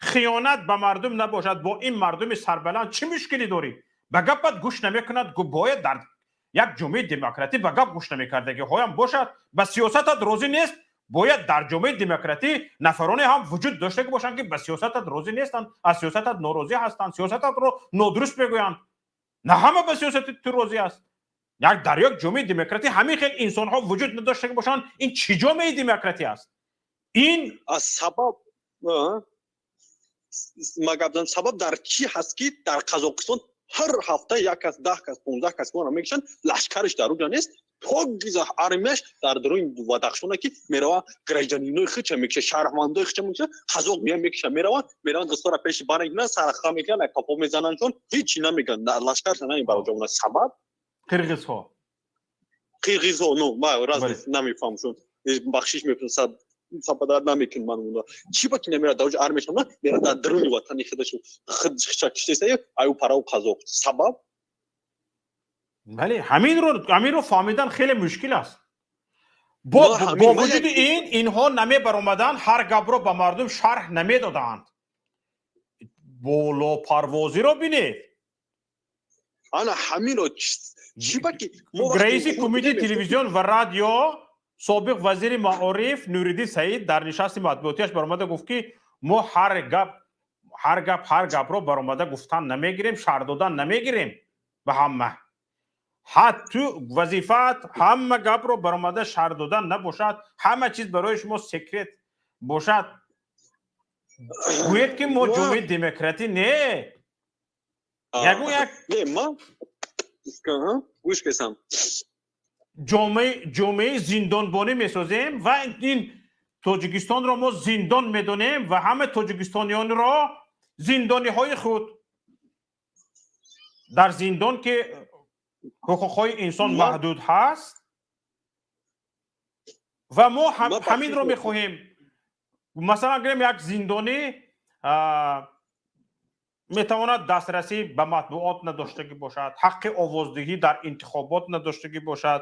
хиёнат ба мардум набошад, бо ин мардуми сарбаланд чӣ мушкилӣ дорӣ? Ба гапат гӯш намекунад, бояд дар як ҷомеаи демократӣ ба гап гӯш намекардагиҳоям бошад, ба сиёсатат розӣ нест. Бояд дар ҷомеаи демократӣ нафароне ҳам вуҷуд дошта бошанд, ки ба сиёсатат розӣ нестанд, аз сиёсатат норозӣ ҳастанд, сиёсататро нодуруст мегӯянд. На ҳама ба сиёсати ту розӣ аст. Як дар як ҷомеаи демократӣ ҳамин хел инсонҳо вуҷуд надошта бошанд, ин чӣ ҷомеаи демократӣ аст ин? Аз сабаб ма гап занам, сабаб дар чӣ ҳаст, ки дар Қазоқистон ҳар ҳафта як кас, 10 кас, 15 кас моро мекушанд, лашкариш дар уҷа нест, то армияш дар даруни Бадахшона, ки мерава, гражданинои хича мекуша, шаҳрвандои хича мекуша. Қазоқ мея, мекуша, мераванд, дастора пеши бар мекунанд, сарха мекунанд, капо мезананд, чон ҳечи намегӯянд, лашкарша намебарад ҷомона. Сабаб? Қирғизҳо. Қирғизҳо, ну ма раз намефаҳмам, чун бахшиш мепурсад, сабадар намекун. Ман уна чӣ ба ки намерад дар армияшон, мерад дар даруни ватани худаш хича киштеса, аю парау қазоқ. Сабаб? Бале, ҳаминро фаҳмидан хеле мушкил аст. Бо вуҷуди ин инҳо намебаромаданд, ҳар гапро ба мардум шарҳ намедоданд. Болопарвозиро бинед. Ана ҳаминро чӣ ба ки? Раиси Кумитаи телевизион ва радио, собиқ вазири маориф Нуриддин Саид дар нишасти матбуотиаш баромада гуфт, ки мо ҳар гапро баромада гуфтан намегирем, шарҳ додан намегирем ба ҳама. Ҳатту вазифаат ҳама гапро баромада шарҳ додан набошад, ҳама чиз барои шумо секрет бошад, гӯед, ки мо ҷомеаи демократӣ не, ягон як Гӯш кесам. Ҷомеаи зиндонбонӣ месозем ва ин Тоҷикистонро мо зиндон медонем ва ҳама тоҷикистониёнро зиндониҳои худ дар зиндон, ки ҳуқуқҳои инсон маҳдуд ҳаст ва мо ҳаминро мехоҳем. Масалан, гирем, як зиндонӣ метавонад дастрасӣ ба матбуот надоштагӣ бошад, ҳаққи овоздиҳӣ дар интихобот надоштагӣ бошад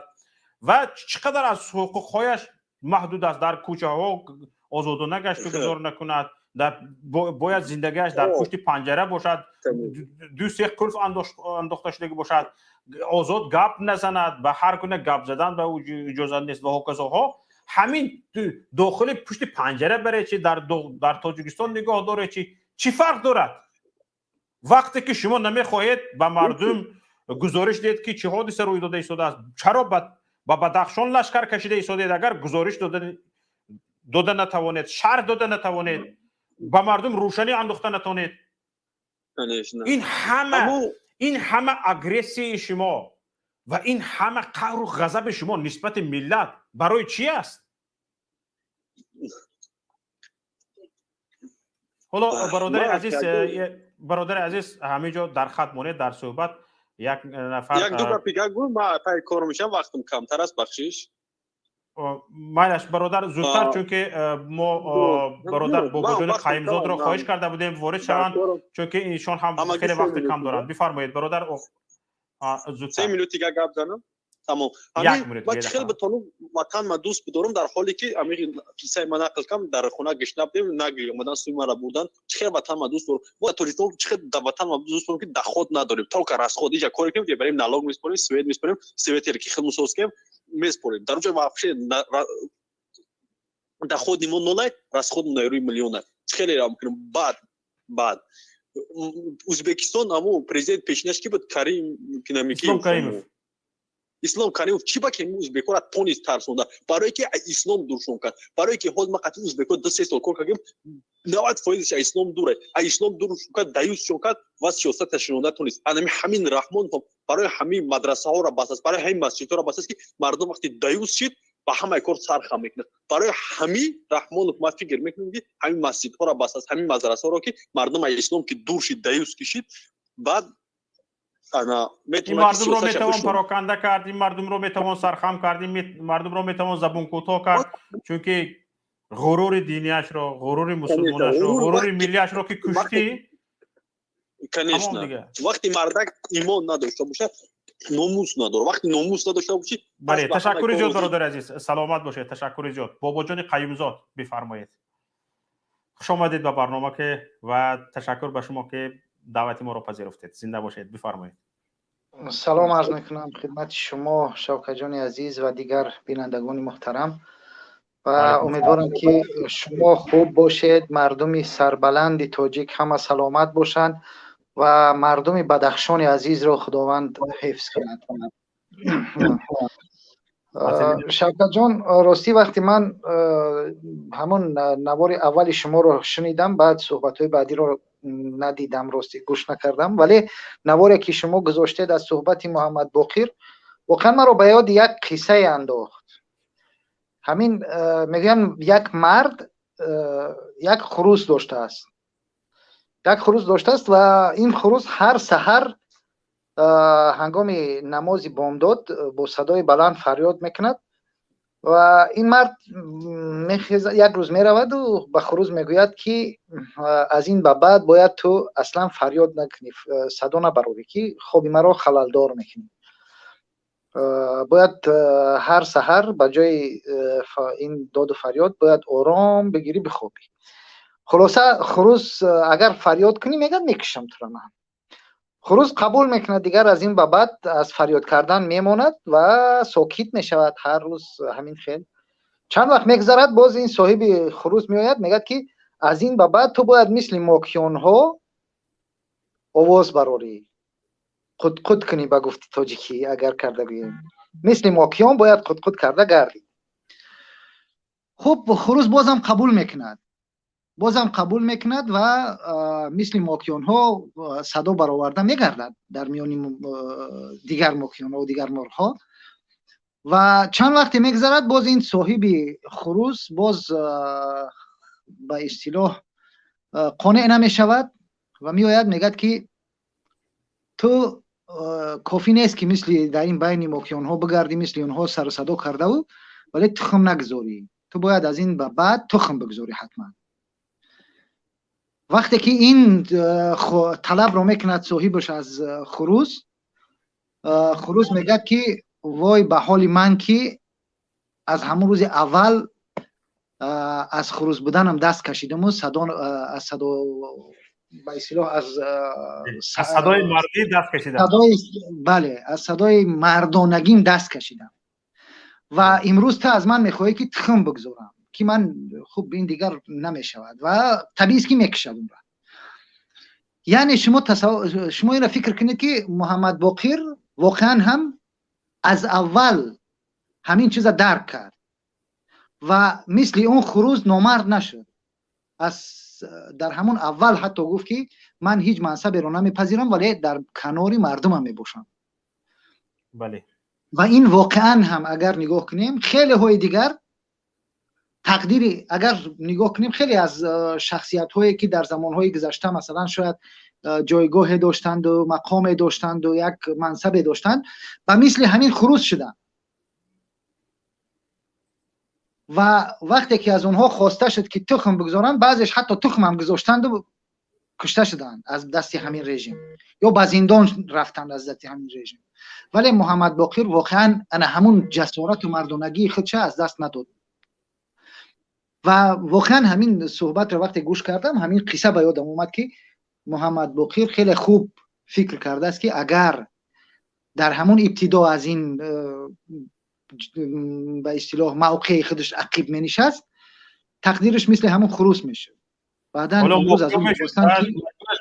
ва чӣ қадар аз ҳуқуқҳояш маҳдуд аст, дар кӯчаҳо озодона гашту гузор накунад, бояд зиндагиаш дар пушти панҷара бошад, ду се қулф андохта шудагӣ бошад, озод гап назанад, ба ҳар гуна гап задан ба иҷозат нест ва ҳоказоҳо. Ҳамин дохили пушти панҷара баре чи, дар Тоҷикистон нигоҳ доре чи, чӣ фарқ дорад, вақте ки шумо намехоҳед ба мардум гузориш диҳед, ки чӣ ҳодиса рӯй дода истодааст? Чаро ба Бадахшон лашкар кашида истодед, агар гузориш дода натавонед, шарҳ дода натавонед, ба мардум рӯшанӣ андохта натавонед? Ин ҳама агрессияи шумо ва ин ҳама қаҳру ғазаби шумо нисбати миллат барои чӣ аст? Ҳоло, бародари азиз, ҳамин ҷо дар хат монед, дар суҳбат як нафар. Як ду гапи гап гӯ, ма пай кор мешам, вақтам камтар аст, бахшиш. Майлаш, бародар, зудтар, чунки мо бародар Бобоҷони Қаюмзодро хоҳиш карда будем ворид шаванд, чунки ишон ҳам хеле вақти кам доранд. Бифармоед, бародар. Зудтар, 3 минут дига гап занам. Тамом. Ма чӣ хел битонам ватан ма дӯст бидорам, дар ҳоле ки ами қиссаи ма нақл кам, дар хона гишна будем, нагли омадан, сӯи мара бурдан. Чӣ хел ватан ма дӯст дорам? Мо тоҷикистон чӣ хел ватан ма дӯст дорам, ки доход надорем, только расход. Иҷа коре кунем, мебарем, налог меспорем, свет меспорем, светере ки хел мусоз кем меспорем. Дар онҷо вообще доходи мо нолай, расходи мо рӯи миллиона. Чӣ хеле рам кунем? Баъд Узбекистон, амо президент пешинаш ки буд, Карим? Ислом Каримов. Ислом Каримов. Чӣ ба ки узбекҳоро тонист тарсонда? Барое ки ислом дуршон кард. Барое ки ҳоз ма қатъи узбекҳо 2-3 сол кор кардем, 90 фоизаш а ислом дуре. А ислом дуршон кард, даюсшон кард ва сиёсата шинонда тонист. Анами ҳамин Раҳмон барои ҳамин мадрасаҳоро бас аст, барои ҳамин масҷидҳоро бас аст, ки мардум вақти даюс шид, ба ҳамаи кор сархам мекунад. Барои ҳамин Раҳмонов, ман фикр мекунам, ки ҳамин масҷидҳоро бас аст, ҳамин мадрасаҳоро, ки мардум аз ислом ки дур шид, даюс кишид, баъд Ин мардумро метавон пароканда кард, ин мардумро метавон сархам кард, ин мардумро метавон забункӯтоҳ кард, чунки ғурури динияшро, ғурури мусулмонашро, ғурури миллиашро ки куштӣ. Конечно, вақти мардак имон надошта бошад, номус надорад. Вақти номус надошта бошӣ. Бале, ташаккури зиёд, бародари азиз, саломат бошед, ташаккури зиёд. Бобоҷони Қаюмзод, бифармоед. Хуш омадед ба барнома ки ва ташаккур ба шумо, ки даъвати моро пазируфтед. Зинда бошед, бифармоед. Салом арз мекунам хидмати шумо, Шавкатҷони азиз, ва дигар бинандагони муҳтарам, ва умедворам, ки шумо хуб бошед, мардуми сарбаланди тоҷик ҳама саломат бошанд ва мардуми Бадахшони азизро Худованд ҳифз кунад. Шавкатҷон, ростӣ, вақте ман ҳамон навори аввали шуморо шунидам, баъд суҳбатҳои баъдиро надидам, ростӣ, гӯш накардам, вале наворе ки шумо гузоштед аз суҳбати Муҳаммад Боқир, воқеан маро ба ёди як қиссае андохт. Ҳамин мегӯям, як мард як хурӯс доштааст, як хурӯс доштааст ва ин хурӯс ҳар саҳар ҳангоми намози бомдод бо садои баланд фарёд мекунад. Ва ин мард як рӯз мераваду ба хурӯс мегӯяд, ки аз ин ба баъд бояд ту аслан фарёд накунӣ, садо набарорӣ, ки хоби маро халалдор мекунӣ. Бояд ҳар саҳар ба ҷои ин доду фарёд бояд ором бигирӣ, бихобӣ. Хулоса, хурӯс агар фарёд кунӣ, мегӯяд, мекушам туро ман. Хурӯс қабул мекунад, дигар аз ин ба баъд аз фарёд кардан мемонад ва сокит мешавад. Ҳар рӯз ҳамин хел. Чанд вақт мегузарад, боз ин соҳиби хурӯс меояд, мегӯяд, ки аз ин ба баъд ту бояд мисли мокиёнҳо овоз барорӣ, қутқут кунӣ, ба гуфти тоҷикӣ агар карда гӯем, мисли мокиён бояд қутқут карда гардӣ. Хуб, хурӯс бозам қабул мекунад, бозам қабул мекунад ва мисли мокиёнҳо садо бароварда мегардад дар миёни дигар мокиёнҳо, дигар мурғҳо. Ва чанд вақте мегузарад, боз ин соҳиби хурӯс боз ба истилоҳ қонеъ намешавад ва меояд, мегӯяд, ки ту кофӣ нест, ки мисли дар ин байни мокиёнҳо бигардӣ, мисли онҳо сару садо кардаву, вале тухм нагузорӣ. Ту бояд аз ин ба баъд тухм бигузорӣ ҳатман. Вақте ки ин талабро мекунад соҳибаш аз хурӯс, хурӯс мегӯяд, ки вой ба ҳоли ман, ки аз ҳамон рӯзи аввал аз хурӯс буданам даст кашидаму садо аз садо, ба истилоҳ, аз садои мардӣ даст кашидам. Бале, аз садои мардонагим даст кашидам ва имрӯз ту аз ман мехоҳӣ, ки тухм бигзорам, ки ман хуб, ин дигар намешавад. Ва табиист, ки мекушад онро. Яъне шумо инро фикр кунед, ки Муҳаммад Боқир воқеан ҳам аз аввал ҳамин чиза дарк кард ва мисли он хурӯз номард нашуд. Аз дар ҳамон аввал ҳатто гуфт, ки ман ҳеҷ мансаберо намепазирам, вале дар канори мардумам мебошам. Ва ин воқеан ҳам, агар нигоҳ кунем, хелеҳои дигар тақдири, агар нигоҳ кунем, хеле аз шахсиятҳое, ки дар замонҳои гузашта, масалан, шояд ҷойгоҳе доштанду мақоме доштанду як мансабе доштанд, ба мисли ҳамин хурӯс шуданд. Ва вақте ки аз онҳо хоста шуд, ки тухм бигузоранд, баъзеш ҳатто тухмам гузоштанду кушта шуданд аз дасти ҳамин режим ё ба зиндон рафтанд аз дасти ҳамин режим. Вале Муҳаммад Боқир воқеан ана ҳамун ҷасорату мардонагии худша аз даст надод. Ва воқеан ҳамин суҳбатро вақте гӯш кардам, ҳамин қисса ба ёдам омад, ки Муҳаммад Боқир хеле хуб фикр кардааст, ки агар дар ҳамун ибтидо аз ин ба истилоҳ мавқеи худаш ақиб менишаст, тақдираш мисли ҳамун хурус мешуд. Баъдан имрӯз аз ӯ мехостанд, ки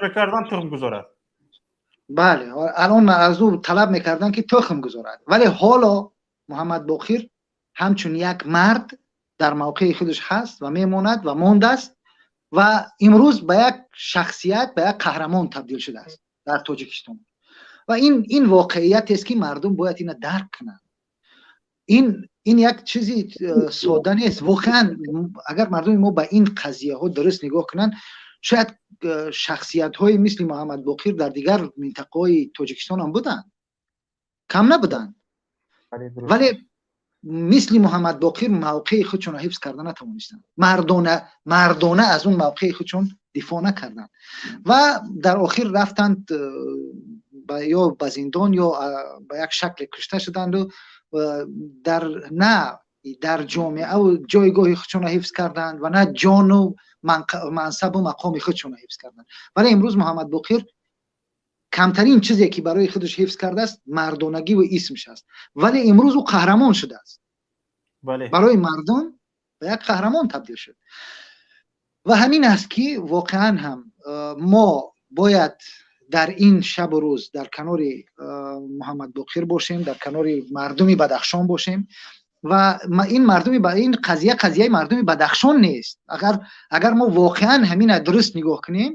мекардан тухм гузорад. Бале, алон аз ӯ талаб мекарданд, ки тухм гузорад, вале ҳоло Муҳаммад Боқир ҳамчун як мард дар мавқеи худаш ҳаст ва мемонад ва мондааст ва имрӯз ба як шахсият, ба як қаҳрамон табдил шудааст дар Тоҷикистон. Ва ин воқеиятест, ки мардум бояд ина дарк кунанд. Ин як чизи содда нест. Воқеан, агар мардуми мо ба ин қазияҳо дуруст нигоҳ кунанд, шояд шахсиятҳои мисли Муҳаммад Боқир дар дигар минтақаҳои Тоҷикистон ҳам буданд, кам набуданд, вале мисли Муҳаммад Боқир мавқеи худшонро ҳифз карда натавонистанд, мардона мардона аз он мавқеи худшон дифоъ накарданд ва дар охир рафтанд ё ба зиндон, ё ба як шакле кушта шуданду дар на дар ҷомеаву ҷойгоҳи худшонро ҳифз карданд ва на ҷону мансабу мақоми худшонро ҳифз карданд. Вале имрӯз Муҳаммад Боқир камтарин чизе, ки барои худаш ҳифз кардааст, мардонагиву исмш аст. Вале имрӯз ӯ қаҳрамон шудааст, барои мардум ба як қаҳрамон табдил шуд. Ва ҳамин аст, ки воқеан ҳам мо бояд дар ин шабу рӯз дар канори Муҳаммад Боқир бошем, дар канори мардуми Бадахшон бошем. Ва ин мардуми ин қазия қазияи мардуми Бадахшон нест. Агар мо воқеан ҳамина дуруст нигоҳ кунем,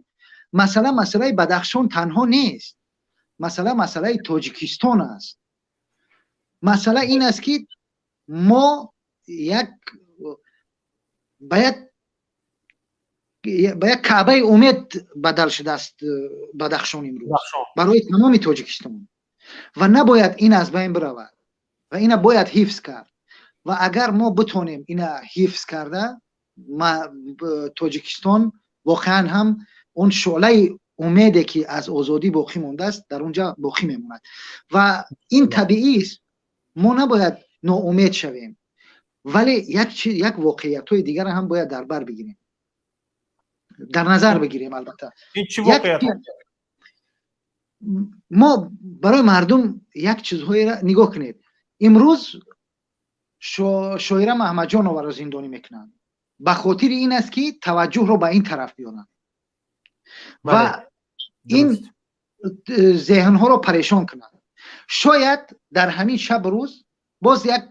масъала масъалаи Бадахшон танҳо нест, масъала масъалаи Тоҷикистон аст. Масъала ин аст, ки мо як ба як каъбаи умед бадал шудааст Бадахшон имрӯз барои тамоми Тоҷикистон ва набояд ин аз байн биравад ва ина бояд ҳифз кард. Ва агар мо битонем ина ҳифз карда, Тоҷикистон воқеан ҳам он шӯълаи умеде, ки аз озодӣ боқӣ мондааст, дар он ҷа боқӣ мемонад. Ва ин табиист, мо набояд ноумед шавем, вале як воқеиятҳои дигарро ҳам бояд дар бар бигирем, дар назар бигирем албатта. Мо барои мардум як чизҳоеро нигоҳ кунед. Имрӯз Шоира Маҳмадҷоноваро зиндонӣ мекунанд, ба хотири ин аст, ки таваҷҷӯҳро ба ин тараф биёранд ва ин зеҳнҳоро парешон кунанд. Шояд дар ҳамин шаб рӯз боз як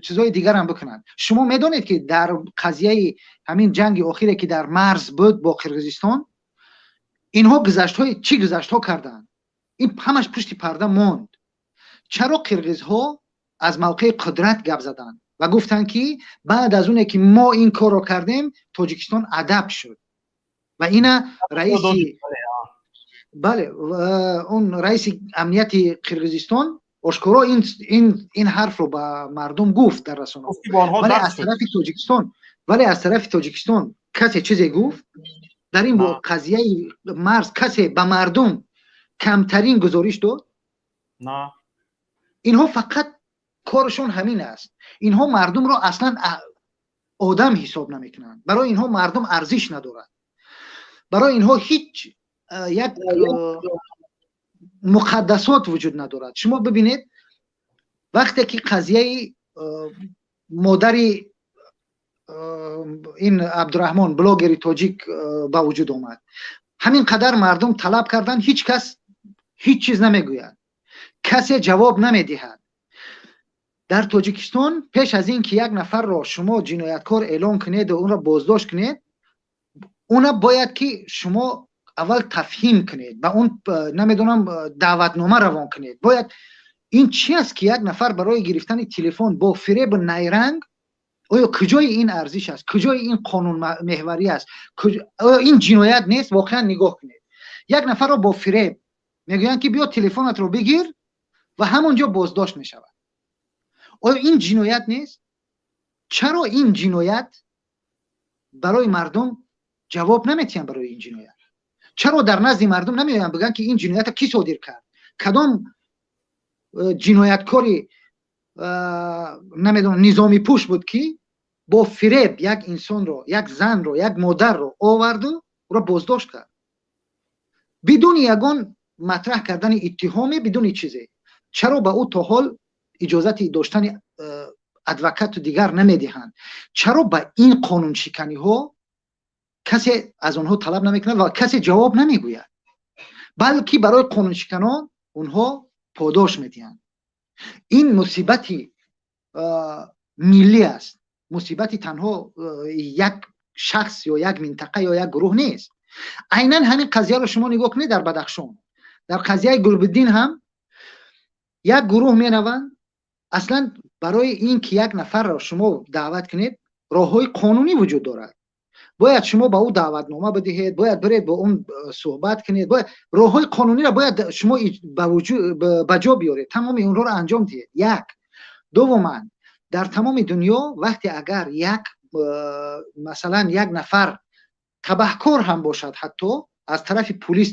чизҳои дигарам бикунанд. Шумо медонед, ки дар қазияи ҳамин ҷанги охире, ки дар марз буд бо Қирғизистон, инҳо гузаштҳои чӣ гузаштҳо карданд, ин ҳамаш пушти парда монд. Чаро қирғизҳо аз мавқеи қудрат гап заданд ва гуфтанд, ки баъд аз оне ки мо ин корро кардем, Тоҷикистон адаб шуд? Ва ина раиси, бале, он раиси амнияти Қирғизистон ошкоро ин ҳарфро ба мардум гуфт дар расонаҳо. Вале аз тарафи Тоҷикистон касе чизе гуфт дар ин қазияи марз? Касе ба мардум камтарин гузориш дод? Инҳо фақат корашон ҳамин аст. Инҳо мардумро аслан одам ҳисоб намекунанд. Барои инҳо мардум арзиш надорад, барои инҳо ҳеҷ як муқаддасот вуҷуд надорад. Шумо бибинед, вақте ки қазияи модари ин Абдураҳмон, блогери тоҷик, ба вуҷуд омад, ҳамин қадар мардум талаб карданд, ҳеҷ кас ҳеҷ чиз намегӯяд, касе ҷавоб намедиҳад. Дар Тоҷикистон пеш аз ин ки як нафарро шумо ҷинояткор эълон кунеду онро боздошт кунед, уна бояд ки шумо аввал тафҳим кунед, ба он намедонам даъватнома равон кунед. Бояд ин чи аст, ки як нафар барои гирифтани телефон бо фиребу найранг? Оё куҷои ин арзиш аст, куҷои ин қонунмеҳварӣ аст? Оё ин ҷиноят нест? Воқеан нигоҳ кунед, як нафарро бо фиреб мегӯянд, ки биё телефонатро бигир, ва ҳамон ҷо боздошт мешавад. Оё ин ҷиноят нест? Чаро ин ҷиноят барои мардум ҷавоб наметиҳанд? Барои ин ҷиноят чаро дар назди мардум намеоянд, бигӯянд, ки ин ҷиноята кӣ содир кард, кадом ҷинояткори намедонам низомипӯш буд, ки бо фиреб як инсонро, як занро, як модарро оварду ӯро боздошт кард бидуни ягон матраҳ кардани иттиҳоме, бидуни чизе. Чаро ба ӯ то ҳол иҷозати доштани адвокату дигар намедиҳанд? Чаро ба ин қонуншиканиҳо касе аз онҳо талаб намекунад ва касе ҷавоб намегӯяд, балки барои қонуншиканон онҳо подош медиҳанд? Ин мусибати миллӣ аст, мусибати танҳо як шахс ё як минтақа ё як гурӯҳ нест. Айнан ҳамин қазияро шумо нигоҳ кунед дар Бадахшон, дар қазияи Гулбиддин ҳам як гурӯҳ мераванд. Аслан барои ин ки як нафарро шумо даъват кунед, роҳҳои қонунӣ вуҷуд дорад. Бояд шумо ба ӯ даъватнома бидиҳед, бояд биред бо он суҳбат кунед, бояд роҳҳои қонуниро бояд шумо ба ҷо биёред, тамоми онҳоро анҷом диҳед. Як. Дуввуман, дар тамоми дунё вақте агар як масалан як нафар табаҳкор ҳам бошад, ҳатто аз тарафи пулис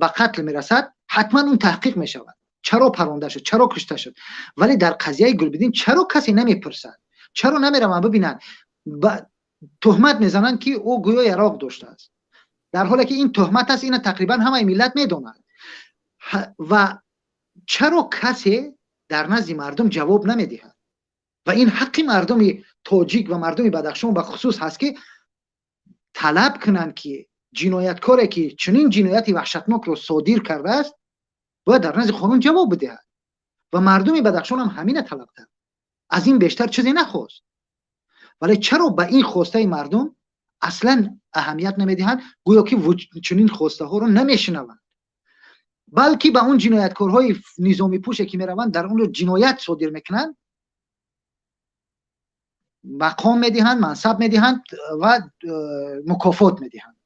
ба қатл мерасад, ҳатман он таҳқиқ мешавад, чаро паронда шуд, чаро кушта шуд. Вале дар қазияи Гулбиддин чаро касе намепурсад? Чаро намераванд бибинанд? Туҳмат мезананд, ки ӯ гӯё яроқ доштааст, дар ҳоле ки ин туҳмат аст, ина тақрибан ҳамаи миллат медонад. Ва чаро касе дар назди мардум ҷавоб намедиҳад? Ва ин ҳаққи мардуми тоҷик ва мардуми Бадахшон ба хусус ҳаст, ки талаб кунанд, ки ҷинояткоре ки чунин ҷинояти ваҳшатнокро содир кардааст, бояд дар назди қонун ҷавоб бидиҳад. Ва мардуми Бадахшон ҳам ҳамина талаб кард, аз ин бештар чизе нахост. Вале чаро ба ин хостаи мардум аслан аҳамият намедиҳанд, гӯё ки чунин хостаҳоро намешунаванд, балки ба он ҷинояткорҳои низомипӯше ки мераванд, дар онро ҷиноят содир мекунанд, мақом медиҳанд, мансаб медиҳанд ва мукофот медиҳанд?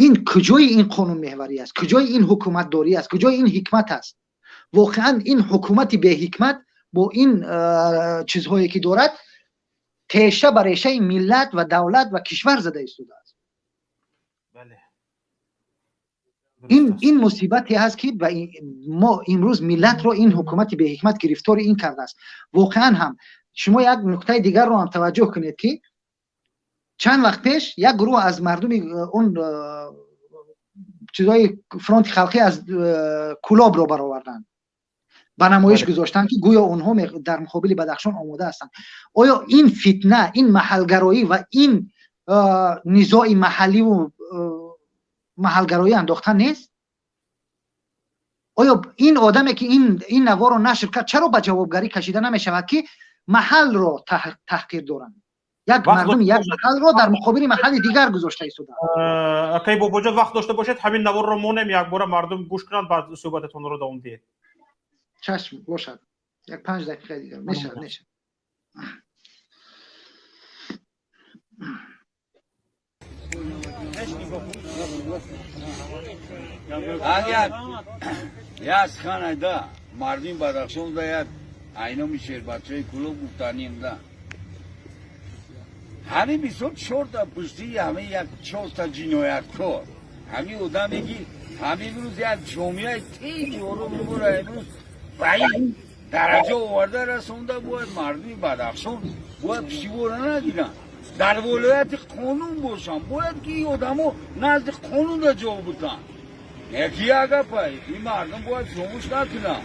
Ин куҷои ин қонунмеҳварӣ аст? Куҷои ин ҳукуматдорӣ аст? Куҷои ин ҳикмат аст? Воқеан ин ҳукумати беҳикмат бо ин чизҳое ки дорад, теша ба решаи миллат ва давлат ва кишвар зада истодааст. Ин мусибате ҳаст, ки мо имрӯз миллатро ин ҳукумати беҳикмат гирифтори ин кардааст. Воқеан ҳам шумо як нуктаи дигарро ҳам таваҷҷӯҳ кунед, ки чанд вақт пеш як гурӯҳ аз мардуми он чизҳои Фронти халқӣ аз Кулобро бароварданд, ба намоиш гузоштанд, ки гӯё онҳо дар муқобили Бадахшон омода ҳастанд. Оё ин фитна, ин маҳалгароӣ ва ин низои маҳалливу маҳалгароӣ андохтан нест? Оё ин одаме ки ин наворро нашр кард, чаро ба ҷавобгарӣ кашида намешавад, ки маҳалро таҳқир доранд? Як мардуми як маҳалро дар муқобили маҳалли дигар гузошта истодаанд. Акай Бобоҷон, вақт дошта бошед, ҳамин наворро монем, якбора мардум гӯш кунанд, баъд суҳбататонро давом диҳед. Чашм, бошад, як 5 дақиқа дигар мешавад, мешавад. Агар як суханайда мардуми Бадахшон да, як айноми шербачаи Кулоб гуфтанем да, ҳамин мисол чорта пуштии ҳамин як чорта ҷинояткор, ҳамин одаме ки ҳамин рӯз як ҷомеаи тинҷи ороми моро имрӯз ба ин дараҷа оварда расонда, бояд мардуми Бадахшон бояд пуштибора нагиранд, дар волояти қонун бошанд, бояд ки ин одамо назди қонунда ҷавоб бутанд. Яки як гапа, ин мардум бояд фиромӯш накунанд.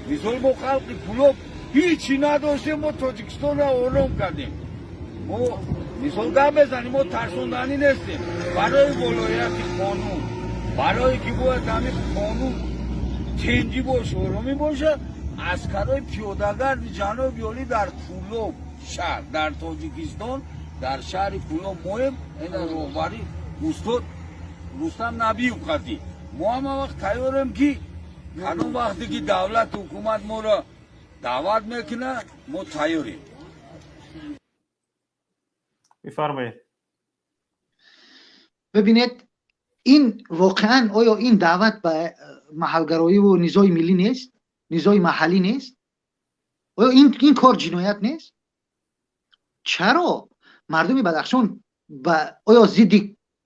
Мисол, мо халқи Кулоб ҳичи надоштем, мо Тоҷикистонро ором кардем. Мо мисол гап мезанем, мо тарсонданӣ нестем. Барои волояти қонун, барое ки бояд ҳамин қонун тинҷӣ боша, оромӣ боша, аскарои пиёдагарди ҷаноби олӣ дар Кулоб шаҳр, дар Тоҷикистон, дар шаҳри Кулоб моем, ина роҳбари устод Рустам Набиев қадӣ мо ҳама вақт тайёрем, ки кадом вақте ки давлату ҳукумат моро даъват мекунад, мо тайёрем. Бифармоед. Бибинед, ин воқеан оё ин даъват ба маҳалгароиву низои миллӣ нест, низои маҳаллӣ нест? Оё ин кор ҷиноят нест? Чаро мардуми Бадахшон оё зидди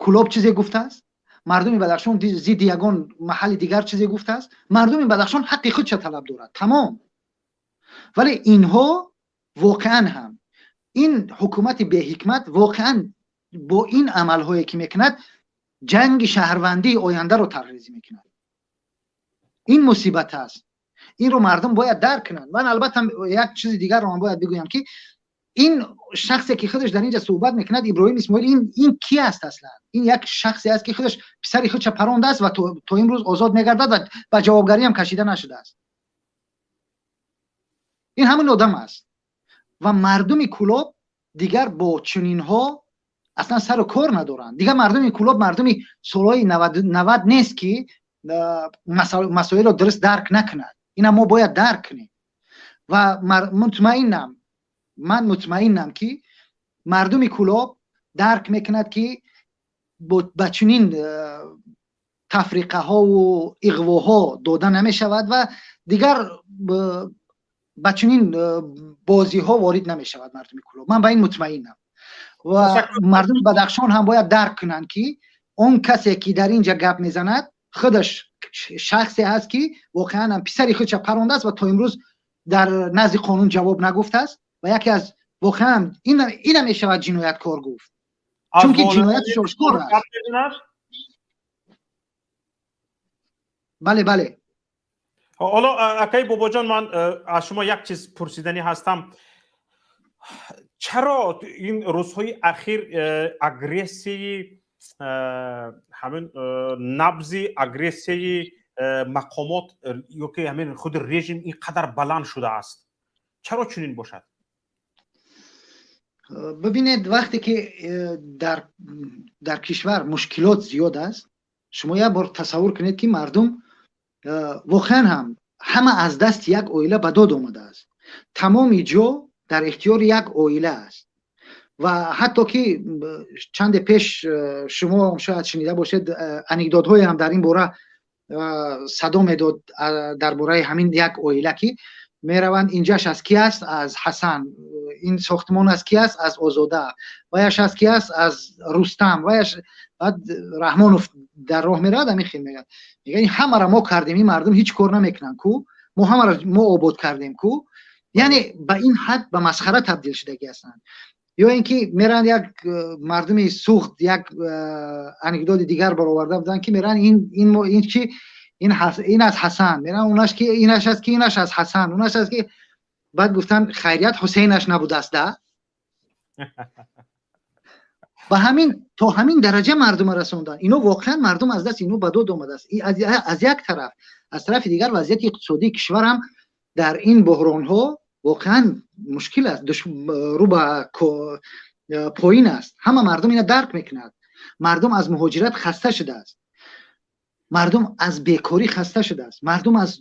Кулоб чизе гуфтааст? Мардуми Бадахшон зидди ягон маҳалли дигар чизе гуфтааст? Мардуми Бадахшон ҳаққи худша талаб дорад, тамом. Вале инҳо воқеан ҳам, ин ҳукумати беҳикмат воқеан бо ин амалҳое ки мекунад, ҷанги шаҳрвандии ояндаро тарҳрезӣ мекунад. Ин мусибат аст, инро мардум бояд дарк кунанд. Ман албатта як чизи дигарро ҳам бояд бигӯям, ки ин шахсе ки худаш дар инҷа суҳбат мекунад, Иброҳим Исмоил, ин ки аст аслан? Ин як шахсе аст, ки худаш писари худша парондааст ва то имрӯз озод мегардад ва ба ҷавобгариам кашида нашудааст. Ин ҳамин одам аст. Ва мардуми Кӯлоб дигар бо чунинҳо аслан сару кор надоранд. Дигар мардуми Кӯлоб мардуми солҳои 90 нест, ки масоилро дуруст дарк накунад. Ина мо бояд дарк кунем. Ва мутмаинам, ман мутмаинам, ки мардуми Кӯлоб дарк мекунад, ки ба чунин тафриқаҳову иғвоҳо дода намешавад ва дигар ба чунин бозиҳо ворид намешавад мардуми Кӯлоб. Ман ба ин мутмаинам. Ва мардуми Бадахшон ҳам бояд дарк кунанд, ки он касе ки дар ин ҷа гап мезанад, худаш шахсе аст, ки воқеан ҳам писари худша парондааст ва то имрӯз дар назди қонун ҷавоб нагуфтааст. Ва яке аз воқеан ина мешавад ҷинояткор гуфт, чунки ҷинояташ ошкор аст. Бале, бале. Ҳоло, акаи Бобоҷон, ман аз шумо як чиз пурсиданӣ ҳастам. Чаро ин рӯзҳои ахир агрессияи, ҳамин набзи агрессияи мақомот ё ки ҳамин худи режим ин қадар баланд шудааст? Чаро чунин бошад? Бибинед, вақте ки дар кишвар мушкилот зиёд аст, шумо як бор тасаввур кунед, ки мардум воқеан ҳам ҳама аз дасти як оила ба дод омадааст, тамоми ҷо дар ихтиёри як оила аст. Ва ҳатто ки чанде пеш шумо шояд шунида бошед, анекдотҳое ҳам дар ин бора садо медод, дар бораи ҳамин як оила, ки мераванд: инҷаш аз ки аст? Аз Ҳасан. Ин сохтмон аз ки аст? Аз Озода. Ваяш аз ки аст? Аз Рустам. Ваяш. Баъд Раҳмонов дар роҳ меравад, ҳамин хел мегӯяд, мегӯяд: ин ҳамаро мо кардем, ин мардум ҳеҷ кор намекунанд ку, мо ҳамаро мо обод кардем ку. Яъне ба ин ҳад ба масхара табдил шудагӣ ҳастанд. Ё ин ки меранд, як мардуми Суғд як анекдоти дигар бароварда буданд, ки меранд, ин чи, ин аз Ҳасан, меранд, унаш ки, инаш аст, ки инаш аз Ҳасан, унаш аст, ки. Баъд гуфтанд: хайрият, Ҳусейнаш набудааст да. Ба ҳамин то ҳамин дараҷа мардума расондан ино. Воқеан мардум аз даст ино ба дод омадааст аз як тараф. Аз тарафи дигар, вазъияти иқтисодии кишварам дар ин буҳронҳо воқеан мушкил аст, рӯ ба поин аст. Ҳама мардум ина дарк мекунад. Мардум аз муҳоҷират хаста шудааст, мардум аз бекорӣ хаста шудааст. Мардум аз,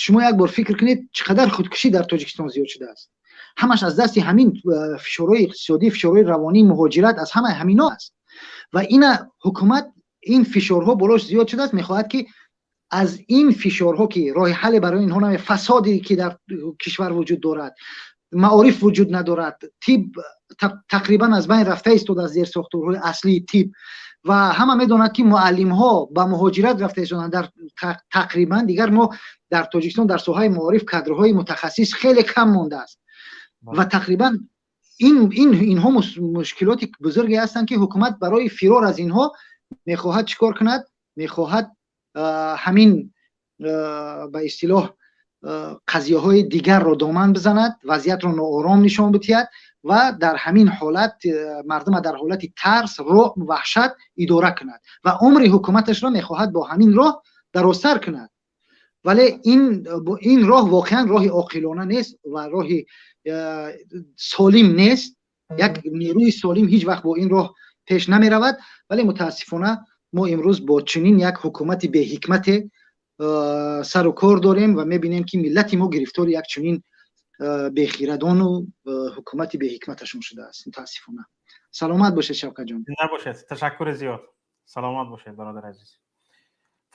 шумо як бор фикр кунед, чӣ қадар худкушӣ дар Тоҷикистон зиёд шудааст. Ҳамаш аз дасти ҳамин фишорҳои иқтисодӣ, фишорҳои равонӣ, муҳоҷират, аз ҳамаи ҳамино аст. Ва ина ҳукумат ин фишорҳо болош зиёд шудааст, мехоҳад, ки аз ин фишорҳо, ки роҳи ҳалле барои инҳо наме, фасоде ки дар кишвар вуҷуд дорад, маориф вуҷуд надорад, тиб тақрибан аз байн рафта истодааст, зерсохторҳои аслии тиб. Ва ҳама медонад, ки муаллимҳо ба муҳоҷират рафта истоданд. Дар тақрибан дигар мо дар Тоҷикистон дар соҳаи маориф кадрҳои мутахассис хеле кам мондааст. Ва тақрибан инҳо мушкилоти бузурге ҳастанд, ки ҳукумат барои фирор аз инҳо мехоҳад чӣ кор кунад? Мехоҳад ҳамин, ба истилоҳ, қазияҳои дигарро доман бизанад, вазъиятро ноором нишон бидиҳад ва дар ҳамин ҳолат мардума дар ҳолати тарс, рӯъб, ваҳшат идора кунад ва умри ҳукуматашро мехоҳад бо ҳамин роҳ дарозтар кунад. Вале ин роҳ воқеан роҳи оқилона нест ва роҳи солим нест. Як нерӯи солим ҳеҷ вақт бо ин роҳ пеш намеравад. Вале мутаассифона мо имрӯз бо чунин як ҳукумати беҳикмате сару кор дорем ва мебинем, ки миллати мо гирифтори як чунин бехирадону ҳукумати беҳикматашон шудааст, мутаассифона. Саломат бошед, Шавкатҷон. Зинда бошед, ташаккури зиёд, саломат бошед, бародари азиз.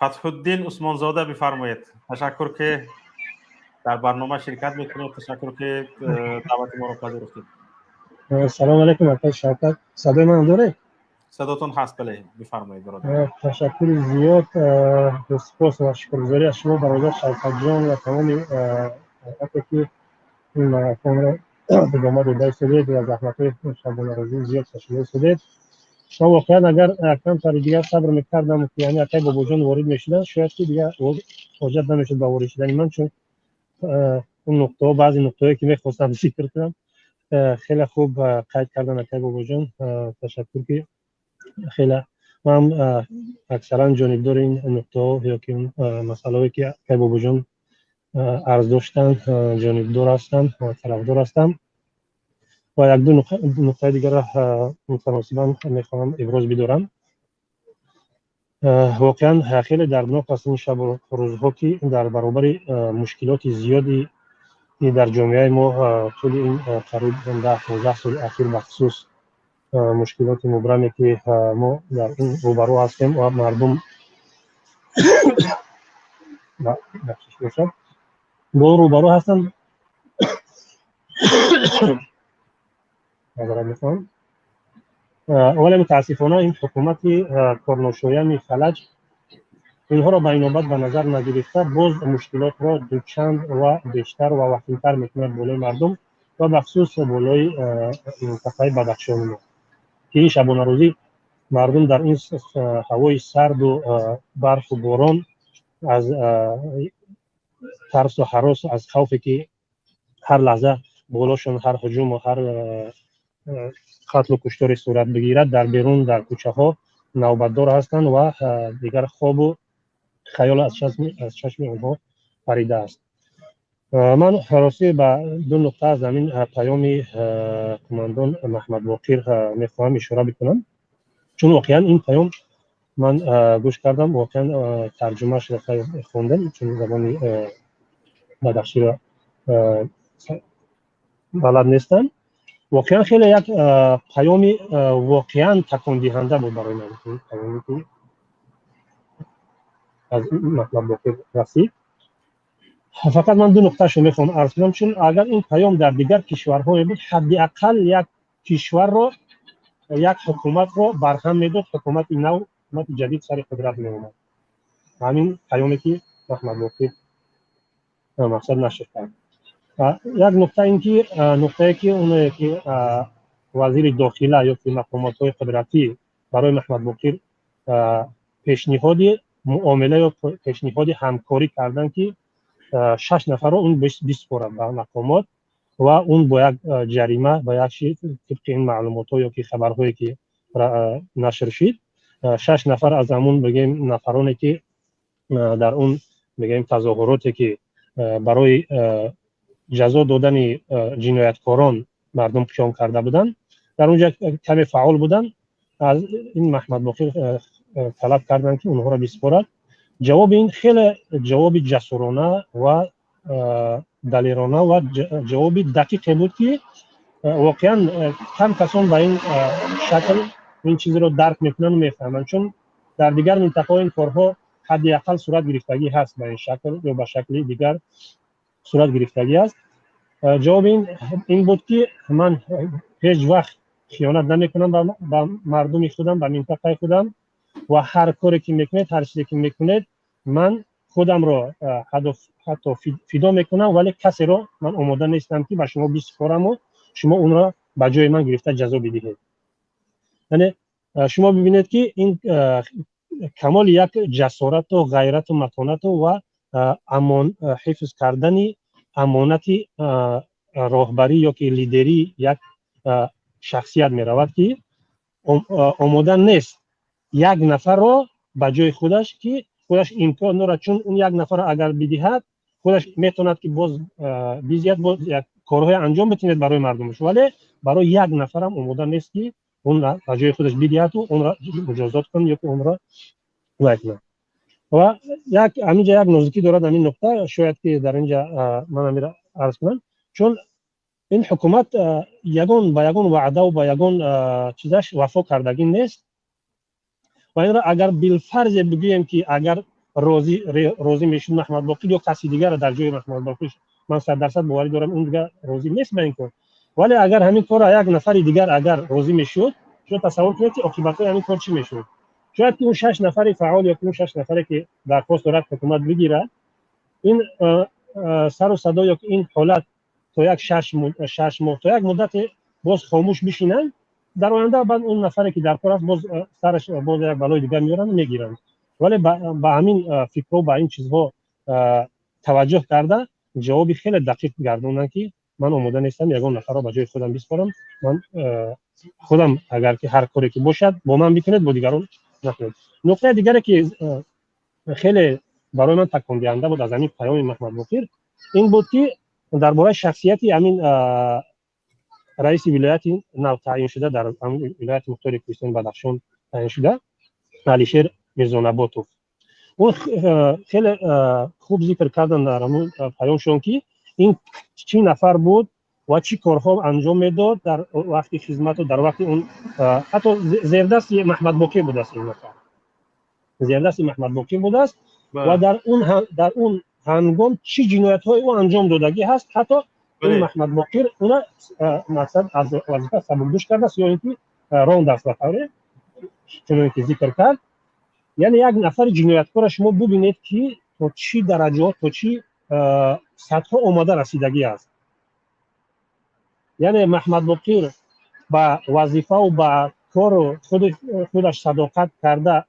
Фатҳуддин Усмонзода, бифармоед. Ташаккур, ки дар барнома ширкат мекунед, ташаккур, ки даъвати моро пазируфтед. Салом алейкум, акай Шавкат. Садои ман доред? Садотон ҳаст, бале, бифармоед, бародар. Ташаккури зиёд, сипос ва шукргузорӣ аз шумо, бародар Шавкатҷон, ва тамоми ҳайате, ки ин марафонро идома дода истодед ва заҳматҳои шабонарӯзии зиёд кашида истодед. Ман воқеан агар камтари дигар сабр мекардам, ки яъне акай Бобоҷон ворид мешуданд, шояд ки дигар ҳоҷат намешуд ба ворид шудани ман, чун он нуқтаҳо, баъзе нуқтаҳое, ки мехостам зикр кунам, хеле хуб қайд кардан акай Бобоҷон. Ташаккур, ки хеле ман аксаран ҷонибдори ин нуқтаҳо ё ки масъалаҳое, ки акай Бобоҷон арз доштанд, ҷонибдор ҳастам ва тарафдор ҳастам ва якду нуқтаи дигарро мутаносибан мехоҳам иброз бидорам. Воқеан хеле дарднок аст ин шабу рӯзҳо, ки дар баробари мушкилоти зиёди дар ҷомеаи мо тӯли ин қариб 10-15 соли ахир, бахусус мушкилоти мубраме, ки мо дар ин рӯбарӯ ҳастем ва мардум, бахшиш бошад, бо рӯбарӯ ҳастанд, назарат мехоҳам, вале мутаассифона ин ҳукумати корношоями фалаҷ инҳоро ба инобат ба назар нагирифта, боз мушкилотро дучанд ва бештар ва вахимтар мекунад болои мардум ва бахусус болои минтақаи Бадахшони мо, ки ин шабонарӯзӣ мардум дар ин ҳавои сарду барфу борон аз тарсу ҳарос, аз хавфе, ки ҳар лаҳза болошон ҳар ҳуҷуму ҳар қатлу куштори сурат бигирад, дар берун дар кӯчаҳо навбатдор ҳастанд ва дигар хобу хаёл аз чашми онҳо паридааст. Ман ростӣ ба ду нуқта аз ҳамин паёми кумандон Маҳмадбоқир мехоҳам ишора бикунам, чун воқеан ин паём ман гӯш кардам, воқеан тарҷумаашро хондам, чун забони бадахширо балад нестам. Воқеан хеле як паёми воқеан такондиҳанда буд барои ман, паёме, ки аз Маҳмадбоқир расид. Фақат ман ду нуқтаашро мехоҳам арз кунам, чун агар ин паём дар дигар кишварҳое буд, ҳадди ақал як кишварро, як ҳукуматро барҳам медод, ҳукумати нав, ҳукумати ҷадид сари қудрат меомад. Ҳамин паёме, ки Маҳмадбоқир мақсад нашр кард. Як нуқта ин ки нуқтае, ки оное, ки вазири дохила ё ки мақомотҳои қудратӣ барои Маҳмадбоқир пешниҳоди муомила ё пешниҳоди ҳамкорӣ карданд, ки шаш нафарро он биспорад ба мақомот ва он бо як ҷарима, ба як тибқи ин маълумотҳо ё ки хабарҳое, ки нашр шид, шаш нафар аз ҳамун, бигем, нафароне, ки дар он, бигем, тазоҳуроте, ки барои ҷазо додани ҷинояткорон мардум қиём карда буданд, дар он ҷо каме фаъол буданд, аз ин Маҳмадбоқир талаб карданд, ки онҳоро биспорад. Ҷавоби ин хеле ҷавоби ҷасурона ва далерона ва ҷавоби дақиқе буд, ки воқеан кам касон ба ин шакл ин чизро дарк мекунанд, мефаҳманд, чун дар дигар минтақаҳо ин корҳо ҳадди ақал сурат гирифтагӣ ҳаст, ба ин шакл ё ба шакли дигар сурат гирифтагӣ аст. Ҷавоби ин буд, ки ман ҳеҷ вақт хиёнат намекунам ба мардуми худам, ба минтақаи худам ва ҳар коре, ки мекунед, ҳар чизе, ки мекунед, ман худамро ҳатто фидо мекунам, вале касеро ман омода нестам, ки ба шумо биспораму шумо онро ба ҷои ман гирифта ҷазо бидиҳед. Яъне шумо бибинед, ки ин камоли як ҷасорату ғайрату матонату ва амон ҳифз кардани амонати роҳбарӣ ё ки лидерии як шахсият меравад, ки омода нест як нафарро ба ҷои худаш, ки худаш имкон дорад, чун он як нафарро агар бидиҳад, худаш метавонад, ки боз бизият, боз як корҳое анҷом битонад барои мардумаш, вале барои як нафарам омода нест, ки он ба ҷои худаш бидиҳаду онро муҷозот кунад ё ки онро вай кунад. Ва як ҳаминҷа як нозукӣ дорад ҳамин нуқта, шояд ки дар инҷа ман ҳамира арз кунам, чун ин ҳукумат ягон ба ягон ваъдаву ба ягон чизаш вафо кардагӣ нест. Ва инро агар билфарзе бигӯем, ки агар розӣ мешуд Маҳмадбоқир ё каси дигар дар ҷои Маҳмадбоқир, ман 100% боварӣ дорам, он дигар розӣ нест ба ин кор, вале агар ҳамин корро як нафари дигар агар розӣ мешуд. Шумо тасаввур кунед, ки оқибатҳои ҳамин кор чӣ мешуд. Шояд ки он шаш нафари фаъол ё ки он шаш нафаре, ки дархост дорад ҳукумат бигирад, ин сару садо ё ки ин ҳолат то як 6 моҳ, то як муддате боз хомӯш бишинанд. Дар оянда баъд он нафаре, ки дар кор аст, боз сараш боз як балои дигар меоранд, мегиранд. Вале ба ҳамин фикрҳо, ба ин чизҳо таваҷҷӯҳ карда, ҷавоби хеле дақиқ гардонанд, ки ман омода нестам ягон нафарро ба ҷои худам биспорам. Ман худам, агар ки ҳар коре ки бошад, бо ман бикунед, бо дигарон накунед. Нуқтаи дигаре, ки хеле барои ман такондиҳанда буд аз ҳамин паёми Маҳмадбоқир, ин буд, ки дар бораи шахсияти ҳамин раиси вилояти навтаъйиншуда, дар Вилояти Мухтори Кӯҳистони Бадахшон таъйиншуда, Алишер Мирзонаботов, ӯ хеле хуб зикр кардан дар ҳамун паёмшон, ки ин чӣ нафар буд ва чӣ корҳо анҷом медод дар вақти хизмату дар вақти он. Ҳатто зердасти Маҳмадбоқир будааст, ин нафар зердасти Маҳмадбоқир будааст ва дар он ҳангом чӣ ҷиноятҳои ӯ анҷом додагӣ ҳаст. Ҳатто ин Маҳмадбоқир уна мақсад аз вазифа сабукдӯш кардааст ё ин ки рондааст, ба тавре чуноне ки зикр кард. Яъне як нафари ҷинояткорро шумо бубинед, ки то чӣ дараҷаҳо, то чӣ сатҳҳо омода расидагӣ аст. Яъне Маҳмадбоқир ба вазифаву ба кору худаш садоқат карда,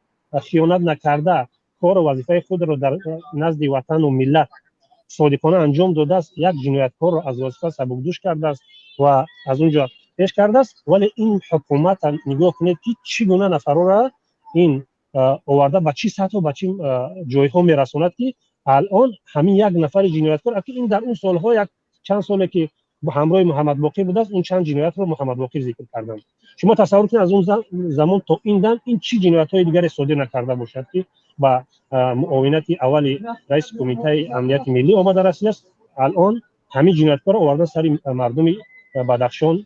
хиёнат накарда, кору вазифаи худро дар назди ватану миллат содиқона анҷом додааст, як ҷинояткорро аз вазифа сабукдӯш кардааст ва аз он ҷо пеш кардааст. Вале ин ҳукумата нигоҳ кунед, ки чӣ гуна нафарора ин оварда, ба чӣ сатҳу ба чӣ ҷойҳо мерасонад, ки алон ҳамин як нафари ҷинояткор, ки ин дар он солҳо, як чанд соле ки ҳамроҳи Муҳаммадбоқир будааст, он чанд ҷиноятро Муҳаммадбоқир зикр карданд. Шумо тасаввур кунед, аз он замон то ин дам ин чӣ ҷиноятҳои дигаре содир накарда бошад, ки ба муовинати аввали раиси Кумитаи амнияти миллӣ омада расидааст. Алон ҳамин ҷинояткорро овардан, сари мардуми Бадахшон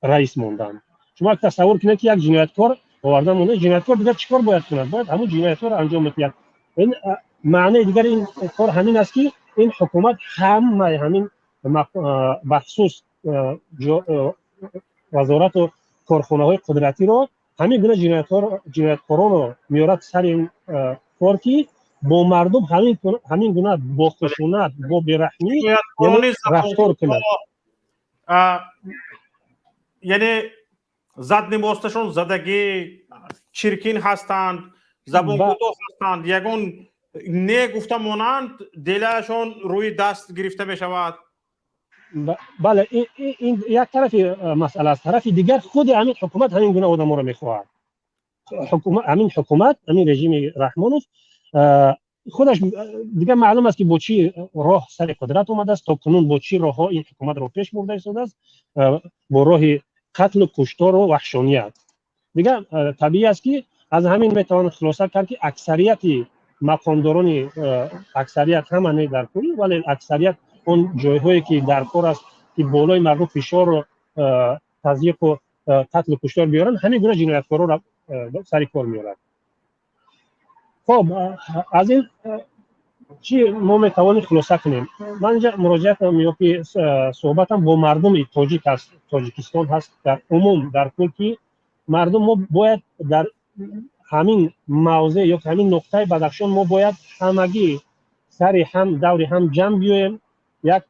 раис монданд. Шумо тасаввур кунед, ки як ҷинояткор овардан монда, ҷинояткор дигар чӣ кор бояд кунад? Бояд ҳамун ҷиноятҳоро анҷом медиҳад. Ин маънаи дигари ин кор ҳамин аст, ки ин ҳукумат ҳамаи ҳамин, бахусус вазорату корхонаҳои қудратиро, ҳамин гуна ҷинояткоронро меорад сари ин кор, ки бо мардум ҳамин гуна бо хушунат, бо бераҳмӣ рафтор кунад. Яъне задний мосташон задагӣ, чиркин ҳастанд, забонкӯтоҳ ҳастанд, ягон не гуфта монанд, делаашон рӯи даст гирифта мешавад. Бале, ин як тарафи масъала аст. Тарафи дигар, худи ҳамин ҳукумат ҳамин гуна одаморо мехоҳад. Ҳамин ҳукумат, ҳамин режими Раҳмонов худаш дигар маълум аст, ки бо чӣ роҳ сари қудрат омадааст, то кунун бо чӣ роҳҳо ин ҳукуматро пеш бурда истодааст: бо роҳи қатлу куштору ваҳшоният. Дигар табиӣ аст, ки аз ҳамин метавон хулоса кард, ки аксарияти мақомдорони, аксарият, ҳама не дар кул, вале аксарият, он ҷойҳое ки дар кор аст, ки болои мардум фишору тазйиқу қатлу куштор биёранд, ҳамин гуна ҷинояткорро сари кор меорад. Хоб, аз ин чӣ мо метавонем хулоса кунем? Ман инҷа муроҷиатам ё ки суҳбатам бо мардуми тоҷик аст, Тоҷикистон ҳаст дар умум, дар кул, ки мардум мо бояд дар ҳамин мавзеъ ё ҳамин нуқтаи Бадахшон мо бояд ҳамагӣ сари ҳам, даври ҳам ҷамъ биёем, як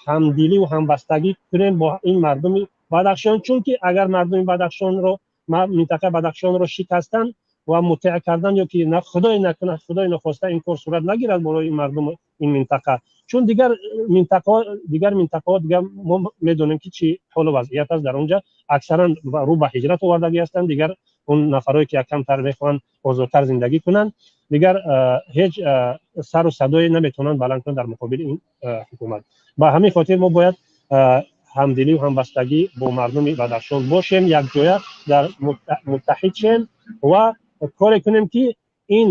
ҳамдилию ҳамбастагӣ кунем бо ин мардуми Бадахшон. Чунки агар мардуми Бадахшонро, минтақаи Бадахшонро шикастан ва мутеъ кардан ё ки, худое накунад, худои нохоста, ин кор сурат нагирад болои мардуми ин минтақа, чун дигар минтақаҳо дигар мо медонем, ки чӣ ҳолу вазъият аст дар онҷа. Аксаран рӯ ба ҳиҷрат овардагӣ ҳастанд. Дигар он нафарое ки якамтар мехоҳанд озодтар зиндагӣ кунанд, дигар ҳеҷ сару садое наметавонанд баланд кунанд дар муқобили ин ҳукумат. Ба ҳамин хотир мо бояд ҳамдилию ҳамбастагӣ бо мардуми Бадахшон бошем, якҷоя дар муттаҳид шем ва коре кунем, ки ин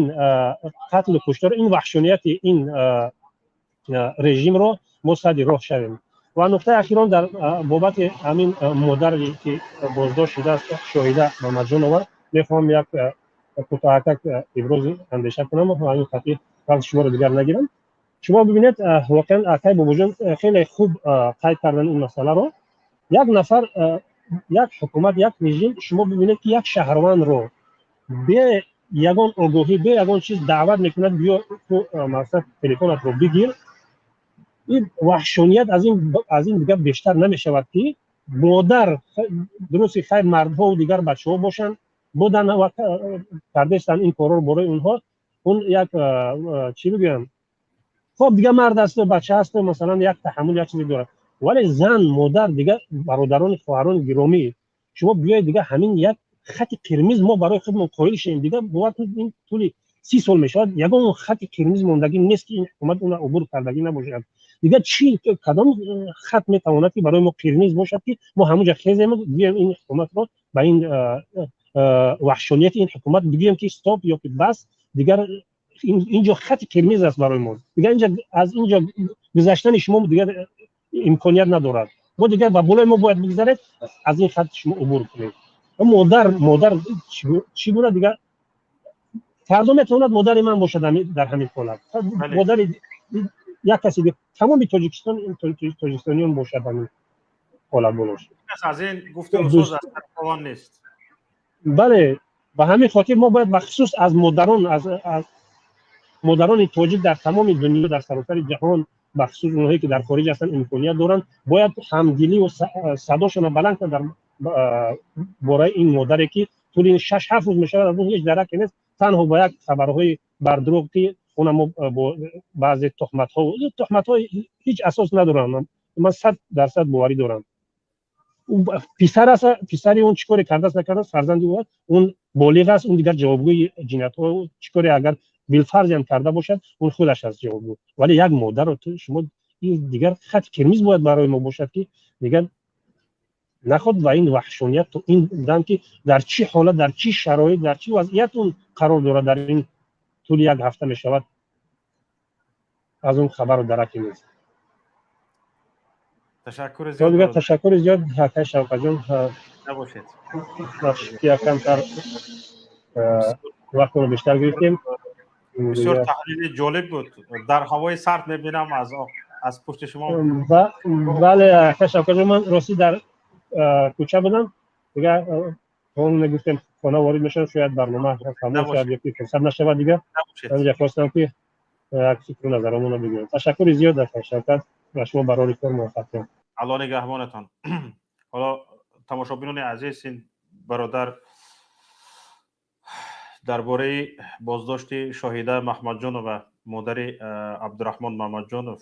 қатлу куштор, ин ваҳшонияти ин режимро мо сади роҳ шавем. Ва нуқтаи ахирон дар бобати ҳамин модаре, ки боздошт шудааст, Шоҳида Мамаҷонова, мехоҳам як кӯтоҳакак ибрози андеша кунам ва ҳамин хотир вақти шуморо дигар нагирам. Шумо бибинед, воқеан акай Бобоҷон хеле хуб қайд кардан ин масъаларо. Як нафар Як ҳукумат, як режим, шумо бибинед, ки як шаҳрвандро бе ягон огоҳӣ, бе ягон чиз даъват мекунад: «Биё, ту мақсад телефонатро бигир». Ин ваҳшоният аз ин дигар бештар намешавад, ки модар дурусти хайр, мардҳову дигар бачаҳо бошанд, будан кардестанд ин корро бораи онҳо, он як чӣ бигӯям, хоб, дигар мард асту бача асту, масалан, як таҳаммул, як чизе дорад, вале зан, модар, дигар бародарони, хоҳарони гиромӣ, шумо биёед, дигар ҳамин як хати қирмиз мо барои худмон қоил шавем. Дигар бовар кунед, ин тӯли 30 сол мешавад, ягон хати қирмиз мондагӣ нест, ки ин ҳукумат уна убур кардагӣ набошад. Дигар чӣ, кадом хат метавонад, ки барои мо қирмиз бошад, ки мо ҳамонҷа хезем, гӯем ин ҳукуматро, ба ин ваҳшонияти ин ҳукумат бигӯем, ки стоп ё ки бас, дигар инҷо хати қирмиз аст барои мо, дигар инҷа, аз инҷо гузаштани шумо дигар имконият надорад, мо дигар ба болои мо бояд бигзаред, аз ин хат шумо убур кунед. Модар чӣ гуна дигар фардо метавонад модари ман бошад дар ҳамин ҳолат, модари як каси, тамоми Тоҷикистон, тоҷикистониён бошад, ҳамин ҳолат болош. Аз ин гуфту соз аз нест. Бале, ба ҳамин хотир мо бояд бахусус аз модарон, аз модарони тоҷик дар тамоми дунё, дар саросари ҷаҳон, бахусус онҳое ки дар хориҷ ҳастанд, имконият доранд, бояд ҳамдилию садошонро баланд кунанд дар бораи ин модаре, ки тӯли 6-7 рӯз мешавад, аз он ҳеҷ дараке нест, танҳо бо як хабарҳои бардурӯғ, ки она мо бо баъзе туҳматҳо ҳеҷ асос надоранд. Ман 100% боварӣ дорам, писар аст, писари он чӣ коре кардааст, накардааст, фарзанди ӯ аст, он болиғ аст, он дигар ҷавобгӯи ҷиноятҳо, чӣ коре агар билфарзиам карда бошад, он худаш аст ҷавобгӯ. Вале як модарро шумо, ин дигар хати қирмиз бояд барои мо бошад, ки дигар наход ва ин ваҳшоният то ин дам, ки дар чӣ ҳолат, дар чӣ шароит, дар чӣ вазъият он қарор дорад, дар ин тӯли як ҳафта мешавад, аз он хабару дараке нест. Ташаккури. Зиёд, ташаккури зиёд, акай Шавкатҷон. Набошед. Якамтар вақтро бештар гирифтем. Бисёр таҳлили ҷолиб буд. Дар ҳавои сард мебинам, аз пушти шумо. Бале, акай Шавкатҷон, ман ростӣ дар кӯча будам, дигар он мегуфтем, хона ворид мешавам, шояд барнома тамом шавад ё ки фурсат нашавад. Дигар инҷа хостам, ки як фикру назаромонро бигӯям. Ташаккури зиёд, акай Шавкат, ба шумо барори кор муваффақият. Алло нигаҳбонатон. Ҳоло, тамошобинони азиз, ин бародар дар бораи боздошти Шоҳида Маҳмадҷонова, модари Абдураҳмон Маҳмадҷонов,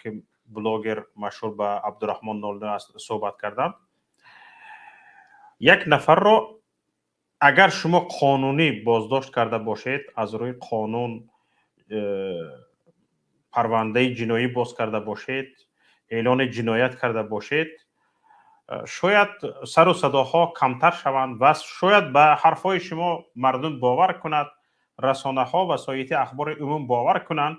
ки блогер машҳур ба Абдураҳмон 09 аст, суҳбат кардам. Як нафарро агар шумо қонунӣ боздошт карда бошед, аз рӯи қонун парвандаи ҷиноӣ боз карда бошед, эълони ҷиноят карда бошед, шояд сару садоҳо камтар шаванд ва шояд ба ҳарфҳои шумо мардум бовар кунад, расонаҳо ва соити ахбори умум бовар кунанд.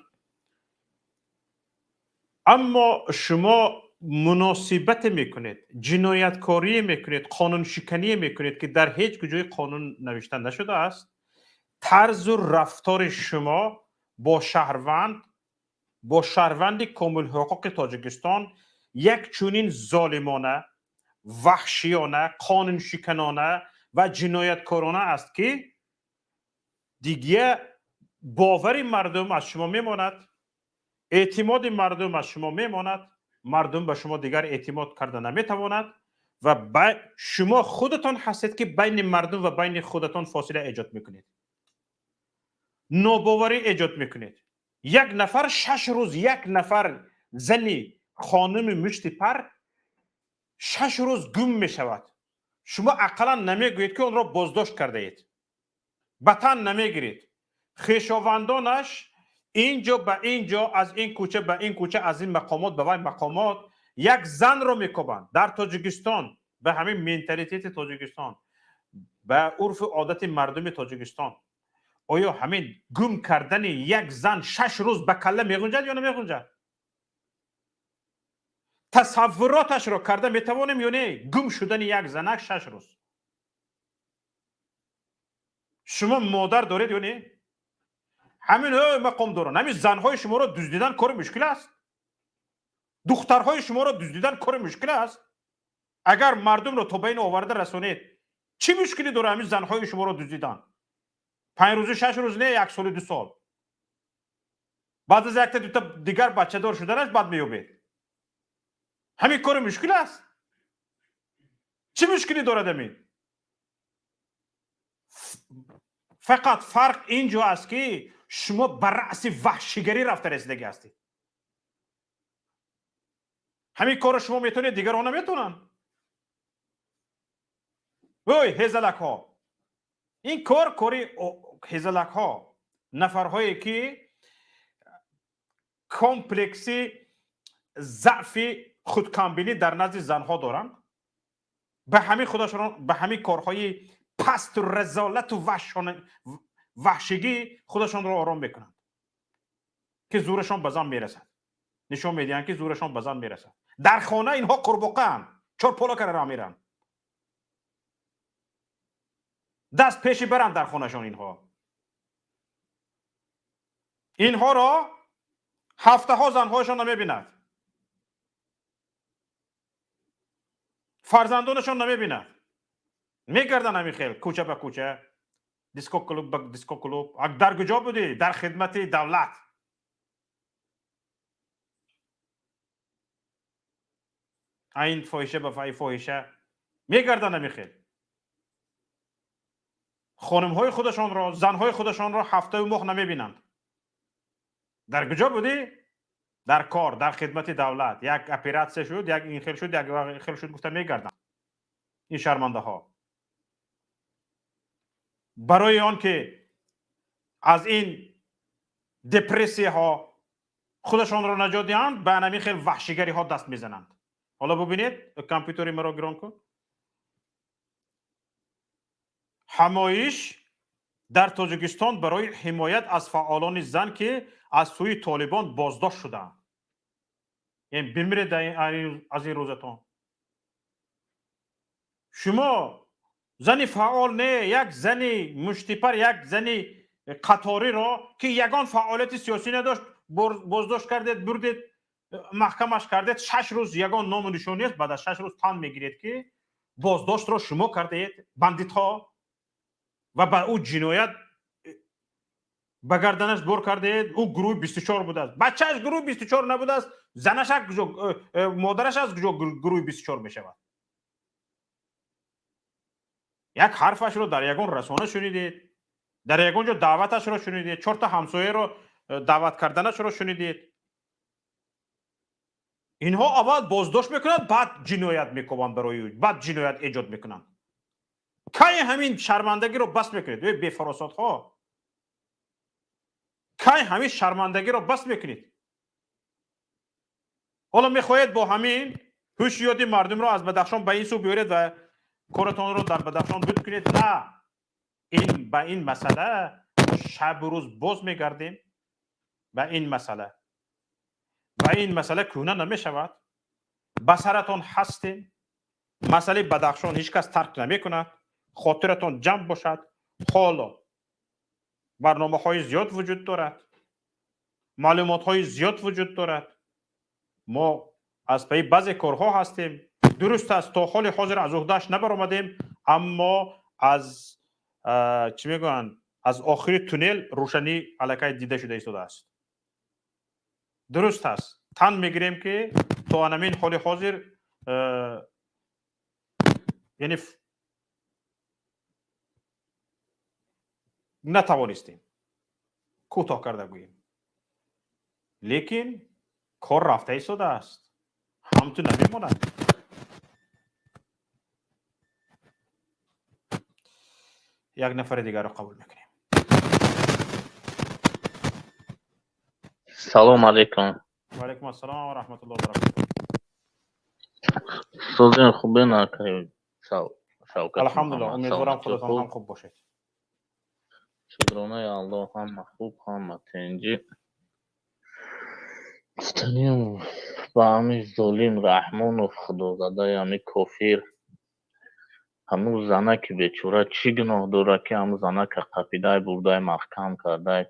Аммо шумо муносибате мекунед, ҷинояткорие мекунед, қонуншикание мекунед, ки дар ҳеҷ куҷои қонун навишта нашудааст. Тарзу рафтори шумо бо шаҳрванд, бо шаҳрванди комилҳуқуқи Тоҷикистон як чунин золимона, ваҳшиёна, қонуншиканона ва ҷинояткорона аст, ки дигар бовари мардум аз шумо мемонад, эътимоди мардум аз шумо мемонад, мардум ба шумо дигар эътимод карда наметавонад ва шумо худатон ҳастед, ки байни мардум ва байни худатон фосила эҷод мекунед, нобоварӣ эҷод мекунед. Як нафар 6 рӯз, як нафар зани хонуми мушти пар 6 рӯз гум мешавад, шумо ақаллан намегӯед, ки онро боздошт кардаед, ба тан намегиред. Хешовандонаш ин ҷо ба ин ҷо, аз ин кӯча ба ин кӯча, аз ин мақомот ба вай мақомот як занро мекобанд. Дар Тоҷикистон, ба ҳамин менталитети Тоҷикистон, ба урфу одати мардуми Тоҷикистон, оё ҳамин гум кардани як зан 6 рӯз ба калла меғунҷад ё намеғунҷад? Тасаввуроташро карда метавонем ё не, гум шудани як занак 6 рӯз? Шумо модар доред ё не? Ҳамин мақомдорон, ҳамин занҳои шуморо дуздидан кори мушкил аст, духтарҳои шуморо дуздидан кори мушкил аст. Агар мардумро то ба ин оварда расонед, чӣ мушкилӣ дора ҳамин занҳои шуморо дуздидан? 5 рӯзу 6 рӯз не, 1 солу 2 сол. Баъд аз якта дута дигар бачадор шуданаш бад меёбед. Ҳамин кори мушкил аст? Чӣ мушкилӣ дорад ҳамин? Фақат фарқ ин ҷо аст, ки шумо ба раъси ваҳшигарӣ рафта расидагӣ ҳастед. Ҳамин корро шумо метавонед, дигарон наметавонанд. Ой, ҳезалакҳо! Ин кор кори ҳезалакҳо, нафарҳое ки комплекси заъфи худкамбинӣ дар назди занҳо доранд, ба ҳамин худашон ба ҳамин корҳои пасту разолату ваҳшигӣ худашонро ором мекунанд, ки зӯрашон ба зан мерасад. Нишон медиҳанд, ки зӯрашон ба зан мерасад. Дар хона инҳо қурбоқаанд, чорпола кара роҳ меранд, даст пеши баранд дар хонашон. Инҳоро ҳафтаҳо занҳояшон намебинад, фарзандонашон намебинад, мегарданд ҳамин хел кӯча ба кӯча, диско клуб ба диско клуб. Дар куҷо будӣ? Дар хидмати давлат. Айн фоҳиша ба фоҳиша мегарданд ҳамин хел. Хонимҳои худашонро, занҳои худашонро ҳафтаю моҳ намебинанд. Дар куҷо будӣ? Дар кор, дар хидмати давлат. Як оператсия шуд, як ин хел шуд, як хел шуд, гуфта мегарданд ин шармандаҳо. Барои он ки аз ин депрессияҳо худашонро наҷот диҳанд, ба ҳамин хел ваҳшигариҳо даст мезананд. Ҳоло бубинед, компютери маро гирон кун. Ҳамоиш дар Тоҷикистон барои ҳимоят аз фаъолони зан, ки аз сӯи толибон боздошт шудаанд. Яъне бимиред аз ин рӯзатон. Шумо зани фаъол не, як зани муштипар, як зани қаториро, ки ягон фаъолияти сиёсӣ надошт, боздошт кардед, бурдед, маҳкамаш кардед, 6 рӯз ягон ному нишон нест. Баъд аз 6 рӯз тан мегиред, ки боздоштро шумо кардаед, бандитҳо, ва ба ӯ ҷиноят ба гарданаш бор кардаед. Ӯ гурӯҳи 24 будааст, бачааш гурӯҳи 24 набудааст, занаш аз куҷо, модараш аз куҷо гурӯҳи 24 мешавад? Як ҳарфашро дар ягон расона шунидед, дар ягон ҷо даъваташро шунидед, чорта ҳамсояро даъват карданашро шунидед. Инҳо аввал боздошт мекунанд, баъд ҷиноят мекобанд барои ӯ, баъд ҷиноят эҷод мекунанд. Кай ҳамин шармандагиро бас мекунед, эй бефаросатҳо? Кай ҳамин шармандагиро бас мекунед? Ҳоло мехоҳед бо ҳамин ҳушёди мардумро аз Бадахшон ба ин сӯ биёред ва коратонро дар Бадахшон буд кунед? На, ин ба ин масъала шабу рӯз боз мегардем. Ба ин масъала, ба ин масъала кӯҳна намешавад. Ба саратон ҳастем. Масъалаи Бадахшон ҳеҷ кас тарк намекунад. Хотиратон ҷамъ бошад. Ҳоло барномаҳои зиёд вуҷуд дорад, маълумотҳои зиёд вуҷуд дорад. Мо аз пайи баъзе корҳо ҳастем. Дуруст аст, то ҳоли ҳозир аз уҳдааш набаромадем, аммо аз чӣ мегӯянд, аз охири туннел рӯшанӣ аллакай дида шуда истодааст. Дуруст аст, тан мегирем, ки то анамин ҳоли ҳозир, яъне натавонистем, кӯтоҳ карда гӯем, лекин кор рафта истодааст, ҳамту намемонад. Як нафари дигарро қабул мекунем. Салом алейкум. Ва алейкум ассалом ва раҳматуллоҳи ва баракатуҳ. Созин хубе накард Шавкат? Алҳамдулиллоҳ, умедворам худатон ҳам хуб бошед. Шукронаи Аллоҳ, ҳама хуб, ҳама тинҷӣ. Гуфтанем ба ҳамин золим Раҳмонов, худозадаи ҳамин кофир, ҳамун занаки бечора чӣ гуноҳ дорад, ки ҳамун занака қапидай бурдай маҳкам кардай?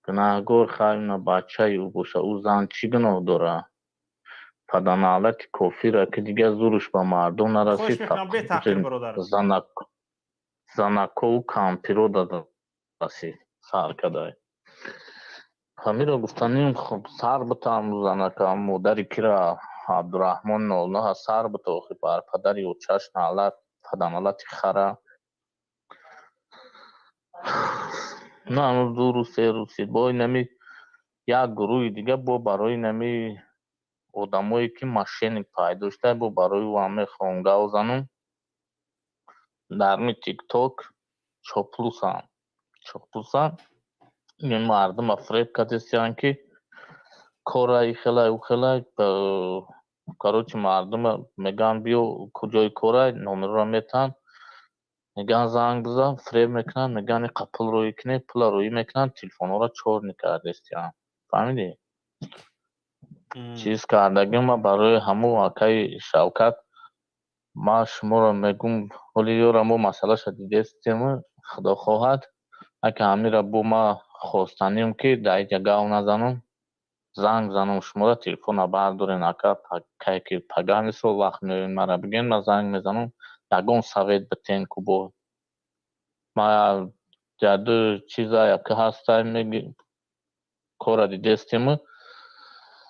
Гунаҳгор хайр на бачаи ӯ боша, ӯ зан чӣ гуноҳ дорад? Паданалати кофира, ки дигар зурш ба мардум нарасид. Хоҳиш мекунам, бетаъхир, бародар. Занак, занакову кампиро расид, сар кадай. Ҳамиро гуфтаним. Хуб, сар битам занака, модари кира Абдураҳмон нолноҳа сар бита. Охи, бар падари очаш налат, паданалати хара. На ҳанӯз 2 рӯз, 3 рӯз шид. Бо инами як гурӯҳи дига, бо барои инами одамое ки мошенник пайдо шуда, бо барои ӯ ҳам мехоҳам гав занам. Дар ми Тикток чоплусам, чоплусам. Ин мардума фреб кардестиян, ки кора и хелай, ӯ хелай. Короче, мардума мегӯянд, биё, куҷои корай, номерро метаҳанд, мегӯянд, занг бизан, фреб мекунанд, мегӯянд, иқа пул рӯӣ кунед, пула рӯӣ мекунанд, телефонҳоро чёрный кардестиян. Фаҳмидӣ, чиз кардагима барои ҳамун акаи Шавкат. Ман шуморо мегум, ҳоли ёра мо масъалаша дидестем. Худо хоҳад, ака, ҳамира бо ма хостанием, ки дар иҷа гав назанам, занг занам шуморо, телефона бардорен, ака. Кай ки пага, мисол, вақт меоед, мара бигӯен, ман занг мезанам, ягон совет битен ку. Бо ма яду чиза яка ҳастай, меги кора дидестему,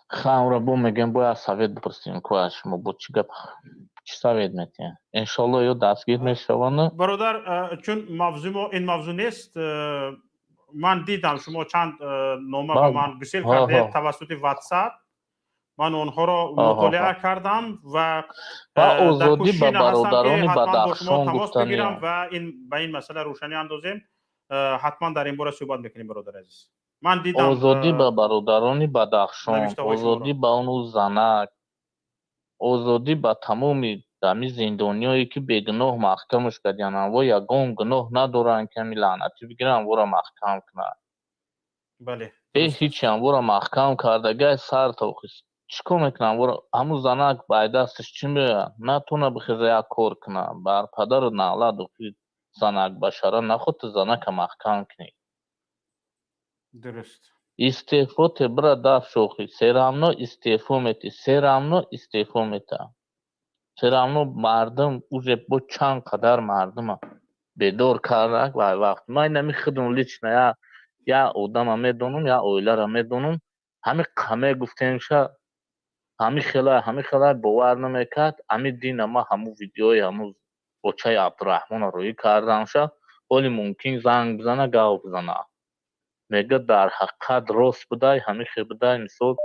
хамра бо мегӯем, бояд совет бипурсем ку аз шумо. Бо чӣ гап, чӣ совет метиҳем? Иншолло, ё дастгир мешаванд. Бародар, чун мавзӯи мо ин мавзӯъ нест, ман дидам, шумо чанд нома ба ман гусел кардед тавассути WhatsApp, ман онҳоро мутолиа кардам ва ва дар озодӣ кӯшиши ба ин ҳастам, ки бародарони ҳатман бо шумо Бадахшон тамос бигирам гуфтаниям. ва ба ин масъала рӯшанӣ андозем. Ҳатман дар ин бора суҳбат мекунем, бародари азиз. Ман дидам Озодӣ ба бародарони Бадахшон, навиштаҳои шуморо. озодӣ ба ону занак, озодӣ ба тамоми ҳами зиндониёе, ки бегуноҳ маҳкамаш кардиян. Анво ягон гуноҳ надоранд, ки ҳами лаънатӣ бигиранд, анвора маҳкам кунанд. Бале. Бе ҳичи анвора маҳкам кардагай, сар то охир чӣ кор мекунанд анвора? Ҳамун занак бай дасташ чӣ меояд? Натона бихеза, як кор куна. Бар падару налат, охир занак башара наход, ту занака маҳкам кунӣ. Дуруст. Истеъфо те, бира даф шохи, всё равно истеъфо метӣ, всё равно истеъфо мета, всё равно. Мардум уже бо чанд қадар мардума бедор кардак. Вай вақт ман инами худам лично я одама медонам, я оилара медонам, ҳами қаме гуфтемша, ҳами хелай, ҳами хелай, бовар намекард. Ҳами дина ма ҳамун видеои ҳамун бочаи Абдураҳмона рӯӣ кардамша. Ҳоли мумкин занг бизана, гав бизана, мега, дар ҳақиқат рост будай, ҳами хел будай. Мисол,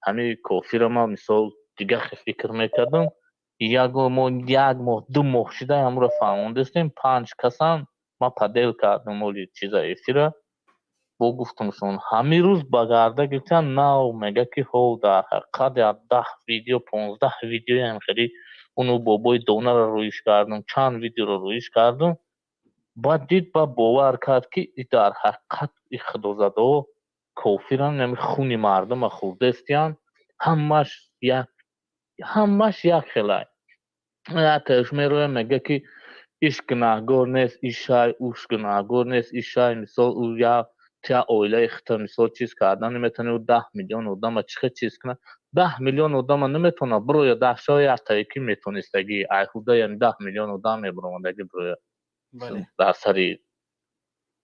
ҳами кофира ма, мисол, дига хел фикр мекардам. Як моҳ, як моҳ, 2 моҳ шида, ҳамуро фаҳмондастем, панҷ касан ма падел кардам. Оли чиза эфира бо гуфтамшон, ҳамин рӯз ба гарда гирифтан нав, мега, ки ҳо, дар ҳақиқат як 10 видео, 15 видеоям хеле уну бобои донаро рӯиш кардам, чанд видеоро рӯиш кардам. Баъд дид, ба бовар кард, ки и дар ҳақиқат и худозадаҳо кофиран, ами хуни мардума хӯрдестиян. Ҳамаш як, ҳамаш як хелай. Яктааш мероя, мега, ки иш гунаҳгор нест, ишай уш гунаҳгор нест, ишай, мисол, ӯ я тя оилаи хита, мисол, чиз кардан наметавонӣ. Ӯ 10 миллион одама чӣ хел чиз кунад? 10 миллион одама наметавонад бироя даҳшаи яктае ки метонистагӣ айҳуда, яъне 10 миллион одам мебаромадагӣ бироя дар сари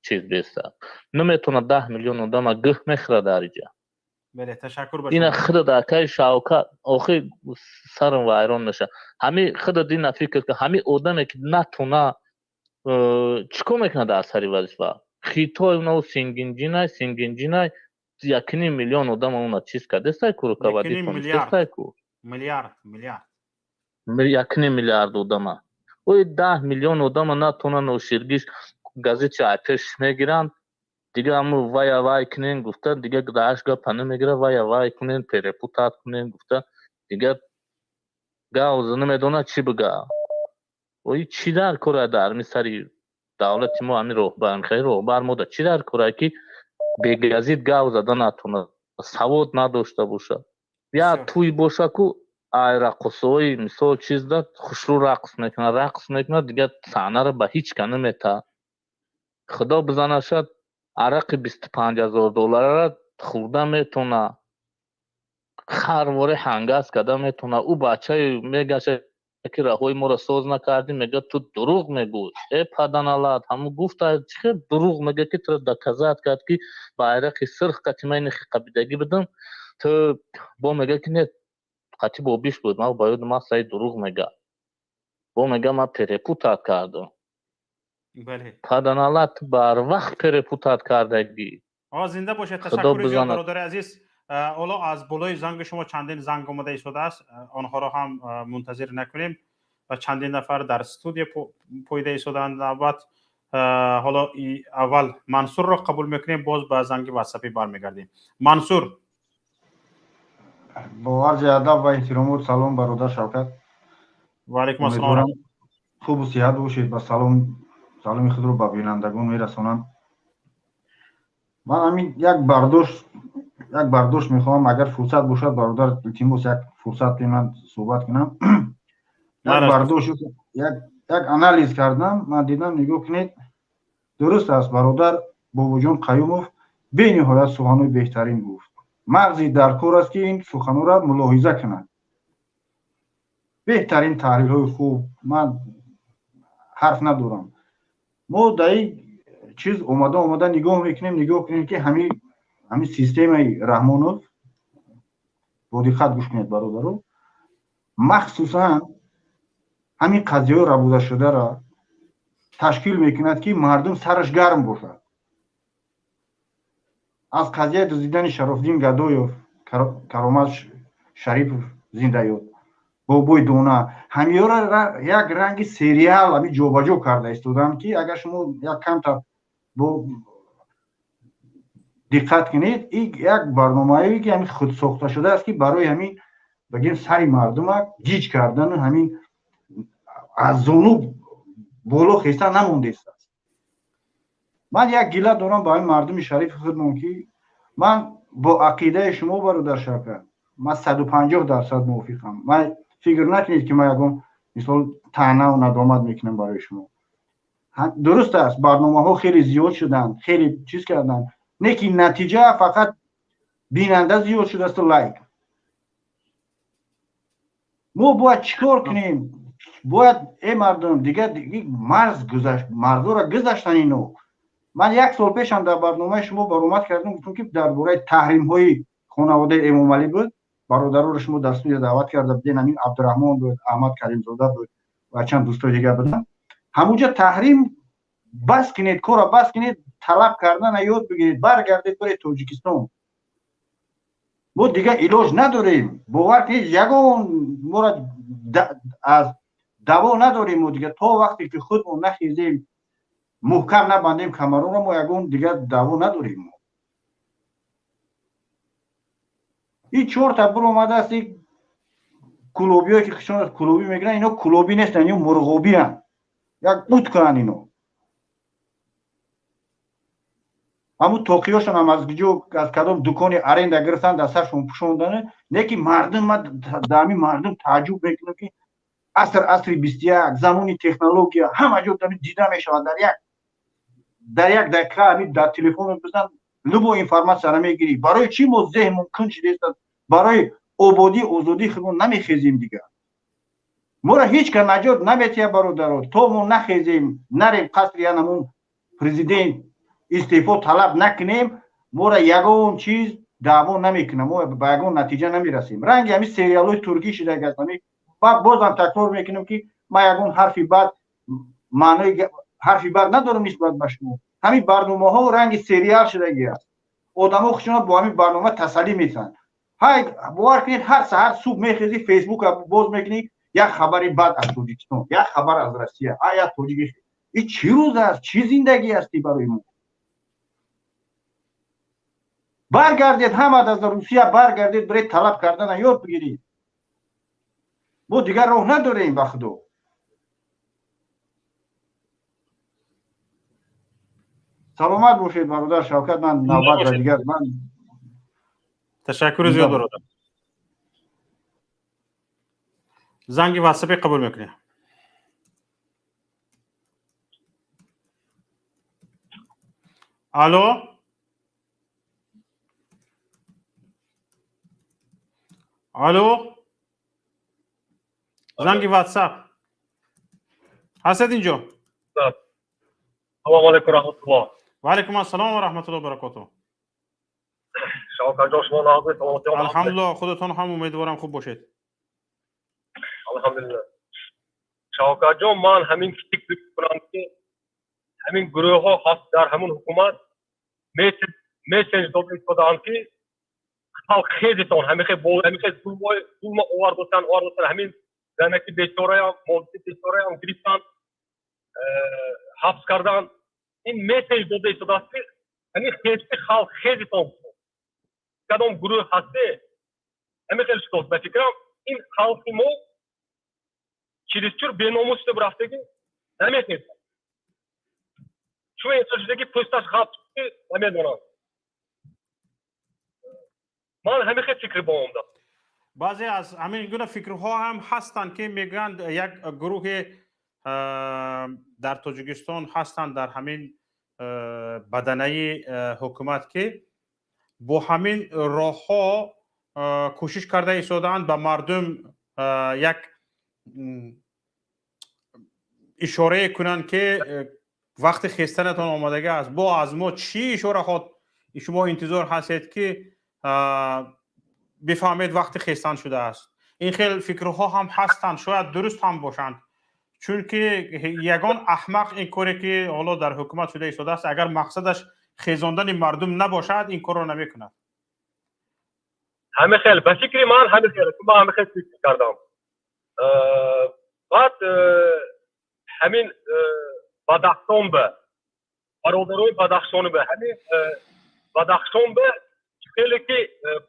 чиз беста, наметавонад. 10 миллион одама гӯҳ мехӯрад дар иҷа. Бале, ташаккур ба Ина шумо. Худат, акаи Шавкат, охи сарам вайрон меша. Ҳами худат ина фикр кун, ҳами одаме ки натона, чӣ кор мекунад дар сари вазифа? Хитой унав сингинҷинай, сингинҷинай, 1,5 миллион одама уна чиз кардестай ку, руководить 1,5 миллиард. тонистестай ку. Миллиард, миллиард. 1,5 миллиард одама, ои 10 миллион одама натона, ноширгиш газетчи айпеш мегиранд. Дига ҳаму вая вай кунен гуфта, дига дааш гапа намегира. Вая вай кунен, перепутать кунен гуфта, дига гавза намедонад чӣ бига. Ои чӣ дар кора дар ҳами сари давлати мо ҳами роҳбар, хеле роҳбар мода чӣ дар кора, ки бегазит гав зада натонад, савод надошта бошад, я тӯй боша ку, ай раққосҳои, мисол, чиз да хушрӯ рақс мекунад, рақс мекунад, дигар саҳнаро ба ҳеҷ ка наметаҳад. Худо бизанашад, арақи 25 000 долларара хӯрда метавонад. Харвори ҳангас карда метавона. Ӯ бачаи мегаша ки раҳои моро соз накардӣ, мега ту дурӯғ мегӯй. Э паданалат, ҳамун гуфта чӣ хел дурӯғ мега ки туро доказать кард ки байрақи сурх қати ман инихи қабидагӣ будам, ту бо мега ки не, қати бобиш буд, ман ба ёдам аст, саи дурӯғ мега. Бо мега ман перепутать кардам. Паданалат, ту барвақт перепутать кардагӣ. Зинда бошед, ташаккури зиёд, бародари азиз. Ҳоло аз болои занги шумо чандин занг омада истодааст, онҳоро ҳам мунтазир накунем ва чандин нафар дар студия поида истодаанд навбат. Ҳоло аввал Мансурро қабул мекунем, боз ба занги ватсапӣ бармегардем. Мансур. Бо арзи адаб ва эҳтиромот салом, бародар Шавкат. Ва алайкум ассалом. Хубу сиҳат бошед. Ба салом, саломи худро ба бинандагон мерасонам. Ман ҳамин як бардошт мехоҳам, агар фурсат бошад, бародар, илтимос, як фурсат ман суҳбат кунам. Як бардошт, як анализ кардам, ман дидам, нигоҳ кунед, дуруст аст, бародар Бобоҷон Қаюмов бениҳоят суханҳои беҳтарин гуфт. Мағзи дар кор аст, ки ин суханҳоро мулоҳиза кунад. Беҳтарин таҳлилҳои хуб, ман ҳарф надорам. Мо дар ин чиз омада омада нигоҳ мекунем, нигоҳ кунем, ки ҳамин системаи Раҳмонов, бо диққат гӯш кунед, бародаро, махсусан ҳамин қазияҳои рабудашударо ташкил мекунад, ки мардум сараш гарм бошад. Аз қазияи дуздидани Шарофдин Гадоев, Каромат Шарипов зиндаёд, Бобои Дона, ҳамиёро як ранги сериал ҳами ҷобаҷо карда истодам, ки агар шумо як камтар бо диққат кунед, ин як барномае ки ҳамин худсохта шудааст, ки барои ҳамин бигем сари мардума гиҷ кардану ҳамин аз зону боло хеста намондааст. Ман як гила дорам ба ҳамин мардуми шарифи худмон, ки ман бо ақидаи шумо, бародар Шавкат, ман 150% мувофиқам. Ман фикр накунед, ки ман ягон мисол таънаву надомат мекунам барои шумо. Дуруст аст, барномаҳо хеле зиёд шуданд, хеле чиз карданд, не ки натиҷа фақат бинанда зиёд шудасту лайк. Мо бояд чӣ кор кунем? Бояд, э мардум, дигар марз гузашт, марзоро гузаштан ино. Ман як сол пешам дар барномаи шумо баромад кардам, гуфтам, ки дар бораи таҳримҳои хонаводаи Эмомалӣ буд. Бародароро шумо дар студия даъват карда буден, ҳамин Абдураҳмон буд, Аҳмад Каримзода буд ва чанд дӯстои дигар буданд ҳамунҷа. Таҳрим бас кунед, кора бас кунед, талаб кардана ёд бигиред, баргардед, баред Тоҷикистон. Мо дигар илоҷ надорем, бовар кунед, ягон мора аз даво надорем. Мо дигар то вақте ки худмон нахезем, муҳкам набандем камаронро, мо ягон дигар даво надорем. Мо ин чорта биромадааст, кулобиое ки хишон кулобӣ мегиранд, ино кулобӣ нестанд, ино мурғобианд, як уткаанд ино. Ҳамун тоқиёшон ҳам аз куҷо, аз кадом дукони аренда гирифтан, дар саршон пӯшондане. Не ки мардум, ман дар ҳамин мардум тааҷҷуб мекунам, ки аср асри 21, замони технология, ҳама ҷо дида мешавад, дар як дақиқа ҳамин дар телефон бизан, любой информатсияро мегирӣ. Барои чӣ мо зеҳнмон кунҷ шудааст? Барои ободӣ, озодии худмон намехезем. Дигар моро ҳеҷ кас наҷот наметиҳад, бародаро. То мо нахезем, нарем қасри янамун президент, истеъфо талаб накунем, моро ягон чиз даъво намекунам, мо ба ягон натиҷа намерасем. Ранги ҳамин сериалҳои туркӣ шудаги аст. Бозам такрор мекунам, ки ман ягон ҳарфи бад, маънои ҳарфи бад надорам нисбат ба шумо. Ҳамин барномаҳо ранги сериал шудаги аст. Одамо худшона бо ҳамин барнома тасаллӣ метиҳанд. Ҳай, бовар кунед, ҳар саҳар субҳ мехезӣ, Фейсбука боз мекунӣ, як хабари бад аз Тоҷикистон, як хабар аз Россия, а як тоҷик. Ин чӣ рӯз аст, чӣ зиндагӣ астӣ барои мо? Баргардед ҳама аз Русия, баргардед, биред, талаб кардана ёд бигиред. Мо дигар роҳ надорем, ба худо. Саломат бошед, бародар Шавкат. Ман навбатра дигар ман Ташаккури зиёд, бародар. Занги ватсапӣ қабул мекунем. Алло. Алло, занги Ватсап ҳастед инҷо? Салому алайкум, раҳматуллоҳ. Ва алайкум ассалом ва раҳматуллоҳ баракоту. Шавкатҷон, шумо нағзед, саломатӣ? Алҳамдулиллоҳ, худатон ҳам умедворам хуб бошед. Алҳамдулиллоҳ. Шавкатҷон, ман ҳамин фикр мекунам, ки ҳамин гурӯҳҳо ҳаст дар ҳамун ҳукумат месседж дода истодаанд, ки халқ хезитон, ҳамихе зулма овардосан, ҳамин занаки бечораям, молики бечораям гирифтанд, ҳабс карданд. Ин месседж дода истодааст, ки ҳамин хезти халқ хезитон, кадом гурӯҳ ҳасте, ҳамин хел шудост. Ба фикрам, ин халқи мо чересчур беномус шуда рафтаги, намехезад. Чун инсон шудаги, пӯсташ ғафт, намедонам. Ман ҳамин хел фикр ба омдам. Баъзе аз ҳамин гуна фикрҳо ҳам ҳастанд, ки мегӯянд, як гурӯҳе дар Тоҷикистон ҳастанд, дар ҳамин баданаи ҳукумат, ки бо ҳамин роҳҳо кӯшиш карда истодаанд ба мардум як ишорае кунанд, ки вақти хестанатон омадагӣ аст. Бо аз мо чӣ ишораҳо шумо интизор ҳастед, ки бифаҳмед вақти хестан шудааст? Ин хел фикрҳо ҳам ҳастанд, шояд дуруст ҳам бошанд, чунки ягон аҳмақ ин коре, ки ҳоло дар ҳукумат шуда истодааст, агар мақсадаш хезондани мардум набошад, ин корро намекунад. Ҳамин хел, ба фикри ман ҳамин хел, ман ҳамин хел фикр кардам. Баъд ҳамин Бадахшон ба бародарои Бадахшон, ба ҳамин Бадахшон ба хеле ки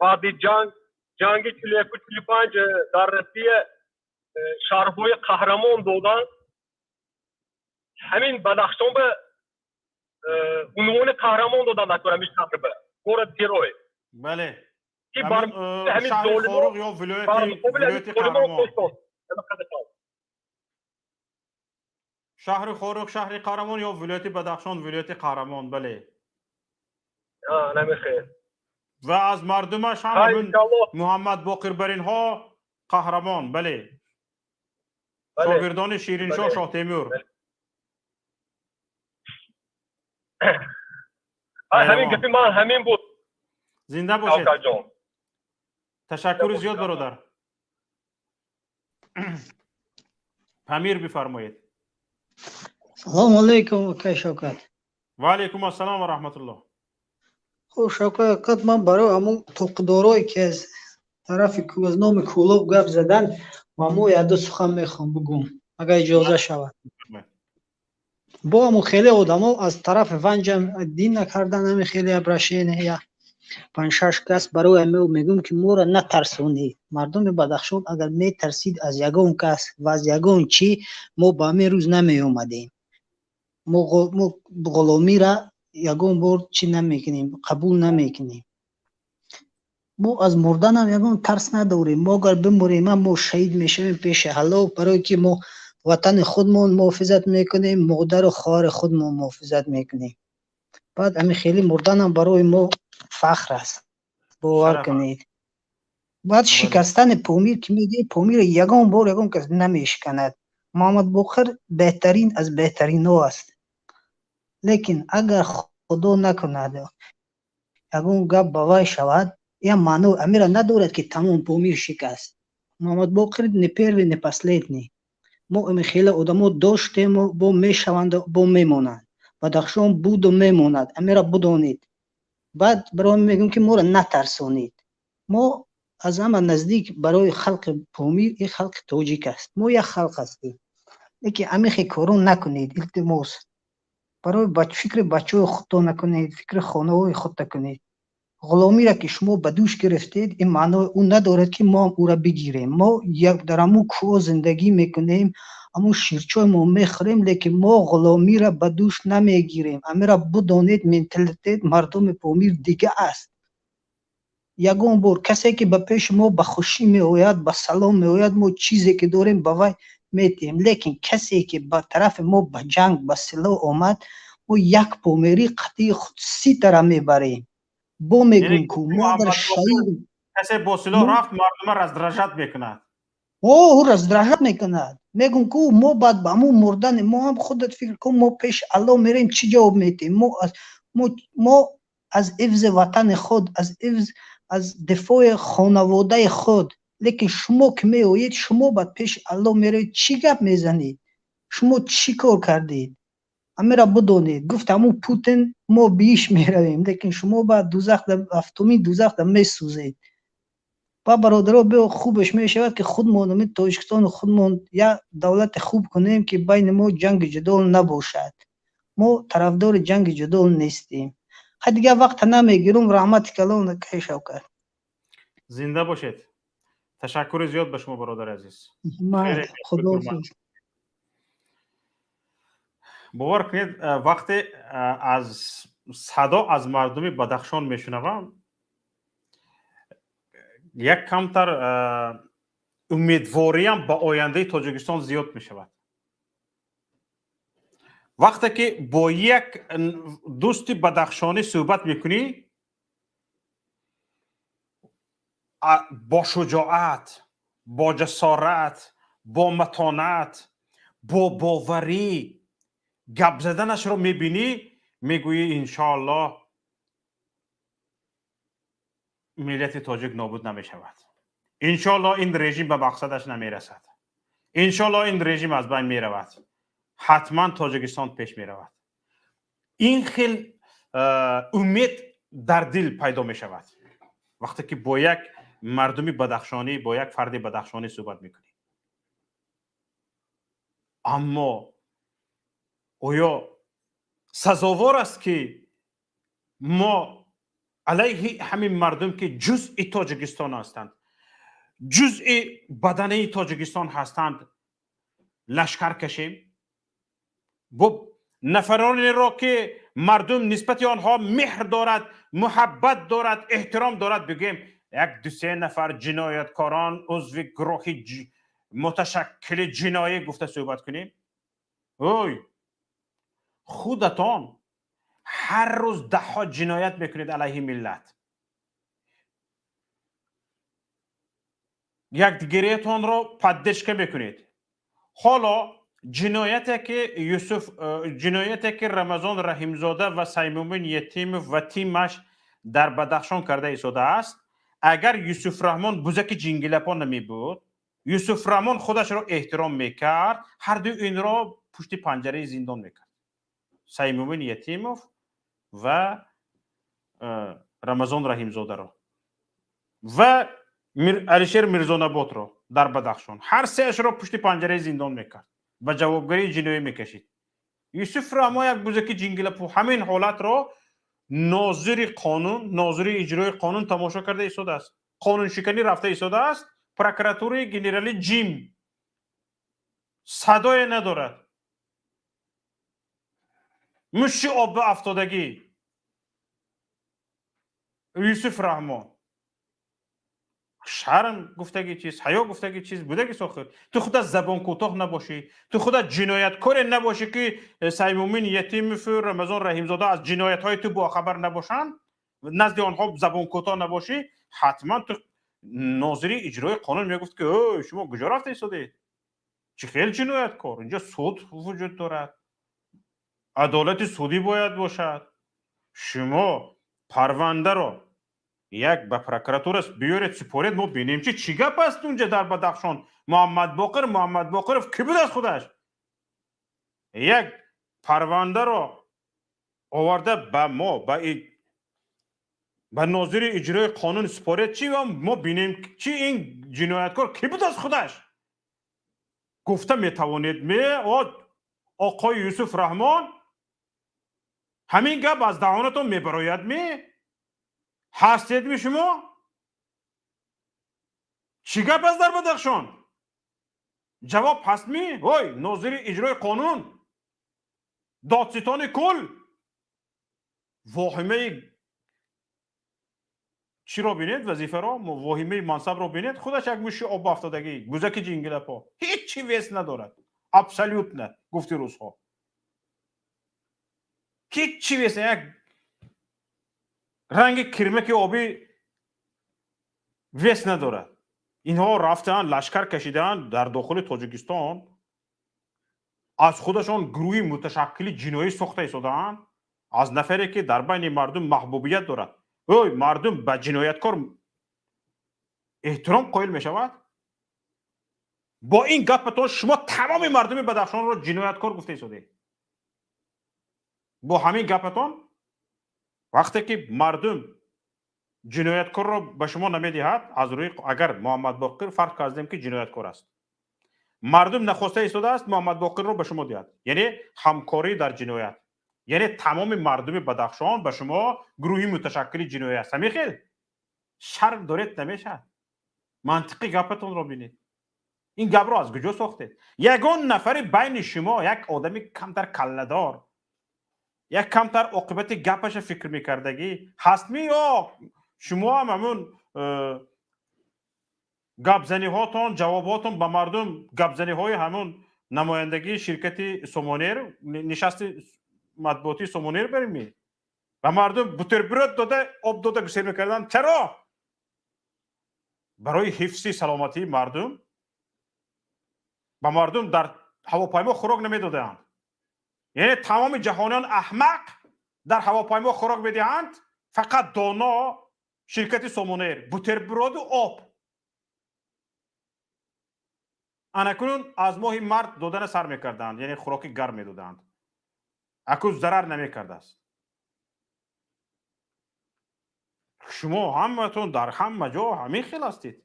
баъди ҷанги 41-45 дар Россия шаҳрҳои қаҳрамон доданд, ҳамин Бадахшон ба унвони қаҳрамон доданд, акор ҳамин шаҳр ба город герой. Бале. Ки бар ҳамин Хоруғ ё вилояти қаҳрамон, шаҳри Хоруғ шаҳри қаҳрамон ё вилояти Бадахшон вилояти қаҳрамон, бале. Намехел. Ва аз мардумаш ҳам Муҳаммад Боқир баринҳо қаҳрамон, бале, шогирдони Шириншоҳ Шоҳтемур. Ҳамин гапи ман ҳамин буд. Зинда бошед, ташаккури зиёд, бародар. Памир, бифармоед. Салому алайкум, акай Шавкат. Ва алайкум ассалом ва раҳматуллоҳ. Хуб, Шавкат, ман барои ҳамун тоқдорое, ки аз тарафи аз номи Кӯлоб гап задан, ва мо якду сухан мехоҳам бигӯм, агар иҷоза шавад. Бо ҳамун хеле одамо аз тарафи Ванҷам дин накардан, ҳамин хеле обращения панҷ-шаш кас. Барои ҳамин мегӯм, ки моро натарсонед. Мардуми Бадахшон агар метарсид аз ягон кас ва аз ягон чӣ, мо ба ҳамин рӯз намеомадем. Мо ғуломира ягон бор чӣ намекунем, қабул намекунем. Мо аз мурданам ягон тарс надорем. Мо агар бимурем, мо шаҳид мешавем пеши Аллоҳ, барое ки мо ватани худмон муҳофизат мекунем, модару хоҳари худмон муҳофизат мекунем. Баъд ҳамин хеле мурданам барои мо фахр аст, бовар кунед. Баъд шикастани Помир, ки мегӯед, Помир ягон бор ягон кас намешиканад. Муҳаммад Боқир беҳтарин аз беҳтаринҳо аст, лекин агар Худо накунад ягон гап ба вай шавад, я маъно амира надорад, ки тамом Помир шикаст. Муҳаммад Боқир не первый, не последний. Мо ами хеле одамо доштему, бо мешаванду, бо мемонанд. Бадахшон буду мемонад, амира бидонед. Баъд барои мегӯм, ки моро натарсонед. Мо аз ҳама наздик барои халқи Помир ин халқи тоҷик аст, мо як халқ ҳастем. Лекин амихе коро накунед, илтимос. Барои фикри бачаҳои худто накунед, фикри хонаҳои худто кунед. Ғуломиро, ки шумо ба дӯш гирифтед, ин маънои ӯ надорад, ки мо ҳам ӯро бигирем. Мо дар ҳамун кӯҳо зиндагӣ мекунем, ҳамун ширчой мо мехӯрем, лекин мо ғуломиро ба дӯш намегирем. Амира бидонед, менталитет мардуми Помир дига аст. Ягон бор касе, ки ба пеши мо ба хушӣ меояд, ба салом меояд, мо чизе ки дорем, ба вай метиҳем. Лекин касе, ки ба тарафи мо ба ҷанг, ба силоҳ омад, мо як померӣ қатъии худ ситара мебарем. Бо мегӯм, ку мо агар шаҳид Касе бо силоҳ рафт, мардума раздражать мекунад. О, раздражать мекунад. Мегум ку мо баъд ба ҳамун мурдани мо ҳам худат фикр кун, мо пеши Аллоҳ мерем, чӣ ҷавоб медиҳем? Мо аз ҳифзи ватани худ, аз ҳифз, аз дифои хонаводаи худ. Лекин шумо ки меоед, шумо баъд пеши Аллоҳ меравед, чӣ гап мезанед? Шумо чӣ кор кардед? Ҳамеро бидонед. Гуфт ҳамун Путин, мо биҳишт меравем, лекин шумо ба дузах, ҳафтумин дузахда месӯзед. Ва бародаро, биё, хубеш мешавад, ки худмон ами Тоҷикистони худмон як давлати хуб кунем, ки байни мо ҷанги ҷудол набошад. Мо тарафдори ҷанги ҷудол нестем. Ха, дигар вақта намегирум. Раҳмати калон, акай Шавкат. Зинда бошед, ташаккури зиёд ба шумо, бародари азиз. Худоҳофиз. Бовар кунед, вақте аз садо аз мардуми Бадахшон мешунавам, як камтар умедвориям ба ояндаи Тоҷикистон зиёд мешавад. Вақте ки бо як дӯсти бадахшонӣ суҳбат мекунӣ, бо шуҷоат, бо ҷасорат, бо матонат, бо боварӣ гап заданашро мебинӣ, мегӯӣ: иншоаллоҳ, миллати тоҷик нобуд намешавад, иншоаллоҳ, ин режим ба мақсадаш намерасад, иншоаллоҳ, ин режим аз байн меравад, ҳатман Тоҷикистон пеш меравад. Ин хел умед дар дил пайдо мешавад, вақте ки бо як мардуми бадахшонӣ, бо як фарди бадахшонӣ суҳбат мекунӣ. Аммо оё сазовор аст, ки мо алайҳи ҳамин мардум, ки ҷузъи Тоҷикистон ҳастанд, ҷузъи баданаи Тоҷикистон ҳастанд, лашкар кашем? Бо нафаронеро, ки мардум нисбати онҳо меҳр дорад, муҳаббат дорад, эҳтиром дорад, бигӯем як дусе нафар ҷинояткорон, узви гурӯҳи муташаккили ҷиноӣ гуфта суҳбат кунем? Ой, худатон ҳар рӯз даҳҳо ҷиноят мекунед алайҳи миллат, якдигариятонро поддержка мекунед. Ҳоло ҷинояте ки Юсуф, ҷинояте ки Рамазон Раҳимзода ва Саймумин Ятимов ва тимаш дар Бадахшон карда истодааст, агар Юсуф Раҳмон бузаки ҷингилапо намебуд, Юсуф Раҳмон худашро эҳтиром мекард, ҳардуи инро пушти панҷараи зиндон мекард, Саймумин Ятимов ва Рамазон Раҳимзодаро ва Алишер Мирзонаботро дар Бадахшон, ҳар сеашро пушти панҷараи зиндон мекард, ба ҷавобгарии ҷиноӣ мекашид. Юсуф Раҳмон як бузаки ҷингилапо, ҳамин ҳолатро нозири қонун, нозири иҷрои қонун тамошо карда истодааст. Қонуншиканӣ рафта истодааст, прокуратураи генералӣ ҷим, садое надорад, муши обба афтодагӣ Юсуф Раҳмон. Шарм гуфтаги чиз, ҳаё гуфтаги чиз будаги сохир. Ту худа забонкӯтоҳ набошӣ, ту худа ҷинояткоре набошӣ, ки Саймумин Ятимову Рамазон Раҳимзода аз ҷиноятҳои ту бохабар набошанд, назди онҳо забонкӯтоҳ набошӣ, ҳатман ту нозири иҷрои қонун мегуфт, ки ой, шумо куҷо рафта истодед, чӣ хел ҷинояткор? Инҷо суд вуҷуд дорад, адолати судӣ бояд бошад. Шумо парвандаро як ба прокуратура биёред, супоред, мо бинем, чи чӣ гап аст унҷа дар Бадахшон. Муҳаммадбоқир Муҳаммадбоқиров кӣ буд аз худаш? Як парвандаро оварда ба мо, ба нозири иҷрои қонун супоред, чи мо бинем, чи ин ҷинояткор кӣ буд аз худаш, гуфта метавонед ме, оқои Юсуф Раҳмон? Ҳамин гап аз даҳонатон мебарояд ме? Ҳастедми шумо? Чӣ гап аст дар Бадахшон? Ҷавоб ҳастми, ой нозири иҷрои қонун, додситони кул? Воҳимаи чиро бинед, вазифаро, воҳимаи мансабро бинед. Худаш як муши об афтодагӣ, бузаки ҷингилапо, ҳеҷ вес надорад, абсолютно, гуфти рӯзҳо, ҳеҷ вес, як ранги кирмаки обӣ. Вес надорад. Инҳо рафтаанд, лашкар кашидаанд дар дохили Тоҷикистон, аз худашон гурӯҳи муташаккили ҷиноӣ сохта истодаанд, аз нафаре ки дар байни мардум маҳбубият дорад. Ой, мардум ба ҷинояткор эҳтиром қоил мешавад? Бо ин гапатон шумо тамоми мардуми Бадахшонро ҷинояткор гуфта истодед. Бо ҳамин гапатон вақте ки мардум ҷинояткорро ба шумо намедиҳад, аз рӯи агар Муҳаммадбоқир фарқ кардем ки ҷинояткор аст, мардум нахоста истодааст Муҳаммадбоқирро ба шумо диҳад, яъне ҳамкорӣ дар ҷиноят, яъне тамоми мардуми Бадахшон ба шумо гурӯҳи муташаккили ҷиноӣ аст. Ҳамин хел шарм доред намешавад. Мантиқи гапатонро бинед. Ин гапро аз куҷо сохтед? Ягон нафари байни шумо як одами камтар калладор, як камтар оқибати гапаша фикр мекардагӣ ҳастми ё шумо ҳам ҳамун гапзаниҳотон, ҷавобҳотон ба мардум гапзаниҳои ҳамун намояндагии ширкати Сомонер, нишасти матбуотии Сомонер барими? Ба мардум бутерброд дода, об дода гусел мекарданд. Чаро? Барои ҳифзи саломатии мардум ба мардум дар ҳавопаймо хӯрок намедодаанд. Яъне тамоми ҷаҳониён аҳмақ дар ҳавопаймо хӯрок медиҳанд, фақат доно ширкати Сомонер бутерброду об. Анакунун аз моҳи март додана сар мекарданд, яъне хӯроки гарм медоданд. Акун зарар намекардааст. Шумо ҳаматон дар ҳама ҷо ҳамин хел ҳастед.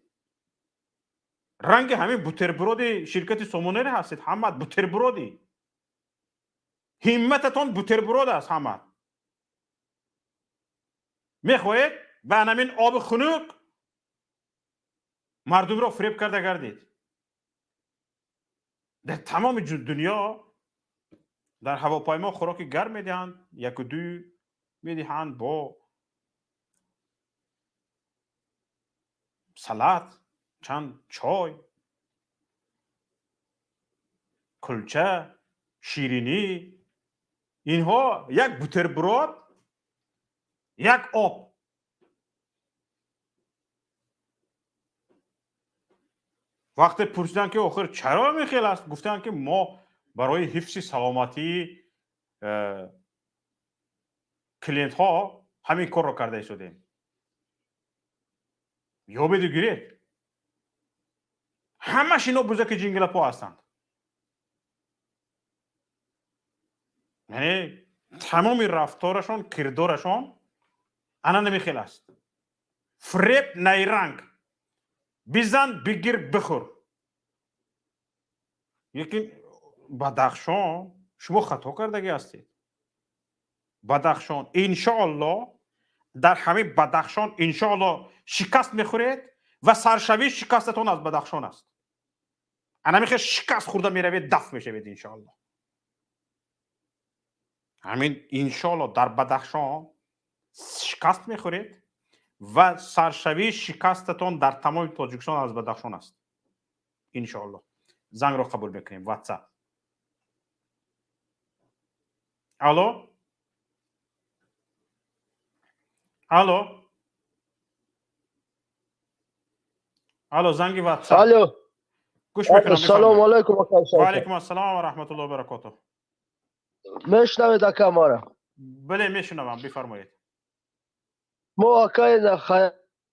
Ранги ҳамин бутерброди ширкати Сомонер ҳастед, ҳамат бутерброди. Ҳиммататон бутерброд аст ҳамат. Мехоҳед ба ҳамин оби хунук мардумро фиреб карда гардед. Дар тамоми дунё дар ҳавопаймо хӯроки гарм медиҳанд, яку ду медиҳанд бо салат, чанд чой, кулча, ширинӣ. Инҳо як бутерброд, як об. Вақте пурсиданд ки охир чаро ҳамин хел аст, гуфтанд ки мо барои ҳифзи саломатии клиентҳо ҳамин корро карда истодем. Ёбеду гиред. Ҳамаш ино бузаки ҷингалапо ҳастанд. Яъне тамоми рафторашон, кирдорашон ана намихел аст. Фиреб, найранг, бизан, бигир, бихӯр. Лекин Бадахшон шумо хато кардагӣ ҳастед. Бадахшон иншоалло дар ҳамин Бадахшон иншоалло шикаст мехӯред ва саршавии шикастатон аз Бадахшон аст. Ана мехе шикаст хӯрда меравед, дафт мешавед иншоалло. Ҳамин иншоалло дар Бадахшон шикаст мехӯред ва саршавии шикастатон дар тамоми Тоҷикистон аз Бадахшон аст. Иншоалло. Зангро қабул мекунем. WhatsApp. Алло? Алло? Алло, занги WhatsApp. Алло. Гӯш мекунам. Ассалому алайкум ака. Ва алайкум ассалом ва раҳматуллоҳи ва баракотуҳ. Мешунавед ака мара? Бале, мешунавам, бифармоед. Мо акай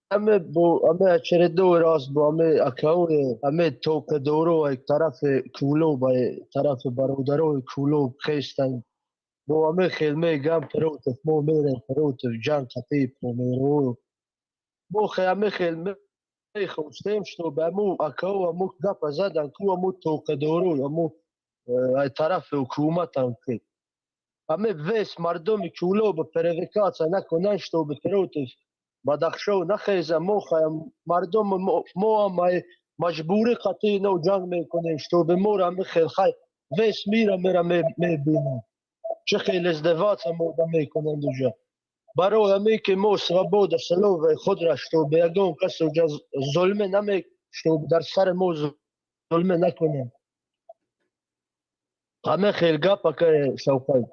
аме бо аме очередной раз бо аме акаои аме тоқадоро ай тарафи Кӯлоб, ай тарафи бародарои Кӯлоб хестан. Бо аме хел мегам против мо мерем против ҷанг қати померо. Мо хе аме хел мехостем, чтобы аму акао аму гапа задан ку аму тоқадоро аму ай тарафи ҳукуматам ки аме вес мардуми Кӯлоб привлекаться накунанд, чтобы против Бадахшон нахеза. Мо мардум мо ҳам маҷбурӣ қатъи ино ҷанг мекунем, чтобы моро ами хел хай вес мира мера мебинам чӣ хел издеваться мода мекунанд уҷа. Барои аме ки мо свобода словаи худра, чтобы ягон кас уҷа зулме наме, чтобы дар сари мо зулме накунанд. Ҳаме хел гап ака Шавқат.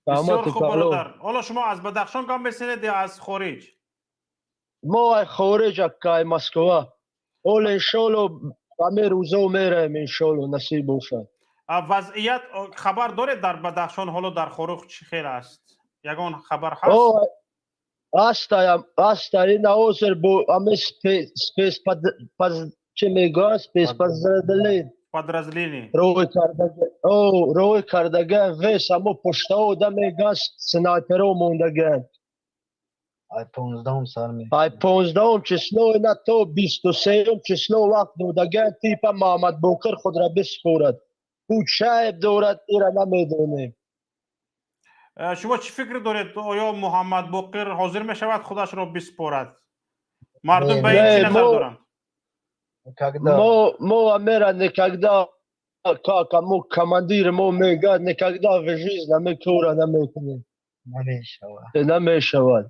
Бисёр хуб бародар. Ҳоло шумо аз Бадахшон гап мезанед ё аз хориҷ? Мо ай хориҷ, акай Москва. Ҳол иншоалло ҳамин рӯзо мераем, иншоалло, насиб бошад. Вазъият хабар доред дар Бадахшон, ҳоло дар Хоруғ чӣ хел аст? Ягон хабар ҳаст? Ҳастаям, ҳаста. Ина ҳозир бо ҳамин спец чӣ мегӯянд, спецподразделение подразделение рой кардага, рой кардага, вес ҳамо пуштао да мегӯянд, снайперо мондагианд. Ай 15-ум сар Ай 15-ум число ина то 23-ум число вақт додагианд, типа Муҳаммад Боқир худра бисупорад. Ӯ чайб дорад, ира намедонем. Шумо чӣ фикр доред, оё Муҳаммад Боқир ҳозир мешавад худашро биспорад? Мардум ба ин чӣ назар доранд? Мо амера никогда, как амо командир мо мегӯяд, никогда в жизнь аме кора намекунем. Намешавад. Намешавад.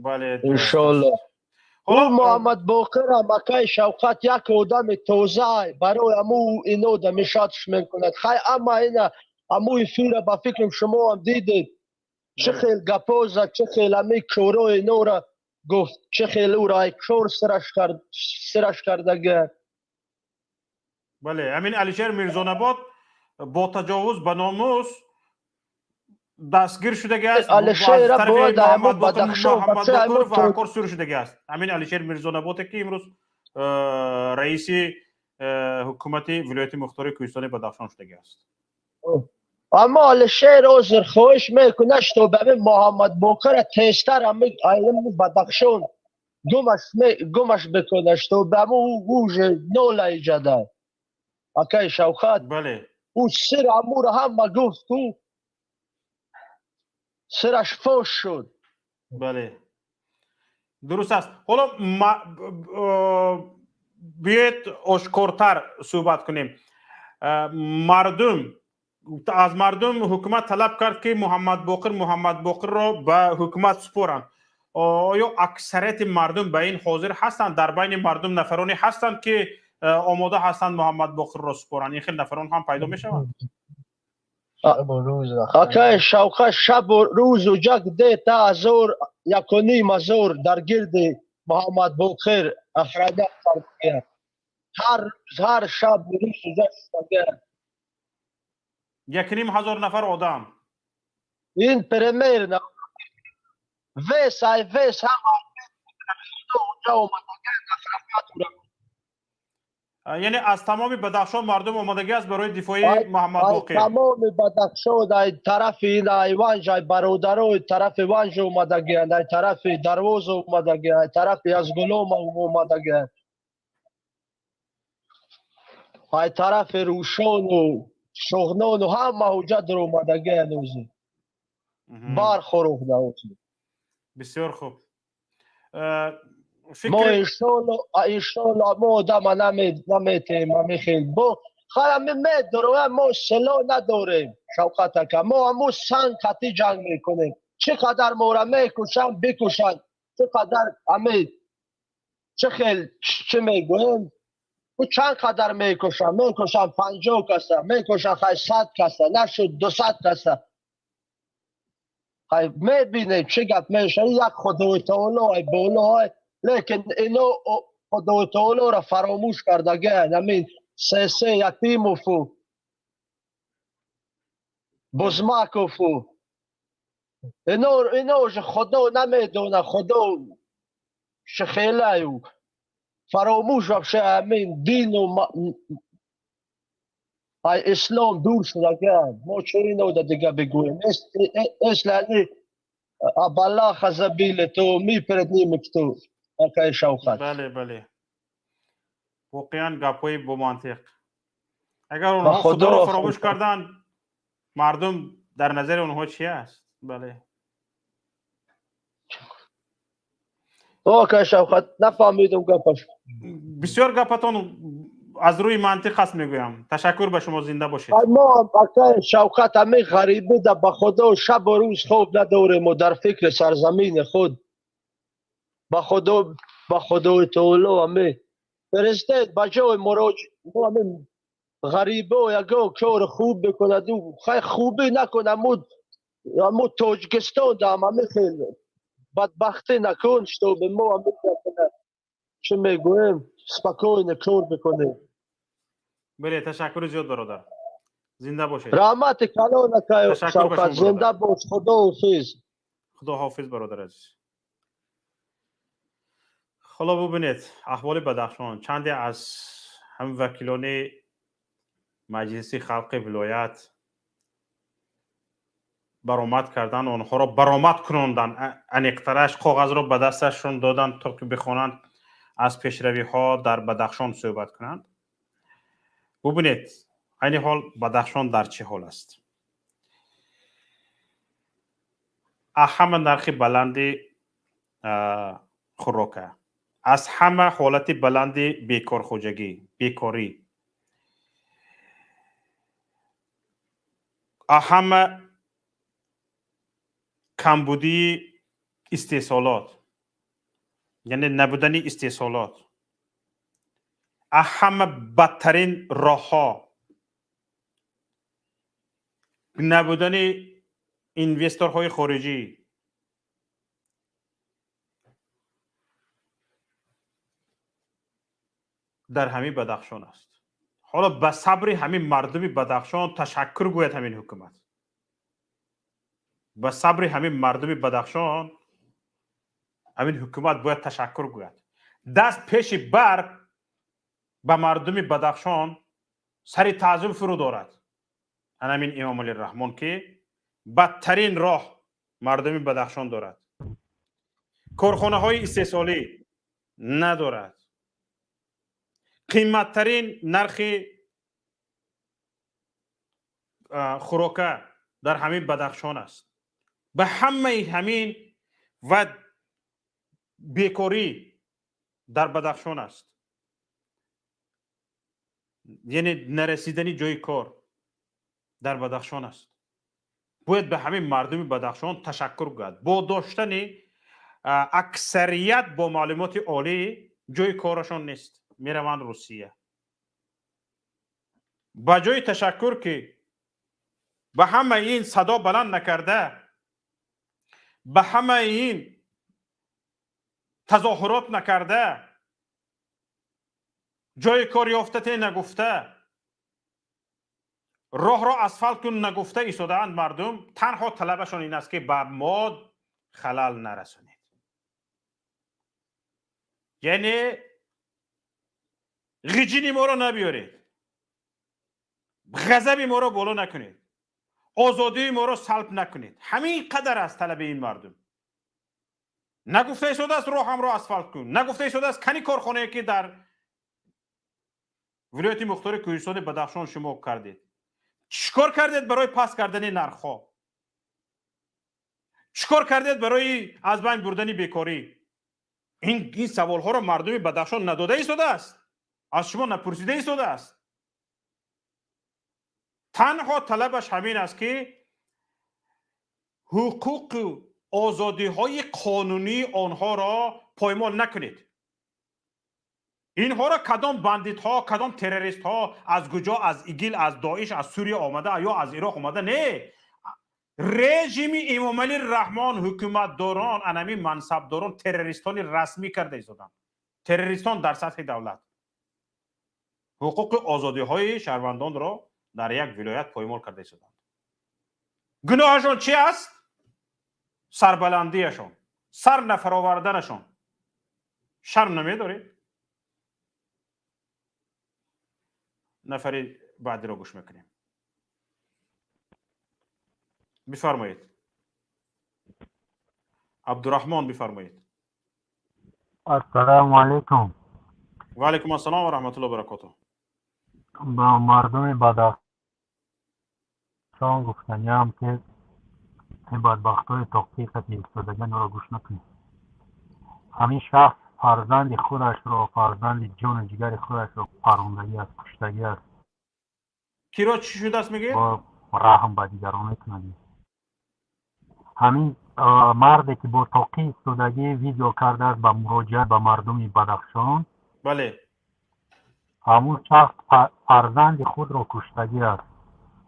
Бале. Иншоалло. Ӯ Муҳаммад Боқирам, акай Шавқат, як одами тоза, барои аму ино дамешатш мекунад. Хай, амма ина аму эфира ба фикрам шумоам дидед, чӣ хел гапо зад, чӣ хел ами корои инора гуфт, чӣ хел ӯро ай кор сираш кардага. Бале, ҳамин Алишер Мирзонабод бо таҷовуз ба номус дастгир шудаги аст. Алишера бояд ҳамо Бадахшон Муҳаммад ва кор сур шудаги аст. Ҳамин Алишер Мирзонаботе ки имрӯз раиси ҳукумати вилояти мухтори Кӯҳистони Бадахшон шудаги аст. Аммо Алишер ҳозир хоҳиш мекунад, чтобы ҳамин Муҳаммад Боқира тезтар ҳами Бадахшон гумаш бикунад, чтобы ҳаму уже нола иҷада, акай Шавқат. Бале. Ӯ сир ҳамуро ҳама гуфт, ку сираш фош шуд. Бале, дуруст аст. Ҳоло биёед ошкортар суҳбат кунем. Мардум, аз мардум ҳукумат талаб кард, ки Муҳаммад Боқирро ба ҳукумат супоранд. Оё аксарияти мардум ба ин ҳозир ҳастанд? Дар байни мардум нафароне ҳастанд, ки омода ҳастанд Муҳаммад Боқирро супоранд? Ин хел нафарон ҳам пайдо мешаванд? Акай Шавқат, шабу рӯзу ҷак дета ҳазор, якуним ҳазор дар гирди Муҳаммад Боқир охрана кардагия. Ҳар рӯз, ҳар шабу рӯзу ҷак шудагия. 1500 нафар одам? Ин примерно вес ай вес ҳама унҷа омадагия охранять. Яъне аз тамоми Бадахшон мардум омодагӣ аст барои дифои Муҳаммад Боқир? Тамоми Бадахшон, ай тарафи ин, ай Ванҷ, ай бародарои тарафи Ванҷ омадагианд, ай тарафи Дарвоза омадагианд, ай тарафи Язгулом омадагианд, ай тарафи Рӯшону Шоғнону ҳама ҳуҷҷат омадагианд. Ӯзи бархӯрухда ӯзи. Бисёр хуб. Мо иншоалло, иншоалло, мо одама наметем ами хел бо хай ами медорем. Мо силоҳ надорем, Шавқат ака, мо ҳаму санг қатӣ ҷанг мекунем. Чӣ қадар мора мекушанд, бикушанд, чӣ қадар ами чӣ хел чӣ мегӯем, ӯ чанд қадар мекушанд, мекушанд, 50 каса мекушанд, хай, 100 каса нашуд, 200 каса, хай, мебинем чӣ гап мешавад. Як Худои таоло ай боло ай, лекин ино Худои таолоро фаромӯш кардагианд. Ҳамин сесе Ятимову Бузмакову ино уже Худо намедона, Худо шихелаю фаромӯш, вообще ҳамин дину ай ислом дур шудагианд. Мо чӣ ино да дига бигӯем? Если они об Аллаха забили, то мы перед ними кто, акай Шавқат? Бале, воқеан гапҳои бомантиқ. Агар онҳо Худоро фаромӯш карданд, мардум дар назари онҳо чи аст? Бале. Акай Шавқат, нафаҳмидум гапаш. Бисёр гапатон аз рӯи мантиқ аст, мегӯям. Ташаккур ба шумо, зинда бошед. Мо, акай Шавқат, ҳамин ғарибӣ да ба Худо шабу рӯз хоб надорему, дар фикри сарзамини худ. Ба Худо, ба Худои таоло, ҳами президент ба ҷои муроҷ ҳамин ғарибо ягон кори хуб бикунад, хай, хубӣ накун, аму Тоҷикистон дам ҳами хел Бадбахтӣ накун, чтобы мо чӣ мегӯем, спокойно кор бикунем. Бале, ташаккури зиёд, бародар, зинда бошед. Раҳмати калон, акай Ташаккур ба Шавкат, шумо, зинда бародар. бош, худоҳофиз. Худоҳофиз, бародар азиз. Ҳоло бубинед аҳволи Бадахшон. Чанде аз ҳам вакилони Маҷлиси халқи вилоят баромад кардан, онҳоро баромад кунондан, аниқтараш коғазро ба дасташон доданд, то ки бихонанд, аз пешравиҳо дар Бадахшон суҳбат кунанд. Бубинед, айни ҳол Бадахшон дар чӣ ҳол аст. Аз ҳама нархи баланди хӯрока, аз ҳама ҳолати баланди бекорхоҷагӣ, бекорӣ, аз ҳама камбудии истеҳсолот, яъне набудани истеҳсолот, аз ҳама бадтарин роҳҳо, набудани инвесторҳои хориҷӣ, дар ҳамин Бадахшон аст. Ҳоло ба сабри ҳамин мардуми Бадахшон ташаккур гӯяд ҳамин ҳукумат. Ба сабри ҳамин мардуми Бадахшон ҳамин ҳукумат бояд ташаккур гӯяд. Даст пеши барқ ба мардуми Бадахшон сари таъзим фурӯ дорад. Ҳамин Имомалӣ Раҳмон, ки бадтарин роҳ мардуми Бадахшон дорад, корхонаҳои истеҳсолӣ надорад, қиматтарин нархи хӯрока дар ҳамин Бадахшон аст. Ба ҳамаи ҳамин ва бекорӣ дар Бадахшон аст, яъне нарасидани ҷои кор дар Бадахшон аст. Бояд ба ҳамин мардуми Бадахшон ташаккур гӯяд. Бо доштани аксарият бо маълумоти олӣ ҷои корашон нест, мераванд Русия. Ба ҷои ташаккур, ки ба ҳамаи ин садо баланд накарда, ба ҳамаи ин тазоҳурот накарда, ҷои кор ёфтате нагуфта, роҳро асфалт кун нагуфта истодаанд мардум, танҳо талабашон ин аст, ки ба мо халал нарасонед, яъне ғиҷини моро набиёред, ғазаби моро боло накунед, озодии моро салб накунед. Ҳамин қадар аст талаби ин мардум. Нагуфта истодааст роҳамро асфалт кун, нагуфта истодааст кани корхонае, ки дар вилояти мухтори Кӯҳистони Бадахшон шумо кардед, чӣ кор кардед барои паст кардани нархҳо, чӣ кор кардед барои аз байн бурдани бекорӣ. Ин саволҳоро мардуми Бадахшон надода истодааст, аз шумо напурсида истодааст. Танҳо талабаш ҳамин аст, ки ҳуқуқу озодиҳои қонунии онҳоро поймол накунед. Инҳоро кадом бандитҳо, кадом террористҳо, аз куҷо, аз ИГИЛ, аз Доиш, аз Сурия омада ё аз Ироқ омада, не, режими Эмомалӣ Раҳмон, ҳукуматдорон, анами мансабдорон террористони расмӣ карда истоданд, террористон дар сатҳи давлат ҳуқуқи озодиҳои шаҳрвандонро дар як вилоят поймол карда истоданд. Гуноҳашон чи аст? Сарбаландиашон, сар нафароварданашон. Шарм намедоред? Нафари баъдиро гӯш мекунем. Бифармоед, Абдураҳмон, бифармоед. Ассалому алайкум. Ва алайкум ассалом ва раҳматуллоҳи ва баракотуҳ. Ба мардуми Бадахшон гуфтаниам, ки ин бадбахтҳои тоқӣ қати истодаганро гӯш накунед. Ҳамин шахс фарзанди худашро, фарзанди ҷону ҷигари худашро парондагӣ аст, куштагӣ аст. Киро чӣ шудааст, мегӯед? Бо раҳм ба дигарон мекунад. Ҳамин марде, ки бо тоқӣ истодагӣ видео кардааст ба муроҷиат ба мардуми Бадахшон, бале, ҳамун шахс фарзанди худро куштагӣ аст.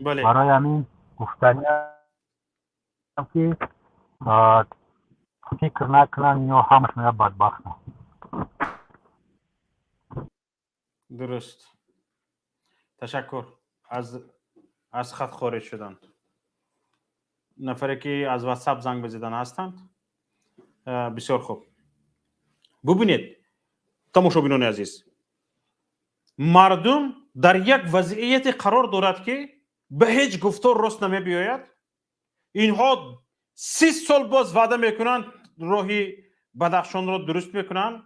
Бале. Барои ҳамин гуфтаниам, ки Фикр накунанд, ино ҳамашон як бадбахтанд. Дуруст, ташаккур. Аз хат хориҷ шуданд. Нафаре ки аз ватсап занг бизидан ҳастанд. Бисёр хуб, бубинед, тамошобинони азиз, мардум дар як вазъияте қарор дорад, ки ба ҳеҷ гуфтор рост намебиёяд. Инҳо 30 сол боз ваъда мекунанд, роҳи Бадахшонро дуруст мекунанд.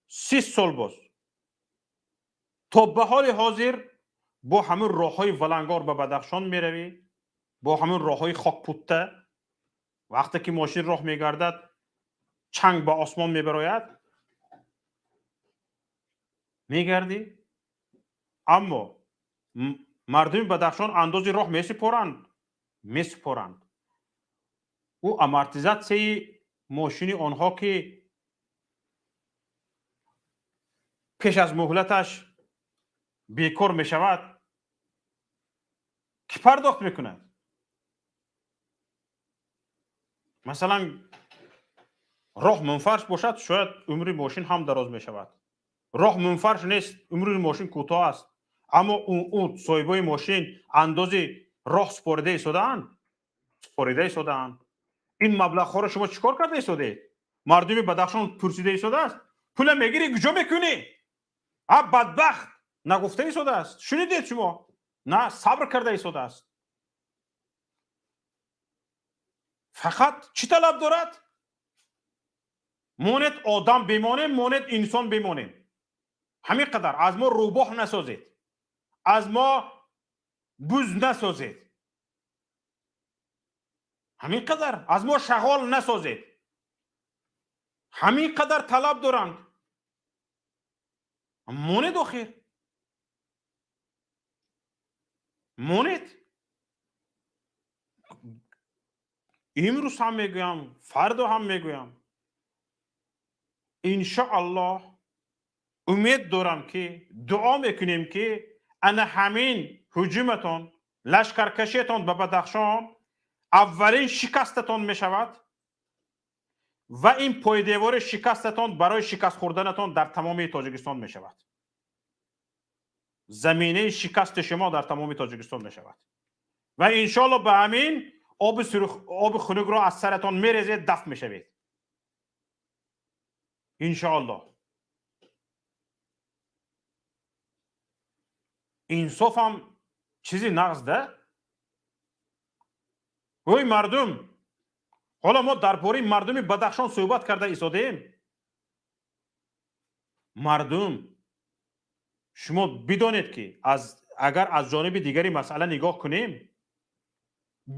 30 сол боз то ба ҳоли ҳозир бо ҳамин роҳҳои валангор ба Бадахшон меравӣ, бо ҳамин роҳҳои хокпутта. Вақте ки мошин роҳ мегардад, чанг ба осмон мебарояд, мегардӣ. Аммо мардуми Бадахшон андози роҳ месупоранд, месупоранд. Ӯ амортизатсияи мошини онҳо, ки пеш аз муҳлаташ бекор мешавад, кӣ пардохт мекунад? Масалан, роҳ мунфарш бошад, шояд умри мошин ҳам дароз мешавад. Роҳ мунфарш нест, умри мошин кӯтоҳ аст. Аммо ӯ соҳибои мошин андози роҳ супорида истодаанд, супорида истодаанд. Ин маблағҳоро шумо чӣ кор карда истодаед? Мардуми Бадахшон пурсида истодааст: пула мегирӣ, куҷо мекунӣ? А бадбахт нагуфта истодааст. Шунидед шумо? На, сабр карда истодааст. Фақат чӣ талаб дорад? Монед одам бемонем, монед инсон бемонем. Ҳамин қадар. Аз мо рӯбоҳ насозед, аз мо буз насозед, ҳамин қадар. Аз мо шағол насозед. Ҳамин қадар талаб доранд. Монед охир, монед. Имрӯз ҳам мегӯям, фардо ҳам мегӯям, иншоаллоҳ умед дорам, ки дуо мекунем, ки ана ҳамин ҳуҷуматон, лашкаркашиятон ба Бадахшон аввалин шикастатон мешавад ва ин пойдевори шикастатон барои шикаст хӯрданатон дар тамоми Тоҷикистон мешавад. Заминаи шикасти шумо дар тамоми Тоҷикистон мешавад ва иншоалло ба ҳамин оби хунукро аз саратон мерезед, дафт мешавед иншоалло. Инсофам чизи нағз да. Ой мардум, ҳоло мо дар бораи мардуми Бадахшон суҳбат карда истодаем. Мардум, шумо бидонед, ки агар аз ҷониби дигари масъала нигоҳ кунем,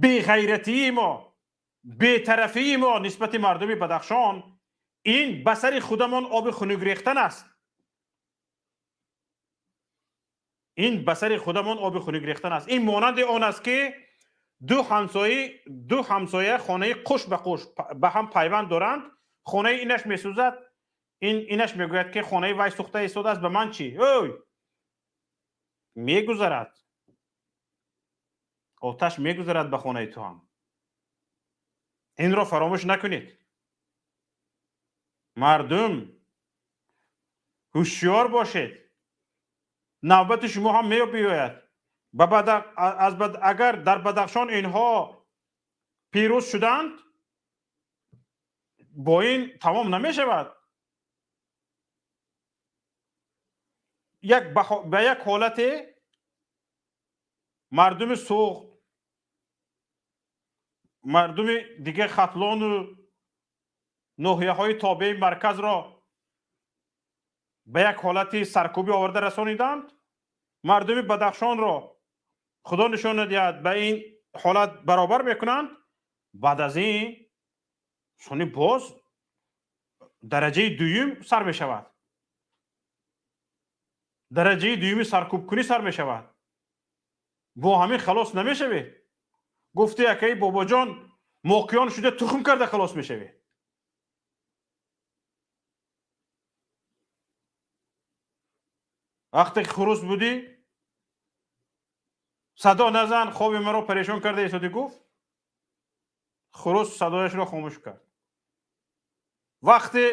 беғайратии мо, бетарафии мо нисбати мардуми Бадахшон ин ба сари худамон оби хунук рехтан аст. Ин ба сари худамон оби хунук рехтан аст. Ин монанди он аст, ки ду ҳамсоя хонаи қуш ба қуш ба ҳам пайванд доранд. Хонаи инаш месӯзад, инаш мегӯяд, ки хонаи вай сӯхта истодааст, ба ман чӣ? Ой, мегузарад, оташ мегузарад ба хонаи ту ҳам. Инро фаромӯш накунед. Мардум, ҳушёр бошед, навбати шумо ҳам мебиёяд. Агар дар Бадахшон инҳо пирӯз шуданд, бо ин тамом намешавад. Ба як ҳолате мардуми Суғд, мардуми дигар Хатлону ноҳияҳои тобеи марказро ба як ҳолати саркӯбӣ оварда расониданд. Мардуми Бадахшонро худо нишон надиҳад ба ин ҳолат баробар мекунанд. Баъд аз ин сони боз дараҷаи дуюм сар мешавад, дараҷаи дуюми саркӯбкунӣ сар мешавад. Бо ҳамин халос намешавед. Гуфти акаи Бобоҷон, моқиён шуда тухм карда халос мешавед. Вақте хурус будӣ, садо назан, хоби маро парешон карда истоди, гуфт. Хурӯс садояшро хомӯш кард. Вақте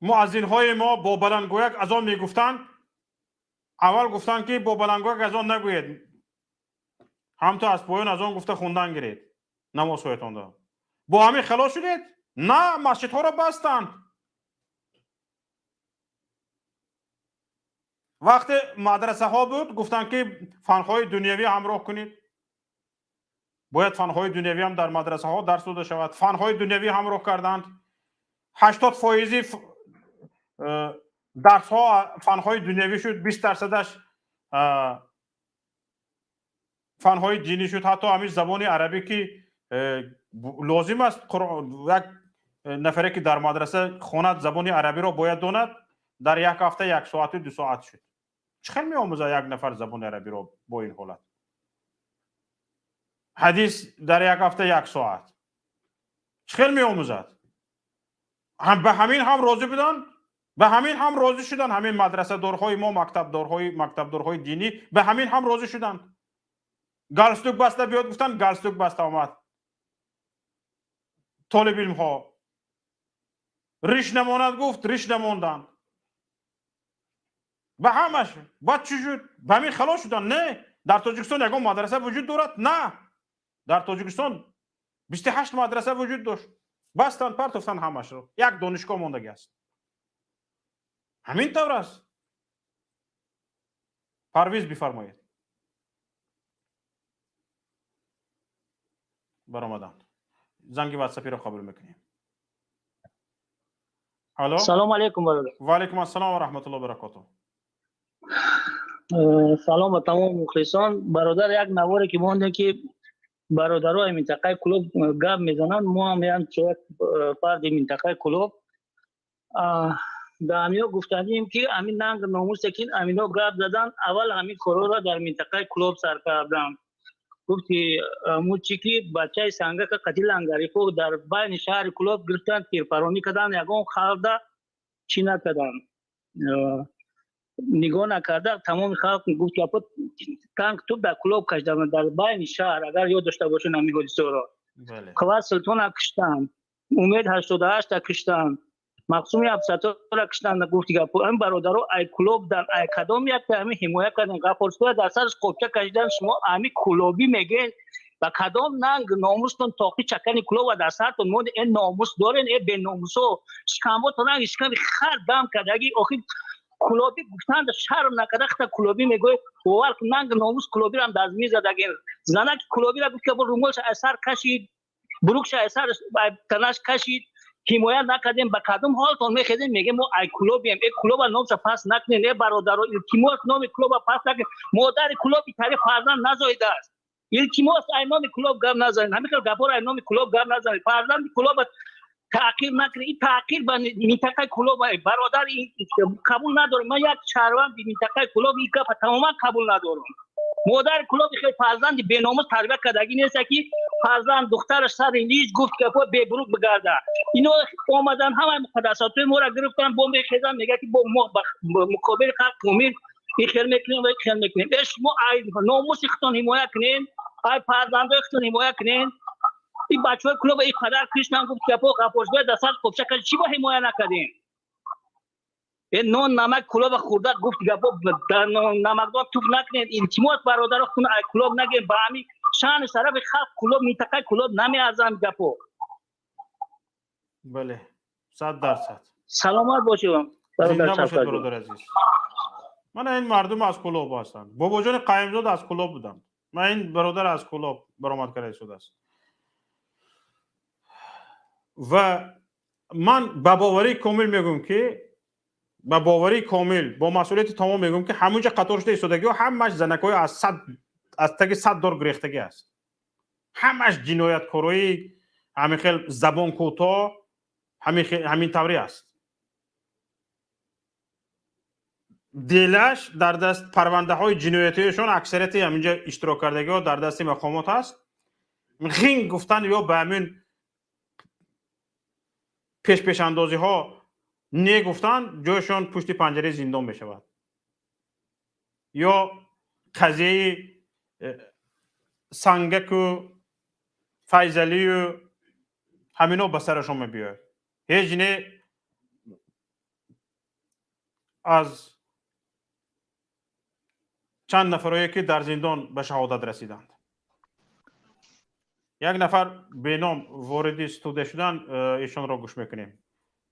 муаззинҳои мо бо баландгӯяк азон мегуфтанд, аввал гуфтанд, ки бо баландгӯяк азон нагӯед, ҳамто аз поён азон гуфта хундан гиред намозҳоятонро. Бо ҳамин халос шудед? На, масҷидҳоро бастанд. Вақте мадрасаҳо буд, гуфтанд, ки фанҳои дунявӣ ҳамроҳ кунед, бояд фанҳои дунявӣ ҳам дар мадрасаҳо дарс дода шавад. Фанҳои дунявӣ ҳамроҳ карданд. 80 фоизи дарсҳо фанҳои дунявӣ шуд, 20 дарсадаш фанҳои динӣ шуд. Ҳатто ҳамин забони арабӣ, ки лозим аст, як нафаре, ки дар мадраса хонад, забони арабиро бояд донад, дар як ҳафта як соату 2 соат шуд. Чӣ хел меомӯзад як нафар забони арабиро бо ин ҳолат? Ҳадис дар як ҳафта як соат чӣ хел меомӯзад? Ба ҳамин ҳам розӣ буданд, ба ҳамин ҳам розӣ шуданд. Ҳамин мадрасадорҳои мо, мактабдорҳои динӣ ба ҳамин ҳам розӣ шуданд. Галстук баста биёд гуфтанд, галстук баста омад. Толибилмҳо риш намонад гуфт, риш намонданд. Ба ҳамаш. Баъд чӣ шуд? Ба ҳамин халос шуданд? Не. Дар Тоҷикистон ягон мадраса вуҷуд дорад? На. Дар Тоҷикистон 28 мадраса вуҷуд дошт, бастанд, партофтанд ҳамашро, як донишгоҳ мондагӣ аст. Ҳамин тавр аст. Парвиз, бифармоед. Баромаданд. Занги ватсапиро қабул мекунем. Алло. Салом алейкум, бародар. Ва алейкум ассалом ва раҳматуллоҳи баракотуҳ. Салом ба тамоми мухлисон. Бародар, як наворе ки мондем, ки бародарои минтақаи Кӯлоб гап мезананд, мо ҳам як фарди минтақаи Кӯлоб ба ҳамино гуфтанем, ки ҳамин нанг номусе, ки ҳамино гап задан, аввал ҳамин корҳоро дар минтақаи Кӯлоб сар карданд. Гуфт ки мучи ки бачаи сангака қати лангарифо дар байни шаҳри Кӯлоб гирифтанд, тирпаронӣ карданд, ягон халқда чӣ накарданд, нигоҳ накарда, тамоми халқ гуфт ки танк туп дар Кӯлоб кашиданд, дар байни шаҳр, агар ёд дошта бошед ҳамин ҳодисаро. Қувват Султона киштанд, Умед 88-та киштанд, Мақсуми Абсатора киштанд. Гуфти гапо, ин бародаро ай Кӯлоб дан, ай кадом якта ҳамин ҳимоя кардем? Ғаффоршоя дар сараш қопча кашидан. Шумо ҳамин кӯлобӣ мегӯед, ба кадом нанг номустон тоқи чакани кӯлоба дар сартон монде? Э, номус дорен, э беномусо, шикамботон ранги шиками хар дам кардаги. Охир кӯлобӣ гуфтанд шарм накарда, хата кӯлобӣ мегӯед. Бовар кун, нанг номус кӯлобирам дар мезадаген. Занаки кӯлобира гуфт ки румолша аз сар кашид, бурукша аз сар танаш кашид, ҳимоя накардем. Ба кадом ҳолтон мехезем, мегем мо ай кӯлобием? Э, кӯлоба номша пас накунем. Э, бародаро, илтимос, номи кӯлоба пас накунем. Модари кӯлоби тари фарзанд назоидааст. Илтимос, ай номи кӯлоб гап назанед, ҳамин хел гапҳоро ай номи кӯлоб гап назанед. Фарзанди кӯлоба таъқир накунед. Ин таъқир ба минтақаи кӯлоб, бародар, қабул надорем. Ман як шаҳрванди минтақаи Кӯлоб ин гапа тамоман қабул надорам. Модари кӯлоби хел фарзанди беномус тарбия кардагӣ неста, ки фарзанд духтараш сари лиҷ гуфт гапо бебурук бигарда. Ино омадан, ҳамаи муқаддасотҳои моро гирифтан, бо мехезан, мегӯяд ки бо мо муқобили халқ Помир ин хел мекунем ва ин хел мекунем. Э, шумо ай номуси худтон ҳимоя кунен, ай фарзандои худтон ҳимоя кунен. Ин бачаҳои кӯлоба ин қадар киштан, гуфт гапо, Ғаффоршоя дар сар қопча кард, чӣ бо ҳимоя накардем? Э, нон намак кӯлоба хӯрда, гуфт гапо, дар намакдон туф накунед. Илтимос, бародаро, хун ай кӯлоб нагирем. Ба ҳамин шаъну шарафи халқ кӯлоб, минтақаи Кӯлоб намеарзам гапо. Бале, 100%. Саломат бошед. Зинда бошед, бародар азиз. Мана ин мардум аз Кӯлоб ҳастанд. Бобоҷони Қаимзод аз Кӯлоб буданд. Ман ин бародар аз Кӯлоб баромад карда истодааст ва ман ба боварии комил мегӯям, ки ба боварии комил, бо масъулияти тамом мегӯям, ки ҳамунҷа қатор шуда истодагиҳо ҳамаш занакҳои аз таги 100 дор гурехтагӣ аст. Ҳамаш ҷинояткорои ҳамин хел забон кӯтоҳ, ҳамин таврӣ аст. Делаш дар даст, парвандаҳои ҷиноятиашон, аксарияти ҳаминҷа иштирок кардагиҳо дар дасти мақомот ҳаст. Ғин гуфтан ё ба ҳамин пешпешандозиҳо не гуфтан, ҷойшон пушти панҷараи зиндон мешавад ё қазияи Сангаку Файзалию ҳамино ба сарашон мебиёяд. Ҳеҷ не, аз чанд нафарое ки дар зиндон ба шаҳодат расиданд. Як нафар беном вориди студия шуданд, эшонро гӯш мекунем.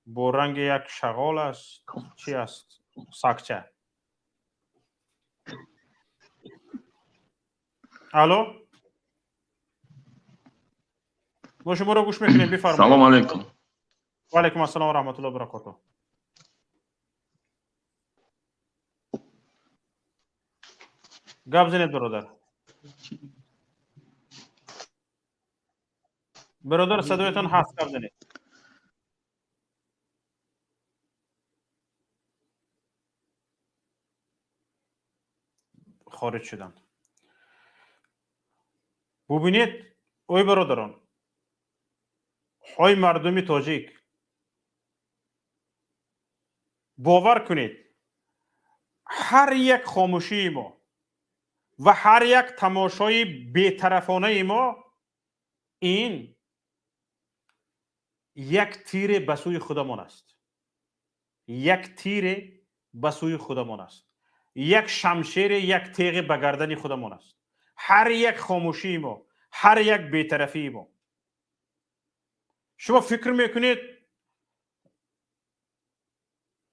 Бо ранги як шағол аст, чӣ аст, сагча. Алло, мо шуморо гӯш мекунем, бифармоед. Салом алейкум. Ва алейкум ассалом ва раҳматуллоҳи ва баракотуҳ. Гап занед, бародар. Бародар, садоятон ҳаст, гап занед. Хориҷ шуданд. Бубинед, ой бародарон, ҳой мардуми тоҷик, бовар кунед, ҳар як хомӯшии мо ва ҳар як тамошои бетарафонаи мо ин як тире ба сӯи худамон аст, як тире ба сӯи худамон аст, як шамшере, як теғе ба гардани худамон аст. Ҳар як хомӯшии мо, ҳар як бетарафии мо. Шумо фикр мекунед,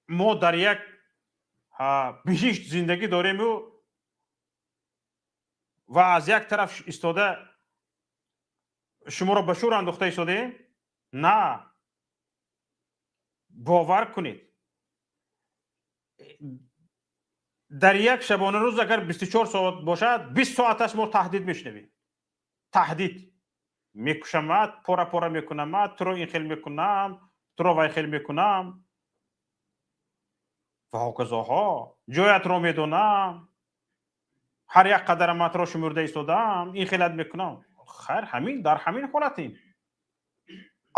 мо дар як биҳишт зиндагӣ дорему ва аз як тараф истода шуморо ба шӯр андохта истодаем? На, бовар кунед, дар як шабонарӯз агар 24 соат бошад, 20 соаташ мо таҳдид мешунавем. Таҳдид мекушамад, пора пора мекунамад, туро ин хел мекунам, туро вай хел мекунам ва ҳоказоҳо, ҷоятро медонам, ҳар як қадараматро шумурда истодаам, ин хелат мекунам. Хайр, ҳамин дар ҳамин ҳолатем.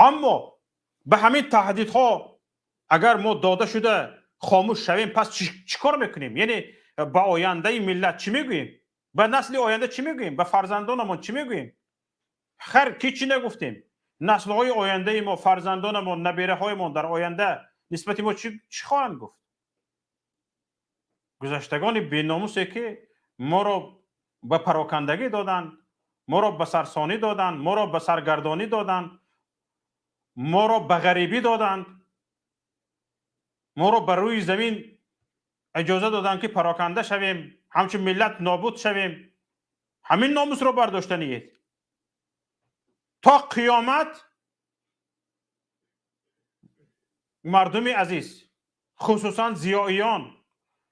Аммо ба ҳамин таҳдидҳо агар мо дода шуда хомӯш шавем, пас чӣ кор мекунем? Яъне ба ояндаи миллат чӣ мегӯем? Ба насли оянда чӣ мегӯем? Ба фарзандонамон чӣ мегӯем? Хайр, ки чӣ нагуфтем? Наслҳои ояндаи мо, фарзандонамон, набераҳоямон дар оянда нисбати мо чӣ хоҳанд гуфт? Гузаштагони беномусе ки моро ба парокандагӣ доданд, моро ба сарсонӣ доданд, моро ба саргардонӣ доданд, моро ба ғарибӣ доданд, моро ба рӯи замин иҷоза доданд ки пароканда шавем, ҳамчун миллат нобуд шавем. Ҳамин номусро бардоштаниед то қиёмат. Мардуми азиз, хусусан зиёиён,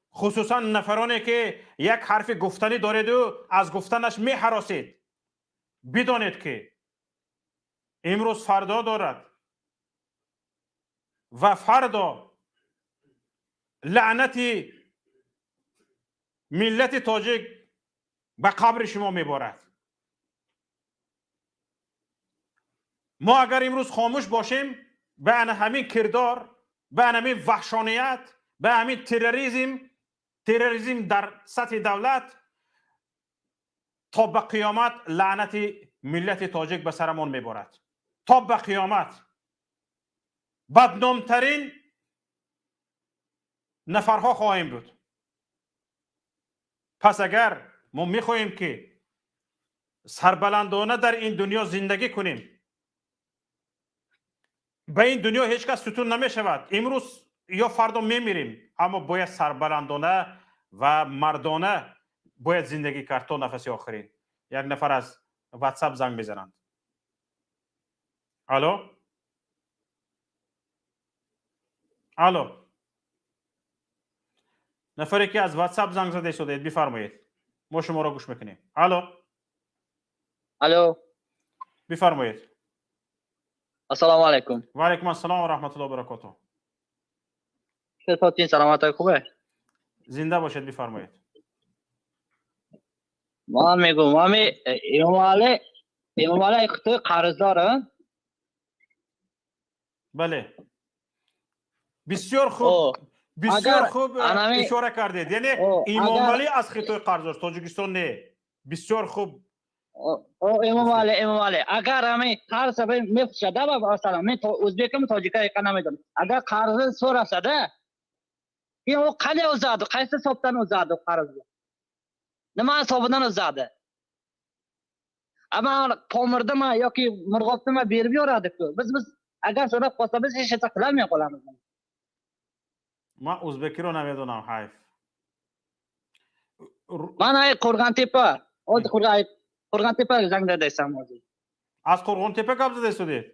хусусан нафароне ки як ҳарфи гуфтанӣ дореду аз гуфтанаш меҳаросед, бидонед ки имрӯз фардо дорад ва фардо лаънати миллати тоҷик ба қабри шумо меборад. Мо агар имрӯз хомӯш бошем, ба ана ҳамин кирдор, ба ана ҳамин ваҳшоният, ба ҳамин терроризм дар сатҳи давлат то ба қиёмат лаънати миллати тоҷик ба сарамон меборад. То ба қиёмат бадномтарин нафарҳо хоҳем буд. Пас агар мо мехоҳем ки сарбаландона дар ин дунё зиндагӣ кунем, ба ин дунё ҳеҷ кас сутун намешавад. Имрӯз ё фардо мемирем, аммо бояд сарбаландона ва мардона бояд зиндагӣ кард то нафаси охирин. Як нафар аз ватсап занг мезананд. Алло, алло, нафаре ки аз ватсап занг зада истодаед, бифармоед, мо шуморо гӯш мекунем. Алло, алло, бифармоед. Ассалому алайкум. Ва алайкум ассалом ва раҳматуллоҳи ва баракотуҳ. Чатотин, саломатак, хубе? Зинда бошед, бифармоед. Ман мегӯм, ами Эмомалӣ Хитой қарздор, Бале. Бисёр хуб, бисёр хуб ишора кардед. Яъне Имомалӣ аз Хитой қарздор, Тоҷикистон не. Бисёр хуб Эмомалӣ, Эмомалӣ, агар ҳами қарз мефурӯшада, масалан, мен ӯзбекам, тоҷика яқа намедонам, агар қарзи so'rasada, keyin u qanday uzadi, qaysi hisobdan uzadi qarzni, nima hisobidan uzadi? Ama Pomirdami yoki Murg'obdami berib yuboradi-ku. Biz agar so'rab qolsa, biz hech narsa qilolmay qolamiz. Ман ӯзбекиро намедонам, ҳайф. Ман ай Qo'rg'ontepa, hozir Qo'rg'ontepa занг задайсам hozir. Аз Қӯрғонтепа гап задайсудед?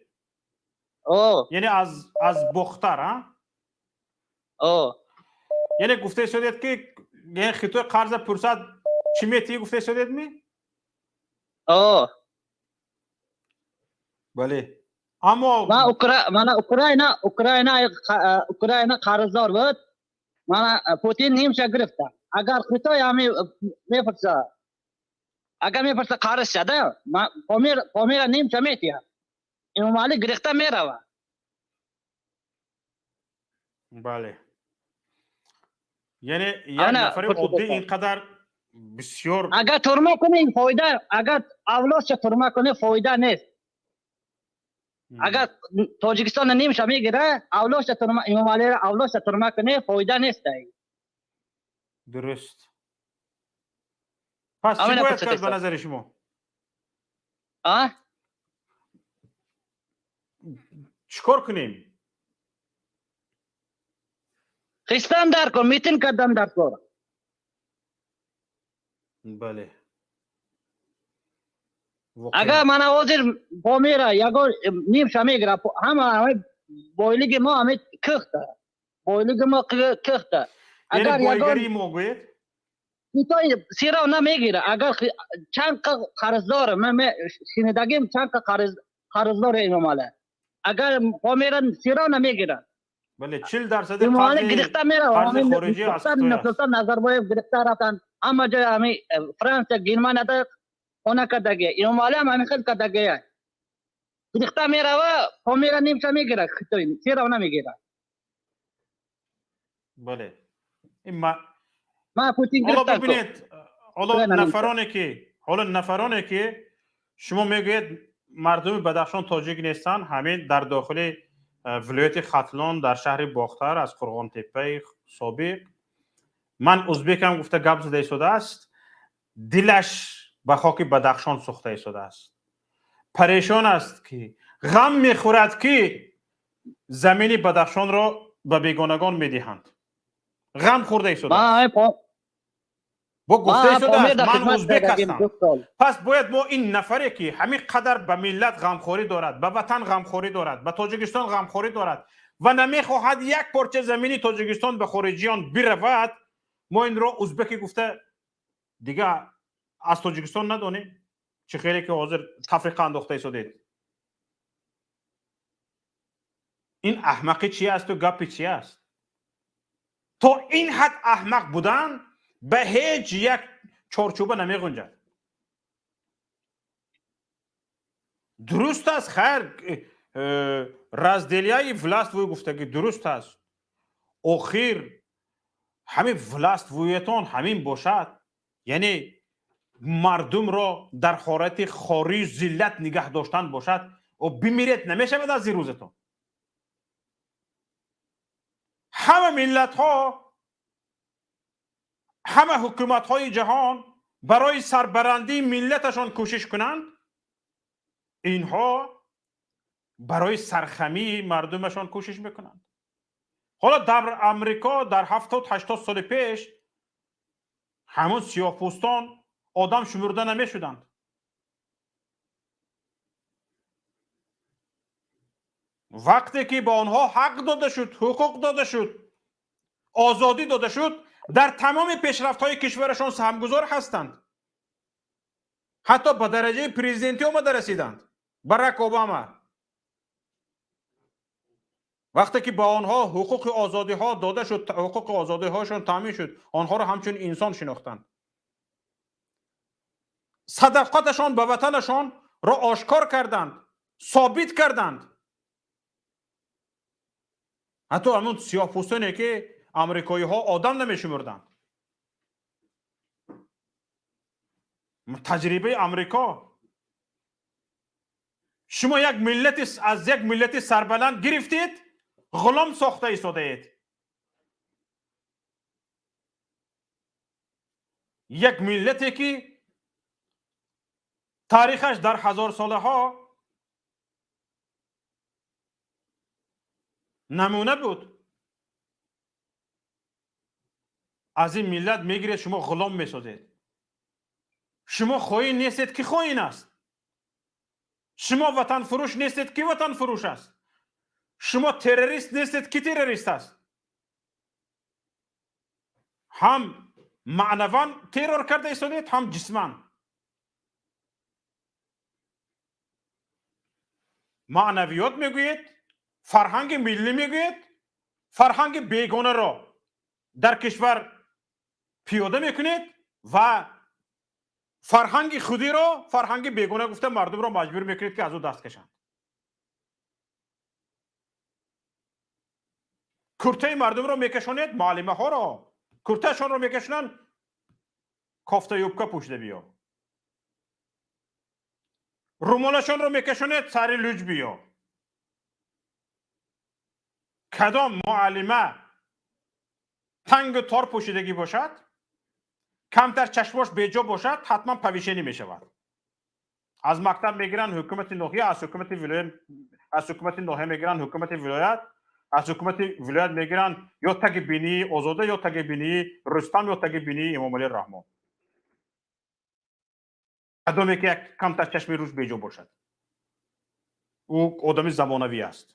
О. Яъне аз Бохтар, а? О. Яъне гуфтаисудед, ки яъне Хитой қарза пурсад, чӣ метиҳӣ, гуфтаисудедми? О. Бале. Аммо Mana Ukraina qarzdor буд. Mana Putin нимша гирифта. Агар Хитой ҳами мепурса, агар мепурса қарз шада, Помира нимша метиҳад. Эмомалӣ гирифта мерава. Бале. Яъне як нафари оддӣ ин қадар бисёр. Агар турма кунӣ, фоида, агар авлодша турма кунӣ, фоида нест. Агар Тоҷикистон нимша мегира, авлодша турма, Эмомалиро авлодша турма кунӣ, фоида нест. Дуруст. Пас чӣ бояд кард ба назари шумо? А? Чӣ кор кунем? Хистан дар кор, митинг кардан дар кор. Бале. Агар мана ҳозир Помира ягон нимша мегира, ҳама бойлиги мо ҳами кихта. Бойлиги мо кихта. Агар бойгарии мо гӯед? Хитой сиро намегира. Агар чанд қарздор, ман шинидагим, чанд қарздор Эмомалӣ. Агар Помира сиро намегира. Бале, 40% Эмомалӣ гирифта мерава. Қарзи хориҷӣ аз Хитой аст. Назарбоев гирифта рафтан. Ҳама ҷой ҳами Франция, Германияда хона кардаги. Эмомалӣ ҳам ҳамин хел кардаги. Гирифта мерава, Помира нимша мегира, Хитой сиро намегира. Бале. Ман Путин ҳоло гирифта. Бибинед, ҳоло нафароне ки шумо мегӯед мардуми Бадахшон тоҷик нестанд, ҳамин дар дохили вилояти Хатлон, дар шаҳри Бохтар, аз Қурғонтеппаи собиқ, ман узбекам гуфта гап зада истодааст, дилаш ба хоки Бадахшон сӯхта истодааст, парешон аст, ки ғам мехӯрад, ки замини Бадахшонро ба бегонагон медиҳанд, ғам хӯрда истодааст, бо гуфта истодааст, ман узбек ҳастам. Пас бояд мо ин нафаре, ки ҳамин қадар ба миллат ғамхорӣ дорад, ба ватан ғамхорӣ дорад, ба Тоҷикистон ғамхорӣ дорад ва намехоҳад як порча замини Тоҷикистон ба хориҷиён биравад, мо инро узбеки гуфта дига аз Тоҷикистон надонем? Чӣ хеле ки ҳозир тафриқа андохта истодед, ин аҳмақӣ чи асту гапи чи аст? То ин ҳад аҳмақ будан ба ҳеҷ як чорчӯба намеғунҷад. Дуруст аст, хайр, разделяй властвуй гуфтагӣ дуруст аст. Охир ҳамин властвуй етон ҳамин бошад, яъне мардумро дар ҳолати хорию зиллат нигаҳ доштан бошад, бимиред, намешавад аз рӯзатон. Ҳама миллатҳо, ҳама ҳукуматҳои ҷаҳон барои сарбарандии миллаташон кӯшиш кунанд, инҳо барои сархамии мардумашон кӯшиш мекунанд. Ҳоло дар Амрико дар 70-80 соли пеш ҳамун сиёҳпӯстон одам шумурда намешуданд. Вақте ки ба онҳо ҳақ дода шуд, ҳуқуқ дода шуд, озодӣ дода шуд, дар тамоми пешрафтҳои кишварашон саҳмгузор ҳастанд, ҳатто ба дараҷаи президентӣ омада расиданд. Барак Обама, вақте ки ба онҳо ҳуқуқи озодиҳо дода шуд, ҳуқуқи озодиҳояшон таъмин шуд, онҳоро ҳамчун инсон шинохтанд, садоқаташон ба ватанашонро ошкор карданд, собит карданд. Ҳатто ҳамун сиёҳпӯстоне, ки амрикоиҳо одам намешумурданд. Таҷрибаи Амрико. Шумо як миллати аз як миллати сарбаланд гирифтед, ғулом сохта истодаед. Як миллате ки таърихаш дар ҳазорсолаҳо намуна буд, аз ин миллат мегиред, шумо ғулом месозед. Шумо хоин нестед, ки хоин аст? Шумо ватанфурӯш нестед, ки ватанфурӯш аст? Шумо террорист нестед, ки террорист аст? Ҳам маънаван террор карда истодед, ҳам ҷисман. Маънавиёт мегӯед, фарҳанги миллӣ мегӯед, фарҳанги бегонаро дар кишвар пиёда мекунед ва фарҳанги худиро фарҳанги бегона гуфта мардумро маҷбур мекунед, ки аз ӯ даст кашанд. Куртаи мардумро мекашонед, муаллимаҳоро куртаашонро мекашонанд, кофта юбка пӯшида биё. Румолашонро мекашонед, сари луҷ биё. Кадом муаллима тангу тор пӯшидагӣ бошад, камтар чашмош беҷо бошад, ҳатман повишение мешавад. Аз мактаб мегиранд ҳукумати ноҳия, аз ҳукумати вилоят, аз ҳукумати ноҳия мегиранд ҳукумати вилоят, аз ҳукумати вилоят мегиранд ё таги бинии Озода, ё таги бинии Рустам, ё таги бинии Эмомалӣ Раҳмон. Кадоме ки як камтар чашми рӯз беҷо бошад, ӯ одами замонавӣ аст.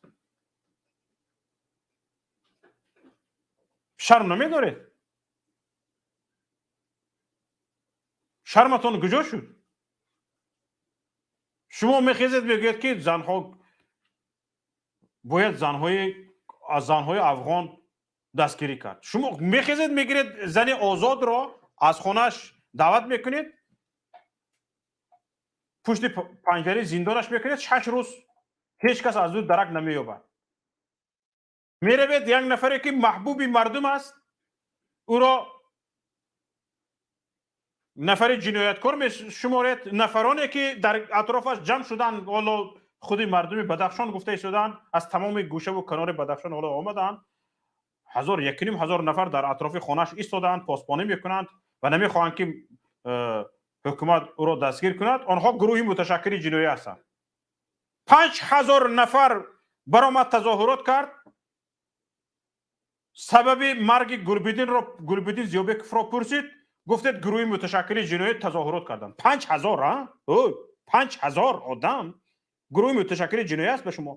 Шарм намедоред? Шарматон куҷо шуд? Шумо мехезед, мегӯед, ки занҳо бояд занҳои аз занҳои афғон дастгирӣ кард. Шумо мехезед, мегиред зани озодро аз хонааш даъват мекунед, пушти панҷараи зиндонаш мекунед, 6 рӯз ҳеҷ кас аз ӯ дарак намеёбад. Меравед, як нафаре ки маҳбуби мардум аст, ӯро нафари ҷинояткор мешуморед. Нафароне ки дар атрофаш ҷамъ шуданд, ҳоло худи мардуми Бадахшон гуфта истоданд, аз тамоми гӯшаву канори Бадахшон ҳоло омаданд, ҳазор, 1,5 ҳазор нафар дар атрофи хонааш истодаанд, посбонӣ мекунанд ва намехоҳанд, ки ҳукумат ӯро дастгир кунад. Онҳо гурӯҳи муташаккили ҷиноӣ ҳастанд. 5000 нафар баромад, тазоҳурот кард, сабаби марги Гулбидинро, Гулбидин Зиёбековро пурсид, гуфтед гурӯҳи муташаккили ҷиноӣ тазоҳурот карданд. 5000, 5000 одам гурӯҳи муташаккили ҷиноӣ аст ба шумо?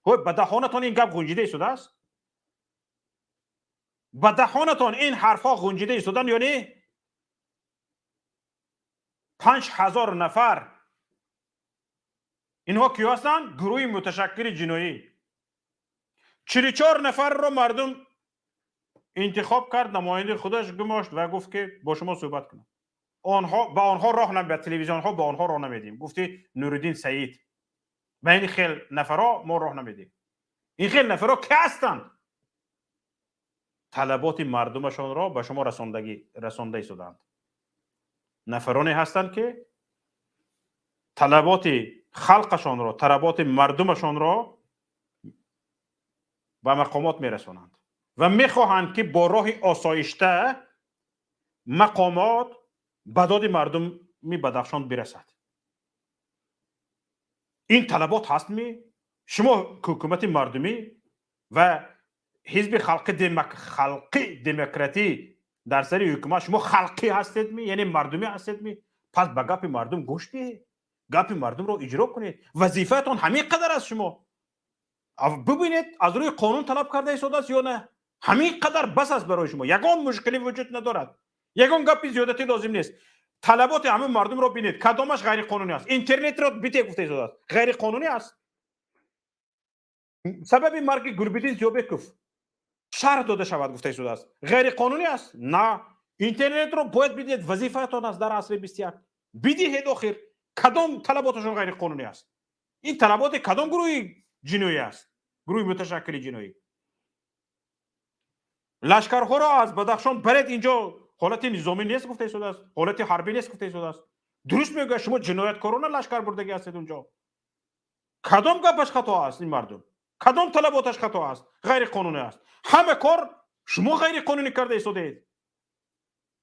Ҳой, ба даҳонатон ин гап ғунҷида истодааст? Ба даҳонатон ин ҳарфҳо ғунҷида истоданд ё не? 5000 нафар, инҳо киё ҳастанд? Гурӯҳи муташаккили ҷиноӣ. 44 нафарро мардум интихоб кард, намояндаи худаш гумошт ва гуфт, ки бо шумо суҳбат кунам. Онҳо ба онҳо роҳ намедиҳад, телевизионҳо ба онҳо роҳ намедиҳем, гуфти Нуриддин Саид. Ба ин хел нафарҳо мо роҳ намедиҳем. Ин хел нафарҳо ки ҳастанд? Талаботи мардумашонро ба шумо расонда истодаанд. Нафароне ҳастанд, ки талаботи халқашонро, талаботи мардумашонро ба мақомот мерасонанд ва мехоҳанд, ки бо роҳи осоишта мақомот ба доди мардуми Бадахшон бирасад. Ин талабот ҳастми? Шумо ҳукумати мардумӣ ва ҳизби халқи демократӣ дар сари ҳукумат, шумо халқӣ ҳастедми, яъне мардумӣ ҳастедми? Пас ба гапи мардум гӯш диҳед, гапи мардумро иҷро кунед. Вазифаатон ҳамин қадар аст. Шумо бибинед, аз рӯи қонун талаб карда истодааст ё на. Ҳамин қадар бас аст барои шумо, ягон мушкилӣ вуҷуд надорад, ягон гапи зиёдатӣ лозим нест. Талаботи ҳамин мардумро бинед, кадомаш ғайриқонунӣ аст. Интернетро бите гуфта истодааст, ғайриқонунӣ аст. Сабаби марги Гулбиддин Зиёбеков шарҳ дода шавад гуфта истодааст, ғайриқонунӣ аст? На, интернетро бояд бидиҳед, вазифаатон аст дар асри 21, бидиҳед. Охир кадом талаботашон ғайриқонунӣ аст? Ин талаботи кадом гурӯҳи ҷиноӣ аст? Гурӯҳи муташаккили ҷиноӣ. Лашкарҳоро аз Бадахшон баред, инҷо ҳолати низомӣ нест гуфта истодааст, ҳолати ҳарбӣ нест гуфта истодааст. Дуруст мегӯяд, шумо ҷинояткорона лашкар бурдагӣ ҳастед унҷо. Кадом гапаш хато аст ин мардум? Кадом талаботаш хато аст, ғайриқонунӣ аст? Ҳама кор шумо ғайриқонунӣ карда истодаед.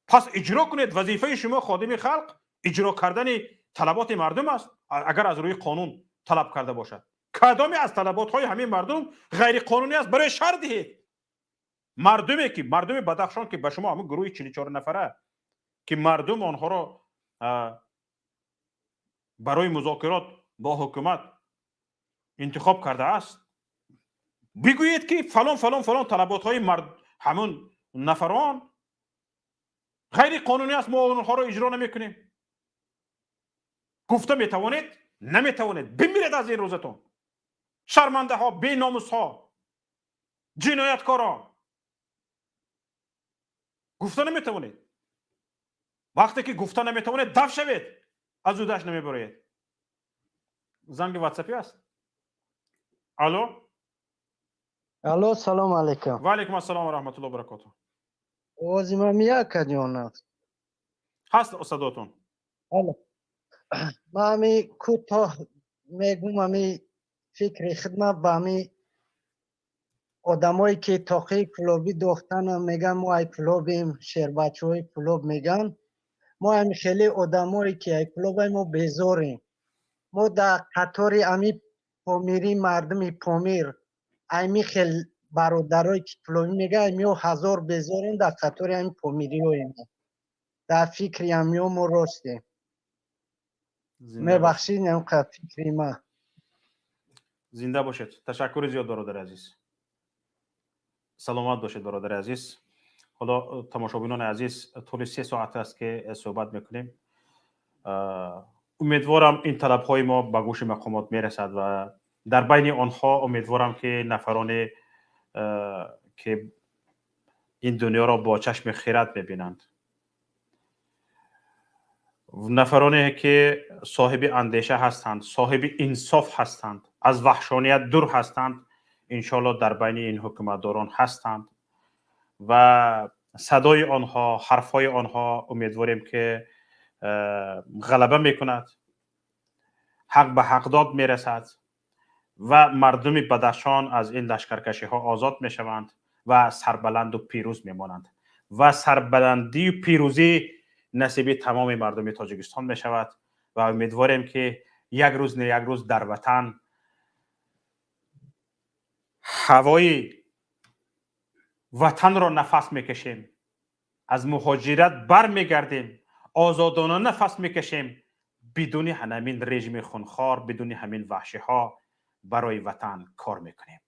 Пас иҷро кунед. Вазифаи шумо, ходими халқ, иҷро кардани талаботи мардум аст, агар аз рӯи қонун талаб карда бошад. Кадоме аз талаботҳои ҳамин мардум ғайриқонунӣ аст, барои шарҳ диҳед. Мардуме ки, мардуми Бадахшон, ки ба шумо ҳамин гурӯҳи 44 нафара, ки мардум онҳоро барои музокирот бо ҳукумат интихоб кардааст, бигӯед ки фалон, фалон, фалон талаботҳои ҳамун нафарон ғайриқонунӣ аст, мо онҳоро иҷро намекунем. Гуфта метавонед? Наметавонед. Бимиред аз ин рӯзатон, шармандаҳо, беномусҳо, ҷинояткорон. Гуфта наметавонед. Вақте ки гуфта наметавонед, даф шавед, аз удаш намебароед. Занги ватсапӣ аст. Алло. Алло, салом алейкум. Ва алейкум ассалом ва раҳматулло баракоту. Овози ман меяд ё на? Ҳаст садотон. Ман ҳами кӯтоҳ мегум, ҳами фикри хидмат ба ҳами одамое ки тоқии кӯлобӣ дохтана, меган мо ай кӯлобем, шербачаҳои кӯлоб меган. Мо ҳами хеле одамое ки ай кӯлобай, мо безорем. Мо дар қатори ами помирӣ, мардуми Помир, ами хел бародарое ки кӯлобӣ меган, амиё ҳазор безорем, дар қатори ами помириҳоем. Дар фикри амиё мо ростем. Мебахшид, инқа фикри ман. Зинда бошед. Ташаккури зиёд, бародари азиз, саломат бошед, бародари азиз. Ҳоло, тамошобинони азиз, тӯли 3 соат аст ки суҳбат мекунем. Умедворам, ин талабҳои мо ба гӯши мақомот мерасад ва дар байни онҳо умедворам, ки нафароне, ки ин дунёро бо чашми хирад мебинанд, нафароне ки соҳиби андеша ҳастанд, соҳиби инсоф ҳастанд, аз ваҳшоният дур ҳастанд, иншоалло дар байни ин ҳукуматдорон ҳастанд ва садои онҳо, ҳарфҳои онҳо, умедворем, ки ғалаба мекунад, ҳақ ба ҳақдод мерасад ва мардуми Бадахшон аз ин лашкаркашиҳо озод мешаванд ва сарбаланду пирӯз мемонанд ва сарбаландию пирӯзӣ насиби тамоми мардуми Тоҷикистон мешавад. Ва умедворем, ки як рӯз не як рӯз дар ватан ҳавои ватанро нафас мекашем, аз муҳоҷират бармегардем, озодона нафас мекашем, бидуни ҳамин режими хунхор, бидуни ҳамин ваҳшиҳо барои ватан кор мекунем.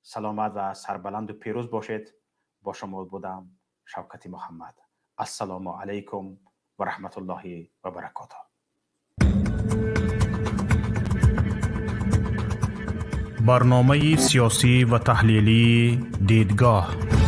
Саломат ва сарбаланду пирӯз бошед. Бо шумо будам Шавкати Муҳаммад. Ассалому алайкум ва раҳматуллоҳи ва баракотуҳ. Барномаи сиёсӣ ва таҳлилии «Дидгоҳ».